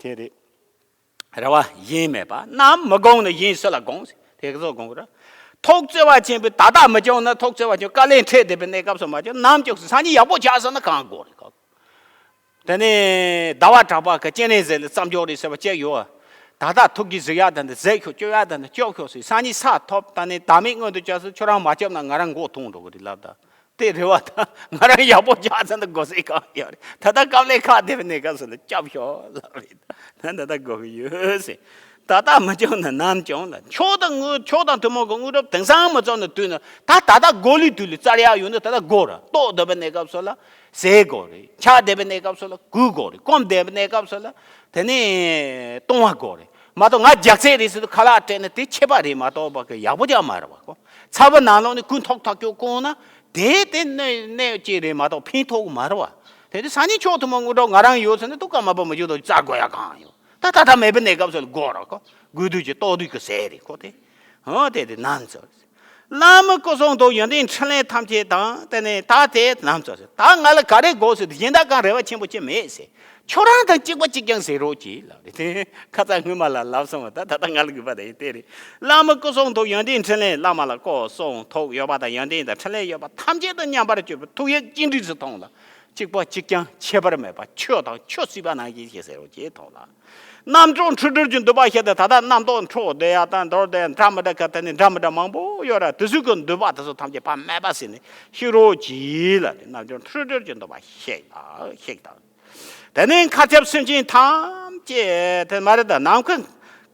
དེ་རེད། རེ་བ་གཞན་མེད་པ། ནམ་མི་དགོངས་ན་གཞན་སུ་ལ་དགོངས་ཟེར། དེ་ག་ཚོད་དགོངས་ར། ཐུགས་བརྩེ་བ་ཆེན་པོས་ད་ལྟ་མི་སྐྱོང་ན། ཐུགས་བརྩེ་བ་ཆེན་པོས་དཀའ་ལས་འཕྲད་བསྡད་པའི་གནས་སྐབས་སུ་མ་སྐྱོང་། ནམ་སྐྱོང་སོང་སང་ཉིན་ཡག་པོ་ཆགས་སོང་ན་གང་དགོས་རེད་ག་དེ་ནས་ཟླ་བ་གྲགས་པ་གི་སྤྱན་རས་གཟིགས་ལ་བརྩམས་ཆོས་རེད་ཟེར་བ་ཅིག་ཡོད། ད་ལྟ་ཐུགས་ཀྱི་གཟིགས་ཡག་དང་དེ་ཟས་ཤོག་སྤྱོད་ཡག་དང་དེ་སྤྱོད་ཤོག་ཟེར། སང་ཉིན་ས་ཐོབ་ད་ནས་ཟླ་མིག་སྔོན་དུ་བཅར་སོང་། ཁྱོད་རང་མ་སྐྱོབ་ན་ང་རང་མགོ་ཐོན་འགྲོ་གི་རེད་ལབ་ད། དེ་རེད་བ། ད་ང་རང་ཡག་པོ་ཆགས་ཚར་ན་དགོས་སྲིད་གང་ཡོད་རེད། ད་ལྟ་དཀའ་ལས་ཁག་བསྡད་པའི་གནས་སྐབས་སུ་ལ་སྐྱོབ་ཤོག་ལབ་རེད། ད་ད་ལྟ་དགོས་ཀྱི་ཡོད་ཟེར། ད་ལྟ་མི་སྐྱོང་ན་ནམ་སྐྱོང་ལ། མཆོག་དང་དངོས་མཆོག་དང་ཐུན་མོང་གི་དངོས་གྲུབ་དེང་སང་མ་བཙོང་ན་དུས་ན། ད་ད་ལྟ་དགོས་ལུས་དུས་ལ་བཙལ་ཡག་ཡོད་ན་ད་ལྟ་དགོས་ར། ལྟོགས་བསྡད་པའི་གནས་སྐབས་སུ་ལ་ཟས་དགོས་རེད། ཆགས་བསྡད་པའི་གནས་སྐབས་སུ་ལ་གོས་དགོས་རེད། སྐོམ་བསྡད་པའི་གནས་སྐབས་སུ་ལ་དེ་ནས་བཏུང་བ་དགོས་རེད། མ་གཏོགས་ང་རྒྱགས་ཚད་རེད་ཟེར་དུས་ཁ་ལག་སྤྲད་ན་དེ་ཆད་པ་རེད་མ་གཏོགས་པ་གི་ཡག་པོ་ཅང་མ་རེད་བ་ཁོ། ཚ་བ་ནང་ལོགས་ནས་ཀུན་ཐོག་ཐག་ཀྱོག་བསྐོང་ན་དེ་དེ་གནོད་གནོད་ཅིག་རེད་མ་གཏོགས་ཕན་ཐོགས་གི་མ་རེད་བ། དེ་དུས་སང་ཉིན་མཆོག་ཐུན་མོང་དངོས་གྲུབ་ང་རང་ཡོད་ཟེར་ན་དུ་ཀ་མ་པ་མ་བྱུང་དུ་བཙལ་དགོས་ཡག་གང་ཡོད། ད་ད་ལྟ་མེད་པའི་གནས་སྐབས་སུ་ལ་དགོས་ར་ཁོ། དགོས་དུས་ཀྱི་ལྟོགས་དུས་ཀྱི་ཟས་རེད་ཁོ་དེ། ཧོ་དེ་དེ་ནམ་ཚོད། བླ་མའི་སྐུ་གསུང་ཐུགས་ཡོན་ཏན་ཕྲིན་ལས་ཐམས་ཅད་དང་དེ་ནས་ད་དེ་ནམ་ཚོད་ཟེར། ད་ང་ལ་ག་རེ་དགོས་ཟེར་དུས་གཞན་དག་གང་རེ་བ་ཆེན་པོ་ཅི་མེད་ཟེར། ཁྱོད་རང་དང་གཅིག་པ་གཅིག་རྐྱང་ཟེར་རོགས་གྱིས་ལབ་རེད་དེ། ཁ་ཚ་སྔོན་མ་ལ་ལབ་སོང་བ། ད་ད་ལྟ་ང་ལ་དགོས་པ་དེ་དེ་རེད། བླ་མའི་སྐུ་གསུང་ཐུགས་ཡོན་ཏན་ཕྲིན་ལས། བླ་མ་ལ་སྐུ་གསུང་ཐུགས་ཡོད་པ་དང་ཡོན་ཏན་དང་ཕྲིན་ལས་ཡོད་པ་ཐམས་ཅད་དང་མཉམ་པར་སྤྱོད་པའི་ཐུགས་ཡིད་གཅིག་འདྲེས་སུ་མཐོང་ལ། གཅིག་པ་གཅིག་རྐྱང་ཁྱད་པར་མེད་པ། ཆོས་དང་ཆོས་སྲིད་པ་ནང་བཞིན་ཞེས་ཟེར་རོ་ཅེས་མཐོང་ལ། རྣམ་གྲོལ་འཁྲུལ་གྲོལ་གྱི་འདུན་པ་ཞེས་ཏེ་ད་ལྟ་རྣམ་རྟོག་འཕྲོ་བསྡད་ཡ་དང་འདོར་བསྡད་ཡ་འདྲ་མི་འདྲ་ག་དེ་ནི་འདྲ་མི་འདྲ་མང་པོ་ཡོད་ར། དེ་ཚོའི་གི་འདུན་པ་དེ་ཚོ་ཐམས་ཅད་ཕར་མེད་པ་ཟེར་ནས་ཤེས་རོགས་གྱིས་ལ། དེ་རྣམ་གྲོལ་འཁྲུལ་གྲོལ་གྱི་འདུན་པ་ཞིག་དང་ཞིག་དང་། དེ་ནས་མཁའ་ཁྱབ་སེམས་ཅན་ཐམས་ཅད་དེ་མ་རེད་ད། ནམ་མཁའ་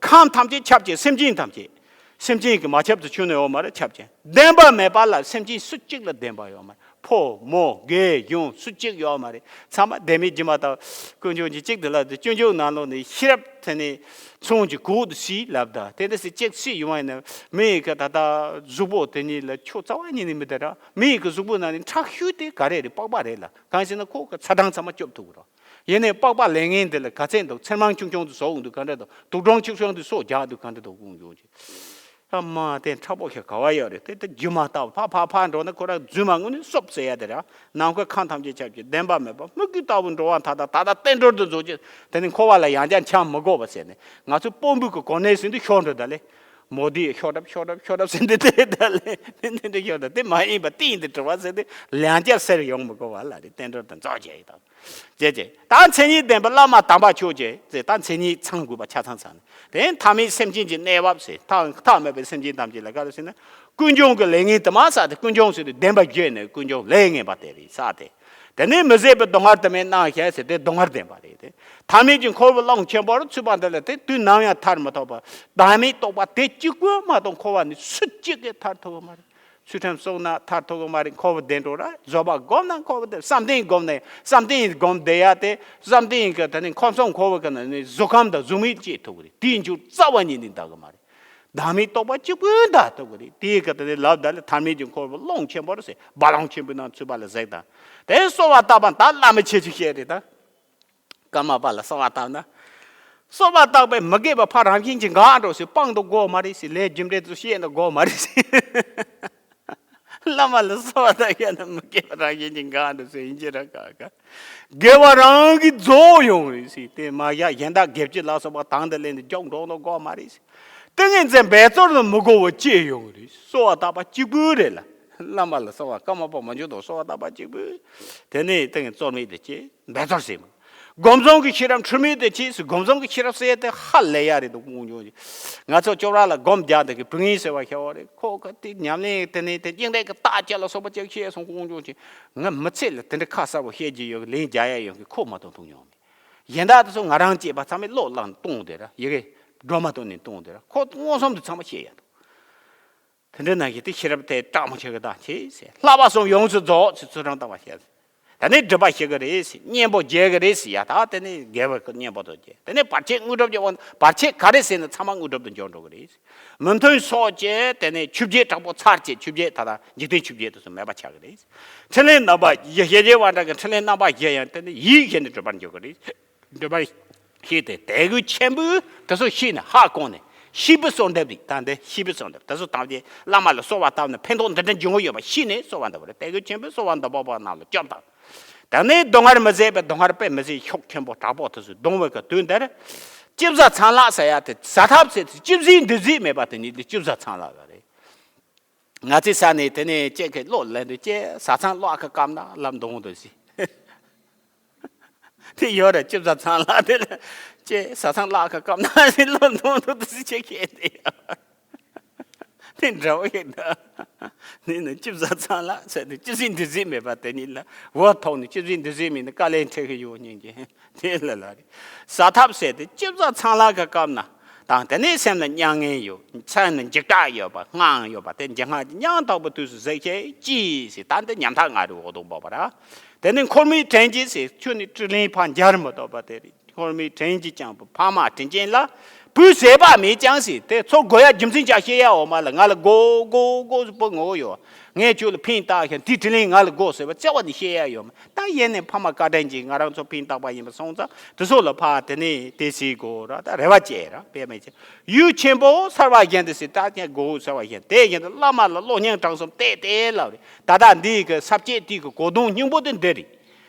ཁམས་ཐམས་ཅད་ཁྱབ་ཀྱི་སེམས་ཅན་ཐམས་ཅད། སེམས་ཅན་གྱི་མ་ཁྱབ་ཏུ་ཆུད་ནས་ཡོད་མ་རེད། ཁྱབ་ཀྱི་བདེན་པ་མེད་པ་ལ་སེམས་ཅན་སུ་གཅིག་ལ་བདེན་པ་ཡོད་མ་རེད། ཕོ་མོ་རྒན་གཞོན་སུ་གཅིག་ཡོད་མ་རེད། ཚང་མ་བདེན་མེད་སྒྱུ་མ་ལྟ་བུ། དཀོན་མཆོག་གིས་གཅིག་ཏུ་ལབ་དུས་དཀོན་མཆོག་ནང་ལོགས་ནས་ཤེས་རབ་དེ་ནས་ཚོང་གི་གོག་ཏུ་སྲིད་ལབ་ད། དེ་འདྲ་སྲིད་གཅིག་སྲིད་ཡོང་བ་ཡིན་ན་མི་ཡི་གི་ད་ལྟ་གཟུགས་པོ་དེ་གཉིས་ལ་ཁྱོད་རྩ་བ་ཉིད་ནས་མི་བདེ་ར། མི་ཡི་གི་གཟུགས་པོ་ནང་ནས་ཁྲག་ཤུལ་དེ་ག་རེ་རེད། པགས་པ་རེད་ལ། གང་ཞེ་ན་ཁོ་གི་ཚ་གྲང་ཚང་མ་སྐྱོབ་ཐུབ་ཀྱི་ར། ཡིན་ནའི་པགས་པ་ལས་ངན་འདི་ལ་ག་ཚད་འདུག། ཚེར་མང་ཆུང་ཆུང་དུ་ཟོག་འདུག་ག་འདྲ་འདུག། དུག་སྦྲང་ཆུང་ཆུང་དུ་སོགས་རྒྱག་འདུག་ག་འདྲ་འདུག་དགོངས་ཡོང་གི། ཨ་མ་དེ་མཁྲེགས་པོ་ཞིག་ག་བ་ཡོད་རེད། དེ་དེ་རྒྱུ་མ་ལྟ་བུ་ཕ་ཕ་ཕ་འགྲོ་ན་ཁོ་རང་རྫུན་མ་དངོས་གནས་སོབ་ཟེར་ཡ་དེ་ར། ནམ་མཁའ་ཁམས་ཐམས་ཅད་ཁྱབ་ཀྱི་བདེན་པ་མེད་པ་སྨུག་རྒྱུ་ལྟ་བུ་འགྲོ་བ་མཐའ་དག་ད་ལྟ་བསྟན་འགྲོར་དུ་རྫོགས་ཀྱི། དེ་ནི་འཁོར་བ་ལ་ཡང་བསྐྱར་འཁྱམས་མི་དགོས་པ་ཟེར་ནས་ང་ཚོ་དཔོན་པོའི་གི་གོ་གནས་ཟིན་དུ་ཤོར་འགྲོ་ད་ལེ། མོ་དེ་ཤོར་རབས་ཤོར་རབས་ཤོར་རབས་ཟེར་འདི་དེ་ད་ལེ་འདི་འདི་ཤོར་ད་དེ་མ་ཡིན་པ་དེ་ཡིན་དུ་གྲུབ་པ་ཟེར་དེ་ལན་བསྐྱར་ཟེར་ཡོང་མི་དགོས་པ་ལ་རེད། བསྟན་འགྲོར་དུ་རྫོགས་བྱས་ཡི་དང་། ཅེས་བྱས། ད་མཚན་ཉིད་ལྡན་པའི་བླ་མ་དམ་པ་མཆོག་ཅེས་ཟེར། ད་མཚན་ཉིད་ཚང་དགོས་པ་ཆ་ཚང་ཚང་ནས། དེ་ཐ་མལ་སེམས་ཅན་གྱི་གནས་བབ་ཟེར། ཐ་ཐ་མལ་པའི་སེམས་ཅན་ཐམས་ཅད་ལ་ག་རེ་ཟེར་ན། ཀུན་འབྱུང་གི་ལས་ངན་དུ་མ་ཟད་དེ། ཀུན་འབྱུང་ཟེར་དུས་བདེན་པ་བརྗོད་ནས་ཀུན་འབྱུང་ལས་ངན་པ་དེ་རེད་ཟེར་ཏེ། དེ་ནས་མི་བཟད་པའི་སྡུག་བསྔལ་དུ་མས་གནང་ཞེས་ཟེར་དེ་སྡུག་བསྔལ་བདེན་པ་རེད་དེ། ཐ་མལ་གྱི་འཁོར་བའི་གླང་ཆེན་པོར་ཚུད་པ་འདི་ལ་དེ་དུས་ནམ་ཡང་ཐར་མི་ཐུབ་པ། བདག་མེད་རྟོགས་པ་དེ་གཅིག་པུ་མ་གཏོགས་འཁོར་བ་ནས་སུ་གཅིག་གིས་ཐར་ཐུབ་ཀྱི་མ་རེད། ཚུལ་ཁྲིམས་བསྲུངས་ན་ཐར་ཐུབ་ཀྱི་མ་རེད། འཁོར་བ་བདེ་འགྲོ་ར། བཟོད་པ་བསྒོམས་ན་འཁོར་བ་བདེ། བསམ་གཏན་བསྒོམས་ནས་བསམ་གཏན་བསྒོམས་བསྡད་ཡ་དེ་བསམ་གཏན་གྱི་དེ་ནི་ཁམས་གསུམ་འཁོར་བ་གི་ནང་ནས་གཟུགས་ཁམས་དང་གཟུགས་མེད་སྐྱེ་ཐུབ་ཀྱི་རེད། དེའི་མཇུག་རྩ་བ་ཉིད་ནས་འདའ་གི་མ་རེད། བདག་མེད་རྟོགས་པ་གཅིག་པུས་འདའ་ཐུབ་ཀྱི་རེད། དེའི་སྐབས་དེ་ནས་ལབ་ད་ལས་ཐར་མེད་ཀྱི་འཁོར་ལོ་ཀློང་ཆེན་པོར་ཟེར་རྦ་ཀློང་ཆེན་པོའི་ནང་ཚུད་པ་ལ་གཟིགས་དང་། དེ་གསོལ་བ་བཏབ་པ་ད་བླ་མ་ཁྱེད་ཀྱིས་བཤད་རེད་ད། ཀརྨ་པ་ལ་གསོལ་བ་བཏབ་ན། གསོལ་བ་བཏབ་པས་མི་དགེ་བ་ཕར་རང་བཞིན་གྱིས་འགག་འགྲོ་ཟེར། སྤང་དུ་དགོས་མ་རེད་ཟེར། ལས་རྒྱུ་འབྲས་ཚོ་ཤེས་ན་དགོས་མ་རེད་ཟེར། བླ་མ་ལ་གསོལ་བ་བཏབ་ཡ་ན་མི་དགེ་བ་རང་བཞིན་གྱིས་འགག་འགྲོ་ཟེར། ཡིན་གྱི་ར་ག་ག་དགེ་བ་རང་གིས་རྫོགས་ཡོང་རེད་ཟེར། དེ་མ་ཡ་གཞན་དག་དགེ་བཅུ་ལ་སོགས་པ་དང་དུ་ལེན་ཏེ་མགྱོགས་འགྲོ་ནོ་དགོས་མ་རེད་ཟེར། ཏིང་ངེ་འཛིན་འབད་རྩོལ་ནི་མི་དགོས་པ་སྐྱེ་ཡོང་རེད། གསོལ་བ་བཏབ་པ་གཅིག་པུ་རེད་ལ། བླ་མ་ལ་གསོལ་བ། ཀརྨ་པ་མ་བྱུང་དང་གསོལ་བ་བཏབ་པ་གཅིག་པུ། དེ་ནས་ཏིང་ངེ་འཛིན་རྩོལ་མེད་དུ་སྐྱེ། འབད་རྩོལ་ཟེར་མོ། སྒོམ་བཟང་གི་ཤེས་རབ་འཁྲུལ་མེད་དུ་སྐྱེས་ཟེར། སྒོམ་བཟང་གི་ཤེས་རབ་ཟེར་དེ་ཧ་ལས་ཡ་རེད་འདུག་དགོངས་བྱུང་། ང་ཚོ་ཅོག་ར་ལ་སྒོམ་རྒྱག་འདི་གི་བུ་ངན་ཟེར་བ་ཤེས་བ་རེད། ཁོ་ག་དེ་ཉམས་ལེན་དེ་ནས་དེ་སྙིང་རྗེ་གི་རྟགས་ཅན་ལ་སོགས་པ་ཅིག་ཤེས་སོང་དགོངས་བྱུང་། ང་མི་ཚེ་ལ་དེ་འདྲ་ཁ་གསལ་པོ་བཤད་རྒྱུ་ཡོད་གི། ལན་རྒྱག་ཡ་ཡོད་གི། ཁོ་མ་གཏོགས་མཐོང་མྱོང་མེད། གཞན་དག་དེ་ཚོ་ང་རང་སྐྱེས་པ་ཚང་མས་བློ་བླངས་གཏོང་དེ་ར། ཡི་གེ་སྒྲོལ་མ་གཏོང་ནས་གཏོང་དེ་ར། ཁོ་མངོན་སུམ་དུ་ཚང་མ་ཤེས་ཡ་འདུག་དེ་འདྲ་ན་གི་དེ་ཤེས་རབ་དེ་དྲག་མོ་ཆེ་གི་དང་བྱེད་ཟེར། བསླབ་པ་གསུམ་ཡོངས་སུ་རྫོགས་ཟེར། ཚུལ་ཁྲིམས་དམ་པ་བཤད་ཟེར། ད་ནི་སྒྲིབ་པ་ཞི་གི་རེད་ཟེར། གཉེན་པོ་རྒྱལ་གི་རེད་ཟེར་ཡ། ད་དེ་ནི་དགེ་བའི་གི་གཉེན་པོ་དང་བཅས། དེ་ནི་བར་ཆད་དངོས་གྲུབ་ཀྱི་དབང་། བར་ཆད་ག་རེ་ཟེར་ན་ཚང་མ་དངོས་གྲུབ་ཏུ་འགྱུར་འགྲོ་གི་རེད་ཟེར། མི་མཐུན་སོགས་ཀྱི་དེ་ནི་ཆོས་བརྒྱད་དྲག་པོ་ཚར་བཅད། ཆོས་བརྒྱད་ད་ལྟ་འཇིག་རྟེན་ཆོས་བརྒྱད་དེ་ཚོ་མེད་པ་ཆགས་གི་རེད་ཟེར། འཕྲིན་ལས་རྣམ་པ་བཞི། ཞེ་བདེ་བ་འདྲ་གི་འཕྲིན་ལས་རྣམ་པ་བཞི་ཡང་དེ་ནི་ཡིད་བཞིན་དུ་འགྲུབ་པར་འགྱུར་གི་རེད། འགྲུབ་པར་ཤེས་ཏེ། དད་གུས་ཆེན་པོས་དེ་ཚོ་ཤེས་ནས་ཧ་གོ་ནས། ཤེས་པའི་གསོལ་འདེབས་རེད། ད་འདི་ཤེས་པའི་གསོལ་འདེབས། དེ་ཚོ་ཐམས་ཅད་བླ་མ་ལ་གསོལ་བ་བཏབ་ནས་ཕན་ཐོགས་འདི་འདྲ་འབྱུང་གི་ཡོད་པ་ཤེས་ནས་གསོལ་བ་འདེབས་པ་རེད། དད་གུས་ཆེན་པོས་གསོལ་བ་འདེབས་པ་པོ་རྣམས་ལ་སྐྱབས་དང་། དེ་ནས་སྡུག་བསྔལ་མི་བཟད་པའི། སྡུག་བསྔལ་དཔེ་མི་སྲིད་ཤུགས་ཆེན་པོ་དྲག་པོ་དེ་ཚོ་སྡང་བའི་གི་དུས་འདིར། ཅི་བཟའ་ཚང་ལགས་ཟེར་ཡ་དེ་ཟ་ཐབས་ཟད་དེ་ཅི་བཟའི་འདི་བཟའི་མེད་པ་དེ་ཉིད་དེ་ཅི་བཟའ་ཚང་ལགས་ལ་རེད། ང་ཚོའི་ས་ནས་དེ་ནས་ཅིག་གི་བློ་ལེན་དུས་ཅིག་བཟའ་ཚང་བློ་ཁ་སྐམ་ན་ལབ་འདོང་དུ་ཟེར། དེ་ཡོད་རེད། ཅི་བཟའ་ཚང་ལགས་དེ་ལ་ཅིག་བཟའ་ཚང་བློ་ཁ་སྐམ་ན་ཟེར་ལབ་འདོང་དུ་ཟེར་ཅིག་བཤད་དེ་ཡོད། དེ་འདྲ་བོ་ཡིན་ད། ནི་ནི་ཅི་བཟའ་ཚང་ལགས་ཟེར་དུས་ཅི་བཟའི་འདི་བཟའི་མེད་པ་དེ་ཉིད་ལ། འོ་ཐོག་ནས་ཅི་བཟའི་འདི་བཟའི་མེད་ན་དཀའ་ལས་འཕྲད་གི་ཡོད་སྙིང་རྗེ། དེ་ལ་ལ་རེད། ཟ་ཐབས་ཟད་དེ་ཅི་བཟའ་ཚང་ལགས་ཀྱི་སྐབས་ན། དང་དེ་ནས་སེམས་ལ་མྱ་ངན་ཡོད། སེམས་ལ་འཇིགས་སྐྲག་ཡོད་པ། དངངས་ཡོད་པ་དེ་འཇིགས་དངངས་ཀྱི་ཉམ་ཐག་པའི་དུས་སུ་གཟིགས་ཤིག་ཅི་ཟེར། ད་འདི་ཉམ་ཐག་ང་རུ་འོག་ཏུ་འབོག་པ་ར། དེ་ནས་འཁོར་མིའི་དྲིན་གྱིས་ཟེར། ཁྱོད་ནི་དྲིན་ལན་ཕར་འཇལ་མི་ཐུབ་པ་དེ་རེད། འཁོར་མིའི་དྲིན་གྱིས་བསྐྱངས་པའི་ཕ་མ་དྲིན་ཅན་ལ། བུ་ཟད་པ་མེད་ཀྱང་ཟེར། དེ་ཚོར་དགོས་ཡ་རྒྱུ་མཚན་ཅིག་བཤད་ཡ་འོ་མ་ལ། ང་ལ་དགོས་དགོས་དགོས་ཟེར་བུ་ངོ་ཡོད། ངས་ཁྱོད་ལ་ཕན་བཏགས་ཤིང་དེའི་དྲིན་ལན་ང་ལ་དགོས་ཟེར་བ་བརྩེ་བ་ནས་བཤད་ཡ་ཡོད་མ། ད་ཡིན་ནའི་ཕ་མ་བཀའ་དྲིན་གྱིས་ང་རང་ཚོ་ཕན་བཏགས་པ་ཡིན་པ་སོང་ཙང་། དེ་ཚོ་ལ་ཕར་དེ་ནས་དེ་ཟེར་དགོས་ར། ད་རེ་བ་བཅས་ར་དཔེ་མེད་ཅེ། ཡུལ་ཆེན་པོ་གསར་བ་བཞེངས་ཏེ་ཟེར། ད་ཀྱང་དགོས་གསར་བ་བཞེངས། དེ་བཞིན་དུ་བླ་མ་ལ་གློག་བརྙན་གྲངས་གསུམ་གཏད་དེ་ལབ་རེད། ད་ལྟ་འདི་གི་ས་བཅད་དེ་གི་གོ་དོན་སྙིང་པོ་དེ་འདི་རེད།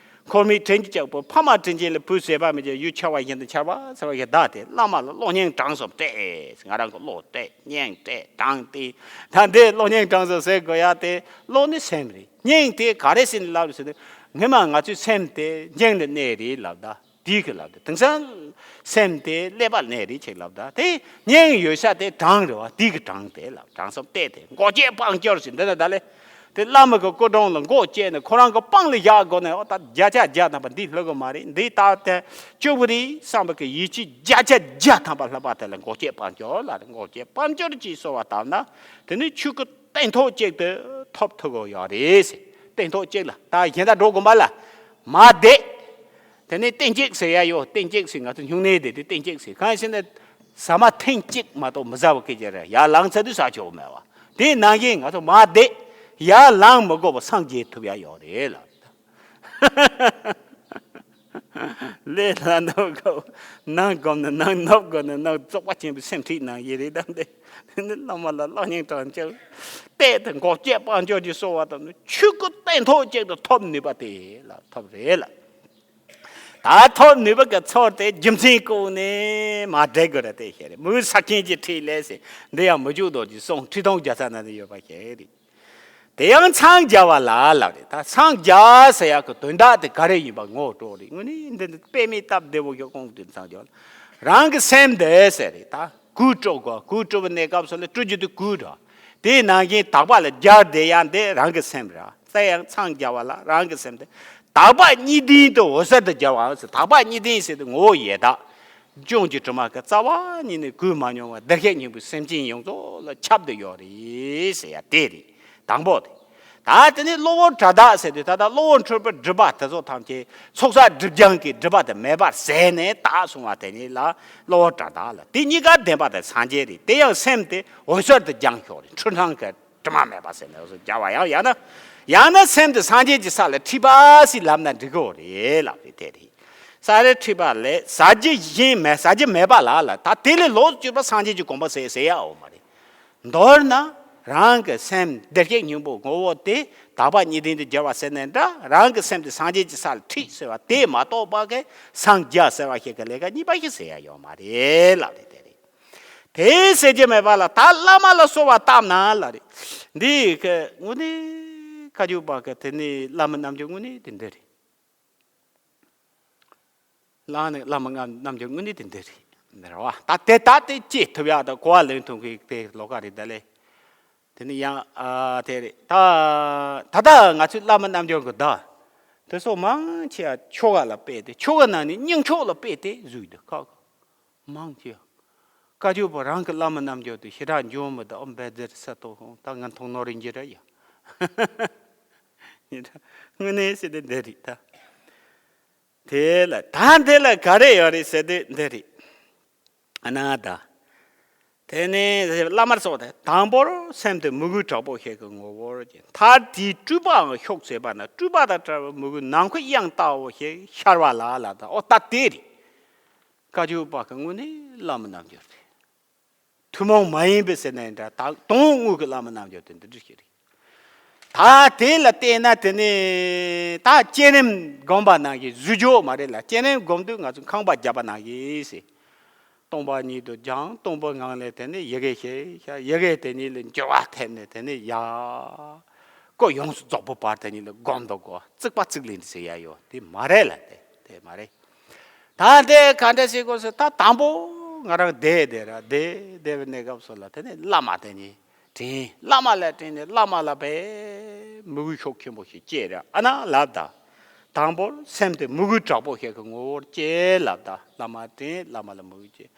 འཁོར་མིའི་དྲིན་གྱིས་བསྐྱངས་པའི་ཕ་མ་དྲིན་ཅན་ལ། བུ་ཟད་པ་མེད་ཀྱང་ཡུལ་ཆེ་བ་བཞིན་དུ། ཆར་པ་ཟེར་བ་ཞིག་བདག་དེ་བླ་མ་ལ་གློག་བརྙན་གྲངས་གསུམ་སྤྲད། ང་རང་གི་གློག་སྤྲད། བརྙན་སྤྲད། གྲངས་སྤྲད། ད་འདི་གློག་བརྙན་གྲངས་གསུམ་ཟེར་དགོས་ཡ་དེ། གློག་ནི་སེམས་རེད། བརྙན་དེ་ག་རེ་ཟེར་ནས་ལབ་རེད་ཟེར་དུས། སྔོན་མ་ང་ཚོའི་སེམས་དེ་བརྙན་ལ་གནས་རེད་ལབ། ད་དེ་གི་ལབ། ད་དེང་སང་སེམས་དེ་ཀླད་པ་ལ་གནས་རེད་ཅེས་ལབ། ད་དེ་བརྙན་ཡོད་ས་དེ་གྲངས་རེད་བ། དེ་གི་གྲངས་དེ་ལབ། གྲངས་གསུམ་སྤྲད་དེ་མགོ་བཅད་དཔལ་འབྱོར་ཟེར་འདི་ན་ད་ལས། དེ་བླ་མ་གི་སྐུ་དྲུང་ལ་མགོ་བཅད་ནས་ཁོ་རང་གི་པང་ལ་བཞག་དགོས་ནས། འོ་ད་བརྒྱ་ཆ་བརྒྱ་ཐམ་པ་འདི་སླེབས་གི་མ་རེད། འདི་ད་ལྟ་སྐྱོ་པོ་རེད་བསམ་པ་གི་ཡིད་ཆེས་བརྒྱ་ཆ་བརྒྱ་ཐམ་པ་ལྷག་པ་དེ་ལ་མགོ་བཅད་དཔལ་འབྱོར་ལ་རེད། མགོ་བཅད་དཔལ་འབྱོར་གྱིས་གསོལ་བ་བཏབ་ན། དེ་ནི་ཆོས་སྐུ་སྟེང་ཐོག་གཅིག་ཏུ་ཐོབ་ཐུབ་ཀྱི་ཡོད་རེད་ཟེར། སྟེང་ཐོག་གཅིག་ལ་ད་གཞན་དག་འགྲོ་དགོས་མ་ལ་མ་བསྡད། དེ་ནས་སྟེང་གཅིག་ཟེར་ཡ་ཡོད། སྟེང་གཅིག་ཟེར། ང་ཚོ་སྨྱུང་གནས་དེ་དེ་སྟེང་གཅིག་ཟེར། གང་ཡིན་ཟེར་ན། ཟ་མ་ཐེངས་གཅིག་མ་གཏོགས་མི་ཟ་བ་སྐད་ཆ་རེད། ཡར་ལངས་ཚར་དུས་ཟ་ཆོག་མེད་བ། དེ་ནང་བཞིན་ང་ཚོ་མ་བསྡད། ཡར་ལངས་མི་དགོས་པ་སངས་རྒྱས་ཐུབ་ཡ་ཡོད་རེད་ལ། ལས་སླ་ནོ་གོ། ནང་གོམས་ནས་ནང་ནོར་དགོས་ནས་ནང་རྫོགས་པ་ཆེན་པོའི་སེམས་ཁྲིད་གནང་ཡི་རེད། ད་འདི་ནི་བླ་མ་ལ་གློག་བརྙན་གྲངས་ཅན་སྤྲད་དེ་མགོ་བཅད་དཔལ་འབྱོར་གྱིས་གསོལ་བ་བཏབ་ནས་ཆོས་སྐུ་སྟེང་ཐོག་གཅིག་ཏུ་ཐོབ་ནུས་པ་དེ་ལ་ཐོབ་རེད་ལ། ད་ཐོབ་ནུས་པ་གི་ཚོར་དེ་རྒྱུ་མཚན་བཀོད་ནས་མ་བསྡད་དགོས་ར་དེ་བཤད་རེད། མུ་ས་ཁྱེན་གྱི་ཁྲིད་ལས་ཟེར། འདི་ཡང་མི་འཇུག་རྡོ་རྗེ་གསུང་ཁྲི་སྟོང་བརྒྱ་རྩ་ན་ནི་ཡོད་པ་བཤད་རེད། དེ་ཡང་འཚང་རྒྱ་བ་ལ་ལབ་རེད། ད་འཚང་རྒྱ་ཟེར་ཡག་གི་དོན་དག་དེ་ག་རེ་ཡིན་པ་ངོ་སྤྲོད་རེད། དངོས་གནས་འདི་འདི་དཔེ་མེད་སྟབས་བདེ་བོ་ཞིག་གོང་དུ་འཚང་རྒྱ་བ་ལ། རང་གི་སེམས་འདི་ཟེར་རེད། ད་གུས་སྤྲོད་དགོས། གུས་སྤྲོད་པའི་གནས་སྐབས་སུ་ལ་སྤྲོད་རྒྱུ་དེ་གུས་ར། དེ་ནང་བཞིན་དག་པ་ལ་སྦྱར་བསྡད་ཡག་འདི་རང་གི་སེམས་ར། དེ་ཡང་འཚང་རྒྱ་བ་ལ་རང་གི་སེམས་དེ། དག་པ་གཉིས་ལྡན་དུ་འོད་གསལ་དུ་སྦྱར་བའང་ཟེར། དག་པ་གཉིས་ལྡན་ཟེར་དུས་ངོ་བོ་ཡི་དྭགས་ལྗོངས་ཀྱི་དྲི་མ་གི་རྩ་བ་ཉིད་ནས་གོས་མ་མྱོང་བ་བདེ་གཤེགས་སྙིང་པོའི་སེམས་ཅན་ཡོངས་རྫོགས་ལ་ཁྱབ་བསྡད་ཡོད་རེད་ཟེར་ཡ་དེ་རེད། དང་པོ་དེ། ད་ ད་དེ་ནས་གློ་བུར་བྲལ་དག་ཟེར་དུས་ད་ལྟ་གློ་བུར་འཁྲུལ་པའི་སྒྲིབ་པ་དེ་ཚོ་ཐམས་ཅད་ཚོགས་བསགས་སྒྲིབ་སྦྱང་གི་སྒྲིབ་པ་དེ་མེད་པར་ཟད་ནས་དག་སོང་བ་དེ་ཉིད་ལ་གློ་བུར་བྲལ་དག་ལ། དེ་གཉིས་ཀ་ལྡན་པ་དེ་སངས་རྒྱས་རེད། དེ་ཡང་སེམས་དེ་འོད་གསལ་དུ་སྦྱངས་ཤོག་རེད། འཁྲུལ་སྣང་གི་དྲི་མ་མེད་པ་ཟེར་ནས་སྦྱར་བ་ཡང་ཡང་ན། ཡང་ན་སེམས་དེ་སངས་རྒྱས་ཀྱི་ས་ལ་ཁྲིད་པ་ཞིག་ལབ་ན་འགྲིག་གི་རེད་ལབ་རེད། དེ་རེད། ས་རེ་ཁྲིད་པ་ལས་ཟ་རྒྱུ་གཞན་མེད། ཟ་རྒྱུ་མེད་པ་ལ་ལ་ད་དེ་ལས་ལོག་གྱུར་པ་སངས་རྒྱས་ཀྱི་གོ་འཕང་ཟེར་ཟེར་ཡ་འོ་མ་རེད། མདོར་ན་རང་གི་སེམས་བདེ་སྐྱིད་སྙིང་པོ་ངོ་བོ་དེ་དག་པ་གཉིས་ལྡན་དུ་འགྱུར་བ་ཟེར་ནས་འདྲ། རང་གི་སེམས་དེ་སངས་རྒྱས་ཀྱི་ས་ལ་ཁྲིད་ཟེར་བ་དེ་མ་གཏོགས་པ་གི་སངས་རྒྱས་ཟེར་བ་ཞིག་གི་ལས་ཀ་གཉིས་པ་ཞིག་ཟེར་ཡ་ཡོད་མ་རེད་ལབ་རེད། དེ་རེད། དེ་ཟེར་རྒྱུ་མེད་པ་ལ་ད་བླ་མ་ལ་གསོལ་བ་བཏབ་ན་ལ་རེད། འདི་གི་དངོས་གནས་བཀའ་བརྒྱུད་པ་གི་དེ་ནི་བླ་མའི་རྣམ་འགྱུར་དངོས་གནས་དེ་འདི་རེད། བླ་ནི་བླ་མའི་རྣམ་འགྱུར་དངོས་གནས་དེ་འདི་རེད། འདི་རེད་བ། ད་དེ་ད་དེ་ཅི་ཐུབ་ཡག་ད་གོ་བ་ལེན་ཐུབ་མཁན་དེ་ལོགས་ཀ་རེད། ད་ལས་དེ་ནི་ཡང་ཨ་དེ་རེད། ད་ད་ད་ང་ཚོའི་བླ་མའི་རྣམ་འགྱུར་གི་ད་དེ་སོགས་མང་ཆེ་བ་ཆོ་ག་ལ་དཔེ་དེ། ཆོ་ག་ནང་ནས་སྙིང་ཆོག་ལ་དཔེ་དེ་བཟོས་འདུག་ཁག་མང་ཆེ་བ། བཀའ་བརྒྱུད་པ་རང་གི་བླ་མའི་རྣམ་འགྱུར་དེ་ཞེ་དྲག་འཇོན་མི་འདུག་འབད་རྩལ་ས་ཏོ་ཧོང་ད་ང་མཐོང་ནོར་རིན་གྱི་ར་ཡ། དངོས་གནས་ཟེར་དེ་འདི་རེད་ད། དེ་ལ་ད་འདི་ལ་ག་རེ་ཡོད་རེད་ཟེར་དུས་འདི་རེད། ཨ་ན་ད། དེ་ནས་བླ་མར་སོགས་ཏེ་དང་པོར་སེམས་དེ་མོས་གུས་དྲག་པོ་ཞིག་གི་ངོ་བོར་གྱུར། མཐར་དེའི་སྤྲུལ་པའང་ཤོག་ཟེར་བ་ན་སྤྲུལ་པ་དང་བྲལ་བའི་མོས་གུས་ནམ་མཁའི་དབྱིངས་ལྟ་བུ་ཞིག་ཤར་བ་ལ་ལ་ད། ཨོ་ད་དེ་རེད། བཀའ་བརྒྱུད་པ་གི་དངོས་གནས་བླ་མའི་རྣམ་འགྱུར་རེད། ཐུན་མོང་མ་ཡིན་པའི་ཟེར་ནའི་འདྲ། ད་དོན་དངོས་ཀྱི་བླ་མའི་རྣམ་འགྱུར་དེ་འདི་འདྲ་ཞིག་རེད། ད་དེ་ལ་བལྟས་ན་དེ་ནི་ད་བསྐྱེད་རིམ་སྒོམ་པ་ནང་བཞིན་བཟོ་བཅོས་མ་རེད་ལ། བསྐྱེད་རིམ་སྒོམ་དུས་ང་ཚོ་ཁང་པ་བརྒྱབ་པ་ནང་བཞིན་ཟེར། སྟོང་པ་ཉིད་དུ་སྦྱངས། སྟོང་པའི་ངང་ལས་དེ་ནི་ཡི་གེ་ཤེས་ཤ། ཡི་གེ་དེ་ཉིད་ལས་འགྱུ་བ་ཐེབས་ནས་དེ་ནི་ཡ། ཀོ་ཡོངས་སུ་རྫོགས་པའི་བར་དེ་ཉིད་ལ་སྒོམ་དུ་དགོས། བརྩིག་པ་བརྩིག་ལེན་ཟེར་ཡ་ཡོད་དེ་མ་རེད་ལ། དེ་དེ་མ་རེད། ད་དེ་ག་འདྲ་ཞིག་དགོས་ཟེར། ད་དང་པོ་ང་རང་བསྡད་བསྡད་ར་བསྡད་བསྡད་པའི་གནས་སྐབས་སུ་ལ་དེ་ནས་བླ་མ་དེ་ཉིད་དྲན། བླ་མ་ལ་དྲན་ནས་བླ་མ་ལ་དཔེ་མོས་གུས་ཤུགས་ཆེན་པོ་ཞིག་སྐྱེས་ར། ཨ་ན་ལབ་ད། དང་པོར་སེམས་དེ་མོས་གུས་དྲག་པོ་ཞིག་གི་ངོ་བོར་སྐྱེས་ལབ་ད། བླ་མ་དྲན། བླ་མ་ལ་མོས་གུས་སྐྱེས།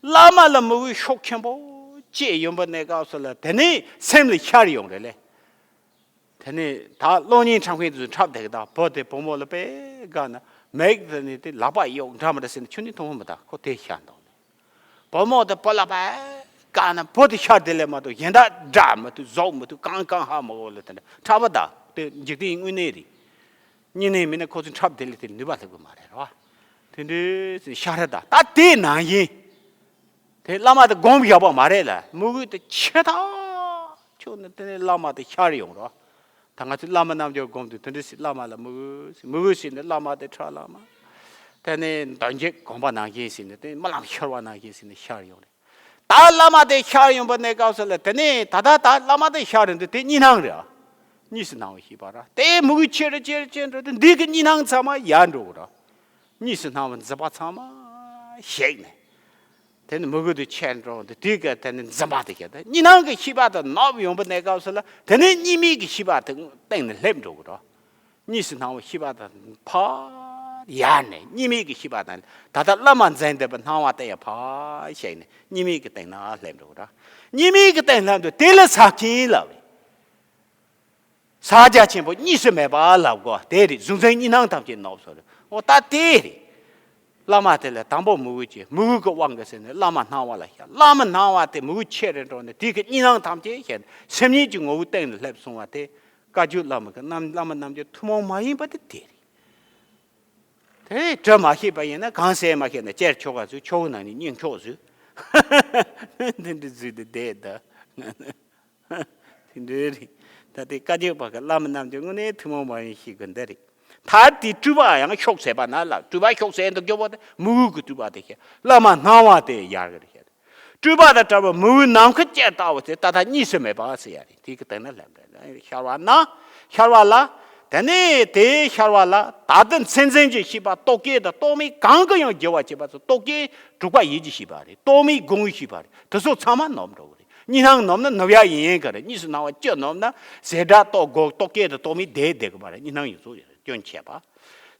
བླ་མ་ལ་མོས་གུས་ཤུགས་ཆེན་པོ་སྐྱེས་ཡོང་པའི་གནས་སྐབས་སུ་ལ་དེ་ནས་སེམས་ལ་ཤར་ཡོང་རེད་ལེ། དེ་ནས་ད་གློག་བརྙན་འཁྲབ་མཁན་དེ་ཚོ་འཁྲབ་བསྡད་ཀྱི། ད་བུ་དེ་བུ་མོ་ལ་དཔེ་དགའ་ན་མིག་དེ་ནས་དེ་ལག་པ་གཡོག་འདྲ་མི་འདྲ་ཟེར་ནས་ཁྱོད་ནི་མཐོང་མི་ད་ཁོ་དེ་ཤར་འདུག་ལེ། བུ་མོ་དེ་བུ་ལ་དཔེ་དགའ་ན་བུ་དེ་ཤར་དེ་ལས་མ་གཏོགས་གཞན་དག་འདྲ་མི་ཐུབ། ཟོག་མི་ཐུབ། གང་གང་ཧ་མ་གོ་ལེ། དེ་འདྲ་འཁྲབ་པ་ད་དེ་འཇིག་རྟེན་དངོས་གནས་རེད། དངོས་གནས་མིན་ན་ཁོ་ཚོས་འཁྲབ་དེ་ལས་དེ་ནུས་པ་སླེབས་ཀྱི་མ་རེད་ར། དེ་འདྲའི་ཤར་ར་ད། ད་དེ་ནང་བཞིན། དེ་བླ་མ་དེ་སྒོམ་བཞག་པ་མ་རེད་ལ། མོས་གུས་དེ་ཆེ་ཐག་ཆོད་ནས་དེ་ནས་བླ་མ་དེ་ཤར་ཡོང་རོགས། ད་ང་ཚོས་བླ་མ་རྣམ་འགྱུར་སྒོམ་དུས་དེ་འདྲ་ཞིག་བླ་མ་ལ་མོས་གུས་ཟེར། མོས་གུས་ཟེར་ནས་བླ་མ་དེ་ཁྲ་བླ་མ། དེ་ནས་མདོ་མཇུག་སྒོམ་པ་ནང་བཞིན་ཟེར་ནས་དེ་རྨི་ལམ་ཤར་བ་ནང་བཞིན་ཟེར་ནས་ཤར་ཡོང་རེད། ད་བླ་མ་དེ་ཤར་ཡོང་པ་གནས་སྐབས་སུ་ལ་དེ་ནས་ད་ད་ད་བླ་མ་དེ་ཤར་ཡོང་དུས་དེ་གཉིས་སྣང་རེད། གཉིས་སུ་སྣང་བའི་ཤེས་པ་ར། དེ་མོས་གུས་ཆེ་རུ་ཆེ་རུ་ཆེ་རུ་འགྲོ་དུས་འདི་གི་གཉིས་སྣང་ཚང་མ་ཡལ་འགྲོ་གི་ར། གཉིས་སུ་སྣང་བའི་འཛིན་པ་ཚང་མ་ཞིག་ནས། དེ་ནི་མོས་གུས་དེ་ཆེར་འགྲོ་དུས་དེ་ག་དེ་ནི་འཛིན་པ་དེ་ཞིག་དང་གཉིས་སྣང་གི་ཤེས་པ་དེ་ནུབ་ཡོང་པའི་གནས་སྐབས་སུ་ལ་དེ་ནི་གཉིས་མེད་ཀྱི་ཤེས་པ་དེ་སྟེང་ནས་སླེབས་འགྲོ་གི་ར། གཉིས་སུ་སྣང་བའི་ཤེས་པ་དེ་ཕར་ཡལ་ནས་གཉིས་མེད་ཀྱི་ཤེས་པ་དང་ད་ལྟ་བླ་མ་འཛིན་བསྡད་པའི་སྣང་བ་དེ་ཡང་ཕར་ཞིག་ནས་གཉིས་མེད་ཀྱི་སྟེང་ན་སླེབས་འགྲོ་གི་ར། གཉིས་མེད་ཀྱི་སྟེང་སླེབས་དུས་དེ་ལ་ཟབ་ཅིང་ལབ་རེད། ཕྱག་རྒྱ་ཆེན་པོ་གཉིས་སུ་མེད་པ་ལབ་དགོས་དེ་རེད། གཟུང་འཛིན་གཉིས་སྣང་ཐམས་ཅད་ནུབ་སོང་རེད། འོ་ད་དེ་རེད། བླ་མ་དེ་ལ་དང་པོ་མོས་གུས་ཀྱི་མོས་གུས་ཀྱི་དབང་གིས་ཟེར་ནས་བླ་མ་སྣང་བ་ལ་ཤར། བླ་མ་སྣང་བ་དེ་མོས་གུས་ཆེ་རུ་འགྲོ་ནས་དེ་གི་གཉིས་སྣང་ཐམས་ཅད་ཤར་ནས་སེམས་ཉིད་ཀྱི་ངོ་བོའི་སྟེང་ལ་སླེབས་སོང་བ་དེ་བཀའ་བརྒྱུད་བླ་མ་གི་རྣམ་བླ་མ་རྣམ་འགྱུར་ཐུན་མོང་མ་ཡིན་པ་དེ་དེ་རེད། དེ་དྲི་མ་ཤེས་པ་ཡིན་ན་གང་ཟེར་མ་ཤེས་ན་ཅེར་ཆོ་ག་བཟོས། ཆོ་ག་ནང་ནས་སྙིང་ཆོག་བཟོས། དེ་འདྲ་བཟོས་ཏེ་བསྡད་ད། དེ་འདྲ་རེད། ད་དེ་བཀའ་བརྒྱུད་པ་གི་བླ་མ་རྣམ་འགྱུར་དངོས་གནས་ཐུན་མོང་མ་ཡིན་ཤེས་དགོས་འདི་རེད། མཐར་དེའི་སྤྲུལ་པའང་ཤོག་ཟེར་བ་ན་ལ་སྤྲུལ་པ་ཤོག་ཟེར་འདུག་རྒྱུ་བོ་དེ་མོས་གུས་ཀྱི་སྤྲུལ་པ་དེ་ཤེས། བླ་མ་སྣང་བ་དེ་ཡལ་གི་རེད་ཤེས། སྤྲུལ་པ་དང་བྲལ་བའི་མོས་གུས་ནམ་མཁའི་དབྱིངས་ལྟ་བུ་དེ་ད་ལྟ་གཉིས་སུ་མེད་པ་ཟེར་ཡ་རེད། དེ་གི་སྟེང་ན་ལྷམ་རེད། ཤར་བ་ན། ཤར་བ་ལ། དེ་ནས་དེ་ཤར་བ་ལ་ད་ལྟ་མཚན་འཛིན་གྱི་ཤེས་པ་རྟོག་གེ་དང་རྟོག་མེད་གང་གིས་ཡང་བརྒྱུད་པར་བྱེད་པ་ཚོ་རྟོག་གེ་དྲུག་པ་ཡིད་ཀྱི་ཤེས་པ་རེད། རྟོག་མེད་སྒོམ་པའི་ཤེས་པ་རེད། དེ་ཚོ་ཚང་མ་ནུབ་འགྲོ་གི་རེད། གཉིས་སྣང་ནུབ་ན་ནུབ་ཡ་ཡིན་ཡིན་གི་རེད། གཉིས་སུ་སྣང་བ་བཅུ་ནུབ་ན་ཟེ་སྒྲ་རྟོག་གེ་རྟོག་གེ་དང་རྟོག་མེད་བསྡད་བསྡད་གི་མ་རེད། གཉིས་སྣང་ཡོད་ཚོ་ཡོད་རེད། སྐྱོན་ཆེ་བ།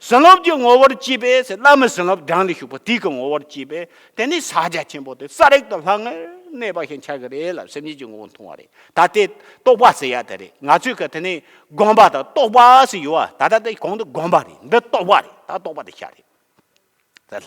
བྱིན་རླབས་ཀྱི་ངོ་བོར་སྐྱེས་པས་ཟེར། བླ་མའི་བྱིན་རླབས་བྲང་ལ་ཞུགས་པ་དེ་གི་ངོ་བོར་སྐྱེས་པས་དེ་ནི་ཕྱག་རྒྱ་ཆེན་པོ་དེ་ས་རིག་ཏུ་ལྷང་ངེར་ གནས་པ་ཞིག་འཆར་གི་རེད་ལ། སེམས་ཉིད་ཀྱི་ངོ་བོ་མཐོང་བ་རེད། ད་དེ་རྟོག་པ་ཟེར་ཡ་དེ་རེད། ང་ཚོས་གི་དེ་ནས་སྒོམ་པ་དང་རྟོག་པ་ཟེར་ཡོད་བ། ད་ལྟ་དེ་གོང་དུ་སྒོམ་པ་རེད། འདི་རྟོག་པ་རེད། ད་རྟོག་པ་དེ་ཤ་རེད།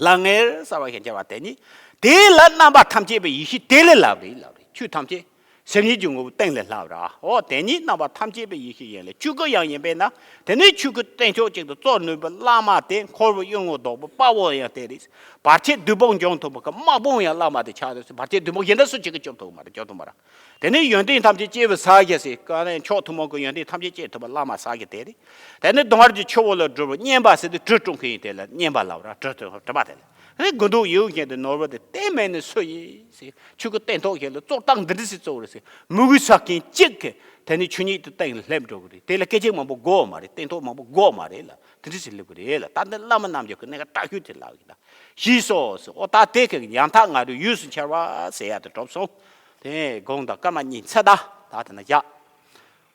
ལྷང་ངེར་གསལ་བ་ཞིག་འཆར་བ་དེ་ཉིད། དེ་ལ་རྣམ་པ་ཐམས་ཅད་པའི་ཡེ་ཤེས་དེ་ལས་ལྷག་རེད། ལྷག་རེད། ཆོས་ཐམས་ཅད་སེམས་ཉིད་ཀྱི་ངོ་བོ་སྟེང་ལས་ལྷག་ར། འོ་དེ་ཉིད་རྣམ་པ་ཐམས་ཅད་པའི་ཡེ་ཤེས་ཡིན་ལ། ཆོས་སྐུ་ཡང་ཡིན་པས་ན། དེ་ནི་ཆོས་སྐུ་སྟེང་ཕྱོགས་གཅིག་ཏུ་གཙོར་ནུས་པའི་བླ་མ་དེ། འཁོར་བའི་གཡུལ་ངོར་བཟློག་པའི་དཔའ་བོ་ཡང་དེ་རེད། བར་ཆད་བདུན་པོ་འཇོམས་ཐུབ་པ་གི་དམག་དཔུང་ཡང་བླ་མ་དེ་ཆགས་ཏེ། བར་ཆད་བདུན་པོ་གཞན་དག་སུ་གཅིག་གིས་སྐྱོབ་ཐུབ་མ་རེད། སྐྱོབ་ཐུབ་མ་རེད། དེ་ནས་ཡོན་ཏན་ཐམས་ཅད་སྐྱེ་བའི་ས་གཞི་ཟེར་ག་ནས་མཆོག་ཐུན་མོང་གི་ཡོན་ཏན་ཐམས་ཅད་སྐྱེ་ཐུབ་པ་བླ་མ་ས་གཞི་དེ་རེད། དེ་ནས་གདོང་དཀར་གྱི་ཆུ་བོ་ལ་སྒྲུབ་པ་བསྙེན་པ་ཟེར་དུས་གྲུ་སྐྲོང་མཁན་ཡིན། དེ་ལ་བསྙེན་པ་ལབ་ར། གྲུ་དེ་གྲུ་པ་དེ་ལ། དེ་ནས་དགུ་འདོད་ཡིད་འོང་ཅན་དུ་ནོར་བུ་དེ་གཏན་མེད་ནི་སུ་ཡིན་ཟེར། ཆོས་སྐུ་སྟེང་ཐོག་ཞིག་ལ་གཙོ་བོ་རྟགས་འདི་འདྲ་ཞིག་གཙོ་བོ་རེད་ཟེར། མོས་གུས་ས་མཁན་གཅིག་གིས་དེ་ནས་ཆོས་ཉིད་དེ་སྟེང་ལ་སླེབས་འགྲོ་གི་རེད། དེ་ལ་སྐད་ཆ་མང་པོ་དགོས་མ་རེད། སྟེང་ཐོག་མང་པོ་དགོས་མ་རེད་ལ། དེ་འདྲ་ཞིག་སླེབས་གི་རེད་ལ། ད་འདི་བླ་མ་རྣམས་ཀྱི་གནད་ཀ་དྲག་ཤོས་དེ་ལབ་ཡིན་ད། ཞེས་སོགས་ཟེར། འོ་ད་དེ་གི་ཡང་དག་ང་རོའི་ཡུལ་སུ་འཆར་བ་ཟེར་ཡ་དེ་གྲུབ་སོང་། དེ་དགོངས་དག་སྐར་མ་གཉིས་ཚེ་ད་ད་དེ་ན་བཞག་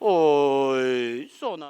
འོ་སོགས་ན།